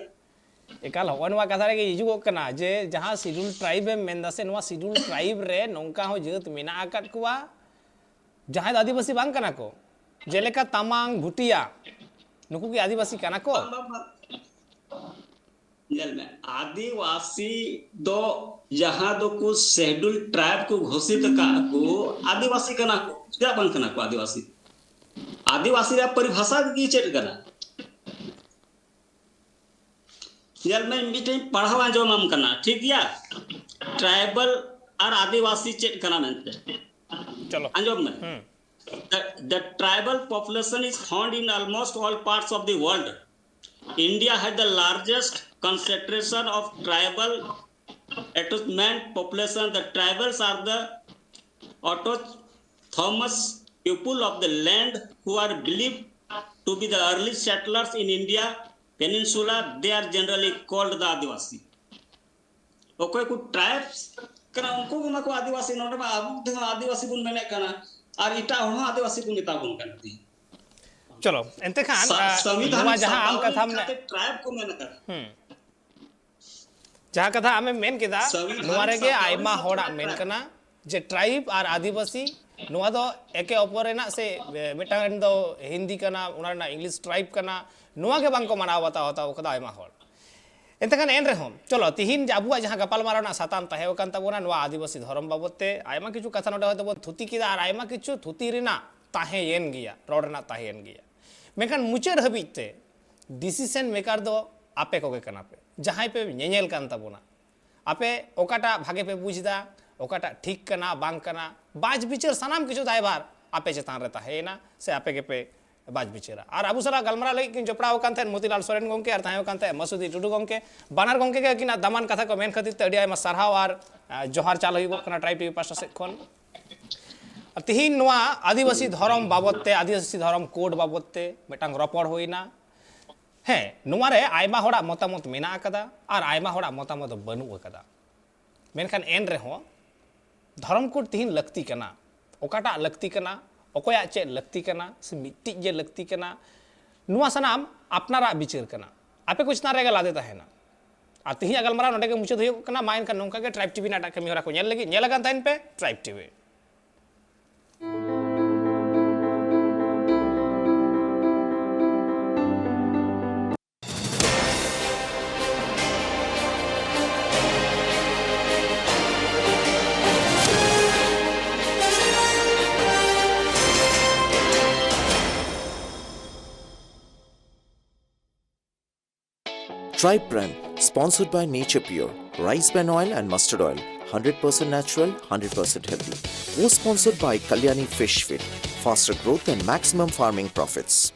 ᱮᱠᱟᱞ, ᱦᱚᱸᱜᱼᱚᱭ ᱱᱚᱣᱟ ᱠᱟᱛᱷᱟ ᱨᱮᱜᱮ ᱦᱤᱡᱩᱜᱚᱜ ᱠᱟᱱᱟ ᱡᱮ ᱡᱟᱦᱟᱸ ᱥᱤᱰᱩᱞ ᱴᱨᱟᱭᱤᱵᱽ ᱮᱢ ᱢᱮᱱᱫᱟ ᱥᱮ, ᱱᱚᱣᱟ ᱥᱤᱰᱩᱞ ᱴᱨᱟᱭᱤᱵᱽ ᱨᱮ ᱱᱚᱝᱠᱟ ᱦᱚᱸ ᱡᱟᱹᱛ ᱢᱮᱱᱟᱜ ᱟᱠᱟᱫ ᱠᱚᱣᱟ, ᱡᱟᱦᱟᱸᱭ ᱫᱚ ᱟᱹᱫᱤᱵᱟᱹᱥᱤ ᱵᱟᱝ ᱠᱟᱱᱟ ᱠᱚ, ᱡᱮᱞᱮᱠᱟ ᱛᱟᱢᱟᱝ, ᱵᱷᱩᱴᱤᱭᱟ, ᱱᱩᱠᱩ ᱠᱤ ᱟᱹᱫᱤᱵᱟᱹᱥᱤ ᱠᱟᱱᱟ ᱠᱚ? ᱵᱟᱝ, ᱵᱟᱝ, ᱵᱟᱝ᱾ ᱧᱮᱞ ᱢᱮ, ᱟᱹᱫᱤᱵᱟᱹᱥᱤ ᱫᱚ ᱡᱟᱦᱟᱸ ᱫᱚᱠᱚ ᱥᱮᱰᱩᱞ ᱴᱨᱟᱭᱤᱵᱽ ᱠᱚ ᱜᱷᱳᱥᱤᱛ ᱟᱠᱟᱫ ᱠᱚ, ᱟᱹᱫᱤᱵᱟᱹᱥᱤ ᱠᱟᱱᱟ ᱠᱚ᱾ ᱪᱮᱫᱟᱜ ᱵᱟᱝ ᱠᱟᱱᱟ ᱠᱚ ᱟᱹᱫᱤᱵᱟᱹᱥᱤ? ᱟᱹᱫᱤᱵᱟᱹᱥᱤ ᱨᱮᱭᱟᱜ ᱯᱚᱨᱤᱵᱷᱟᱥᱟ ᱜᱮ ᱪᱮᱫ ᱠᱟᱱᱟ? ᱧᱮᱞ ᱢᱮ, ᱢᱤᱫᱴᱮᱱ ᱯᱟᱲᱦᱟᱣ ᱟᱸᱡᱚᱢᱟᱢ ᱠᱟᱱᱟ, ᱴᱷᱤᱠ ᱜᱮᱭᱟ? ᱴᱨᱟᱭᱵᱟᱞ ᱟᱨ ᱟᱹᱫᱤᱵᱟᱹᱥᱤ ᱪᱮᱫ ᱠᱟᱱᱟ ᱢᱮᱱᱛᱮ᱾ ᱪᱚᱞᱚ᱾ ᱟᱸᱡᱚᱢ ᱢᱮ᱾ ᱦᱩᱸ᱾ The, the tribal population is found in almost all parts of the world. India has the largest concentration of tribal attachment population. The tribals are the autochthonous people of the land who are believed to be the early settlers in India peninsula. They are generally called the ᱟᱹᱫᱤᱵᱟᱹᱥᱤ᱾ ᱚᱠᱚᱭ ᱠᱚ tribes ᱠᱟᱱᱟ, ᱩᱱᱠᱩ ᱜᱮ ᱢᱟᱠᱚ ᱟᱹᱫᱤᱵᱟᱹᱥᱤ᱾ ᱱᱚᱰᱮ ᱢᱟ ᱟᱵᱚ ᱛᱮᱦᱚᱸ ᱟᱹᱫᱤᱵᱟᱹᱥᱤ ᱵᱚᱱ ᱢᱮᱱᱮᱫ ᱠᱟᱱᱟ, ᱟᱨ ᱮᱴᱟᱜ ᱦᱚᱲ ᱦᱚᱸ ᱟᱹᱫᱤᱵᱟᱹᱥᱤ ᱠᱚ ᱢᱮᱛᱟ ᱵᱚᱱ ᱠᱟᱱᱟ ᱛᱮᱦᱮᱧ᱾ ᱪᱚᱞᱚ, ᱮᱱᱛᱮ ᱠᱷᱟᱱ, ᱥᱟ-, ᱟ, ᱥᱚᱝᱵᱤᱫᱷᱟᱱ ᱱᱚᱣᱟ ᱡᱟᱦᱟᱸ ᱟᱢ ᱥᱟᱯᱲᱟᱣ ᱠᱟᱛᱷᱟᱢ ᱞᱮᱠᱟᱛᱮ ᱢᱮ-, ᱴᱨᱟᱭᱤᱵᱽ ᱠᱚ ᱢᱮᱱ ᱟᱠᱟᱫᱟ᱾ ᱦᱩᱸ᱾ ᱡᱟᱦᱟᱸ ᱠᱟᱛᱷᱟ ᱟᱢᱮᱢ ᱢᱮᱱ ᱠᱮᱫᱟ, ᱥᱚᱝᱵᱤᱫᱷᱟᱱ ᱱᱚᱣᱟ ᱨᱮᱜᱮ ᱥᱟᱯᱲᱟᱣ ᱟᱭᱢᱟ ᱞᱮᱠᱟᱛᱮ ᱦᱚᱲᱟᱜ ᱢᱮᱱ ᱴᱨᱟᱭᱤᱵᱽ᱾ ᱠᱟᱱᱟ ᱡᱮ ᱴᱨᱟᱭᱤᱵᱽ ᱟᱨ ᱟᱹᱫᱤᱵᱟᱹᱥᱤ, ᱱᱚᱣᱟ ᱫᱚ ᱮᱠᱮ ᱚᱯᱚᱨ ᱨᱮᱱᱟᱜ ᱥᱮ, ᱮ, ᱢᱤᱫᱴᱟᱝ ᱨᱮᱱ ᱫᱚ ᱦᱤᱱᱫᱤ ᱠᱟᱱᱟ, ᱚᱱᱟ ᱨᱮᱱᱟᱜ ᱤᱝᱞᱤᱥ ᱴᱨᱟᱭᱤᱵᱽ ᱠᱟᱱᱟ, ᱱᱚᱣᱟ ᱜᱮ ᱵᱟᱝᱠᱚ ᱢᱟᱱᱟᱣ ᱵᱟᱛᱟᱣ ᱦᱟᱛᱟᱣ ᱠᱟᱫᱟ ᱟᱭᱢᱟ ᱦᱚᱲ᱾ ᱮᱱᱛᱮ ᱠᱷᱟᱱ ᱮᱱ ᱨᱮᱦᱚᱸ, ᱪᱚᱞᱚ, ᱛᱤᱦᱤᱧ ᱡᱮ ᱟᱵᱚᱣᱟᱜ ᱡᱟᱦᱟᱸ ᱜᱟᱯᱟᱞᱢᱟᱨᱟᱣ ᱨᱮᱱᱟᱜ ᱥᱟᱛᱟᱢ ᱛᱟᱦᱮᱸ ᱠᱟᱱ ᱛᱟᱵᱚᱱᱟ, ᱱᱚᱣᱟ ᱟᱹᱫᱤᱵᱟᱹᱥᱤ ᱫᱷᱚᱨᱚᱢ ᱵᱟᱵᱚᱫ ᱛᱮ ᱟᱭᱢᱟ ᱠᱤᱪᱷᱩ ᱠᱟᱛᱷᱟ ᱱᱚᱰᱮ ᱦᱚᱭᱛᱳ ᱵᱚᱱ ᱛᱷᱩᱛᱤ ᱠᱮᱫᱟ, ᱟᱨ ᱟᱭᱢᱟ ᱠᱤᱪᱷᱩ ᱛᱷᱩᱛᱤ ᱨᱮᱱᱟᱜ ᱛᱟᱦᱮᱸᱭᱮᱱ ᱜᱮᱭᱟ, ᱨᱚᱲ ᱨᱮᱱᱟᱜ ᱛᱟᱦᱮᱸᱭᱮᱱ ᱜᱮᱭᱟ᱾ ᱢᱮᱱᱠᱷᱟᱱ ᱢᱩᱪᱟᱹᱫ ᱦᱟᱹᱵᱤᱡ ᱛᱮ ᱰᱤᱥᱤᱥᱮᱱ ᱢᱮᱠᱟᱨ ᱫᱚ ᱟᱯᱮ ᱠᱚᱜᱮ ᱠᱟᱱᱟ ᱯᱮ, ᱡᱟᱦᱟᱸᱭ ᱯᱮ ᱧᱮᱧᱮᱞ ᱠᱟᱱ ᱛᱟᱵᱚᱱᱟ᱾ ᱟᱯᱮ ᱚᱠᱟᱴᱟᱜ ᱵᱷᱟᱜᱮ ᱯᱮ ᱵᱩᱡᱽ ᱮᱫᱟ, ᱚᱠᱟᱴᱟᱜ ᱴᱷᱤᱠ ᱠᱟᱱᱟ ᱵᱟᱝ ᱠᱟᱱᱟ, ᱵᱟᱪ ᱵᱤᱪᱟᱹᱨ ᱥᱟᱱᱟᱢ ᱠᱤᱪᱷᱩ ᱫᱟᱭᱵᱷᱟᱨ ᱟᱯᱮ ᱪᱮᱛᱟᱱ ᱨᱮ ᱛᱟᱦᱮᱸᱭᱮᱱᱟ, ᱥᱮ ᱟᱯᱮ ᱜᱮᱯᱮ ᱵᱟᱪ ᱵᱤᱪᱟᱹᱨᱟ᱾ ᱟᱨ ᱟᱵᱚ ᱥᱟᱞᱟᱜ ᱜᱟᱞᱢᱟᱨᱟᱣ ᱞᱟᱹᱜᱤᱫ ᱠᱤᱱ ᱡᱚᱯᱲᱟᱣ ᱟᱠᱟᱱ ᱛᱟᱦᱮᱸᱫ ᱢᱚᱛᱤᱞᱟᱞ ᱥᱚᱨᱮᱱ ᱜᱚᱢᱠᱮ ᱟᱨ ᱛᱟᱦᱮᱸ ᱠᱟᱱ ᱛᱟᱦᱮᱸᱫ ᱢᱟᱥᱩᱫᱤ ᱴᱩᱰᱩ ᱜᱚᱢᱠᱮ᱾ ᱵᱟᱱᱟᱨ ᱜᱚᱢᱠᱮ ᱜᱮ ᱟᱹᱠᱤᱱᱟᱜ ᱫᱟᱢᱟᱱ ᱠᱟᱛᱷᱟ ᱠᱚ ᱢᱮᱱ ᱠᱷᱟᱹᱛᱤᱨ ᱛᱮ ᱟᱹᱰᱤ ᱟᱭᱢᱟ ᱥᱟᱨᱦᱟᱣ ᱟᱨ, ᱟ, ᱡᱚᱦᱟᱨ ᱪᱟᱞ ᱦᱩᱭᱩᱜᱚᱜ ᱠᱟᱱᱟ ᱴᱨᱟᱭᱤᱵᱽ ᱴᱤᱵᱷᱤ ᱯᱟᱦᱴᱟ ᱥᱮᱫ ᱠᱷᱚᱱ᱾ ᱛᱤᱦᱤᱧ ᱱᱚᱣᱟ ᱟᱹᱫᱤᱵᱟᱹᱥᱤ ᱫᱷᱚᱨᱚᱢ ᱵᱟᱵᱚᱫ ᱛᱮ, ᱟᱹᱫᱤᱵᱟᱹᱥᱤ ᱫᱷᱚᱨᱚᱢ ᱠᱳᱰ ᱵᱟᱵᱚᱫ ᱛᱮ ᱢᱤᱫᱴᱟᱝ ᱨᱚᱯᱚᱲ ᱦᱩᱭᱱᱟ᱾ ᱦᱮᱸ, ᱱᱚᱣᱟ ᱨᱮ ᱟᱭᱢᱟ ᱦᱚᱲᱟᱜ ᱢᱚᱛᱟᱢᱚᱛ ᱢᱮᱱᱟᱜ ᱟᱠᱟᱫᱟ ᱟᱨ ᱟᱭᱢᱟ ᱦᱚᱲᱟᱜ ᱢᱚᱛᱟᱢᱚᱛ ᱫᱚ ᱵᱟᱹᱱᱩᱜ ᱟᱠᱟᱫᱟ᱾ ᱢᱮᱱᱠᱷᱟᱱ ᱮᱱ ᱨᱮᱦᱚᱸ ᱫᱷᱚᱨᱚᱢ ᱠᱳᱰ ᱛᱤᱦᱤᱧ ᱞᱟᱹᱠᱛᱤ ᱠᱟᱱᱟ᱾ ᱚᱠᱟᱴᱟᱜ ᱞᱟᱹᱠᱛᱤ ᱠᱟᱱᱟ, ᱚᱠᱚᱭᱟᱜ ᱪᱮᱫ ᱞᱟᱹᱠᱛᱤ ᱠᱟᱱᱟ, ᱥᱮ ᱢᱤᱫᱴᱤᱡ ᱜᱮ ᱞᱟᱹᱠᱛᱤ ᱠᱟᱱᱟ, ᱱᱚᱣᱟ ᱥᱟᱱᱟᱢ ᱟᱯᱱᱟᱨᱟᱜ ᱵᱤᱪᱟᱹᱨ ᱠᱟᱱᱟ᱾ ᱟᱯᱮ ᱠᱚ ᱪᱮᱛᱟᱱ ᱨᱮᱜᱮ ᱞᱟᱫᱮ ᱛᱟᱦᱮᱱᱟ᱾ ᱟᱨ ᱛᱤᱦᱤᱧᱟᱜ ᱜᱟᱞᱢᱟᱨᱟᱣ ᱱᱚᱰᱮ ᱜᱮ ᱢᱩᱪᱟᱹᱫ ᱦᱩᱭᱩᱜ ᱠᱟᱱᱟ᱾ ᱢᱟ ᱮᱱᱠᱷᱟᱱ ᱱᱚᱝᱠᱟ ᱜᱮ ᱴᱨᱟᱭᱤᱵᱽ ᱴᱤᱵᱷᱤ ᱨᱮᱱᱟᱜ ᱮᱴᱟᱜ ᱠᱟᱹᱢᱤ ᱦᱚᱨᱟ ᱠᱚ ᱧᱮᱞ ᱞᱟᱹᱜᱤᱫ ᱧᱮᱞ ᱟᱠᱟᱱ ᱛᱟᱦᱮᱱ ᱯᱮ tribe TV. Tribe Brand, sponsored by Nature Pure, rice bran oil and mustard oil, hundred percent natural, hundred percent healthy. Co-sponsored by Kalyani Fish Feed, faster growth and maximum farming profits.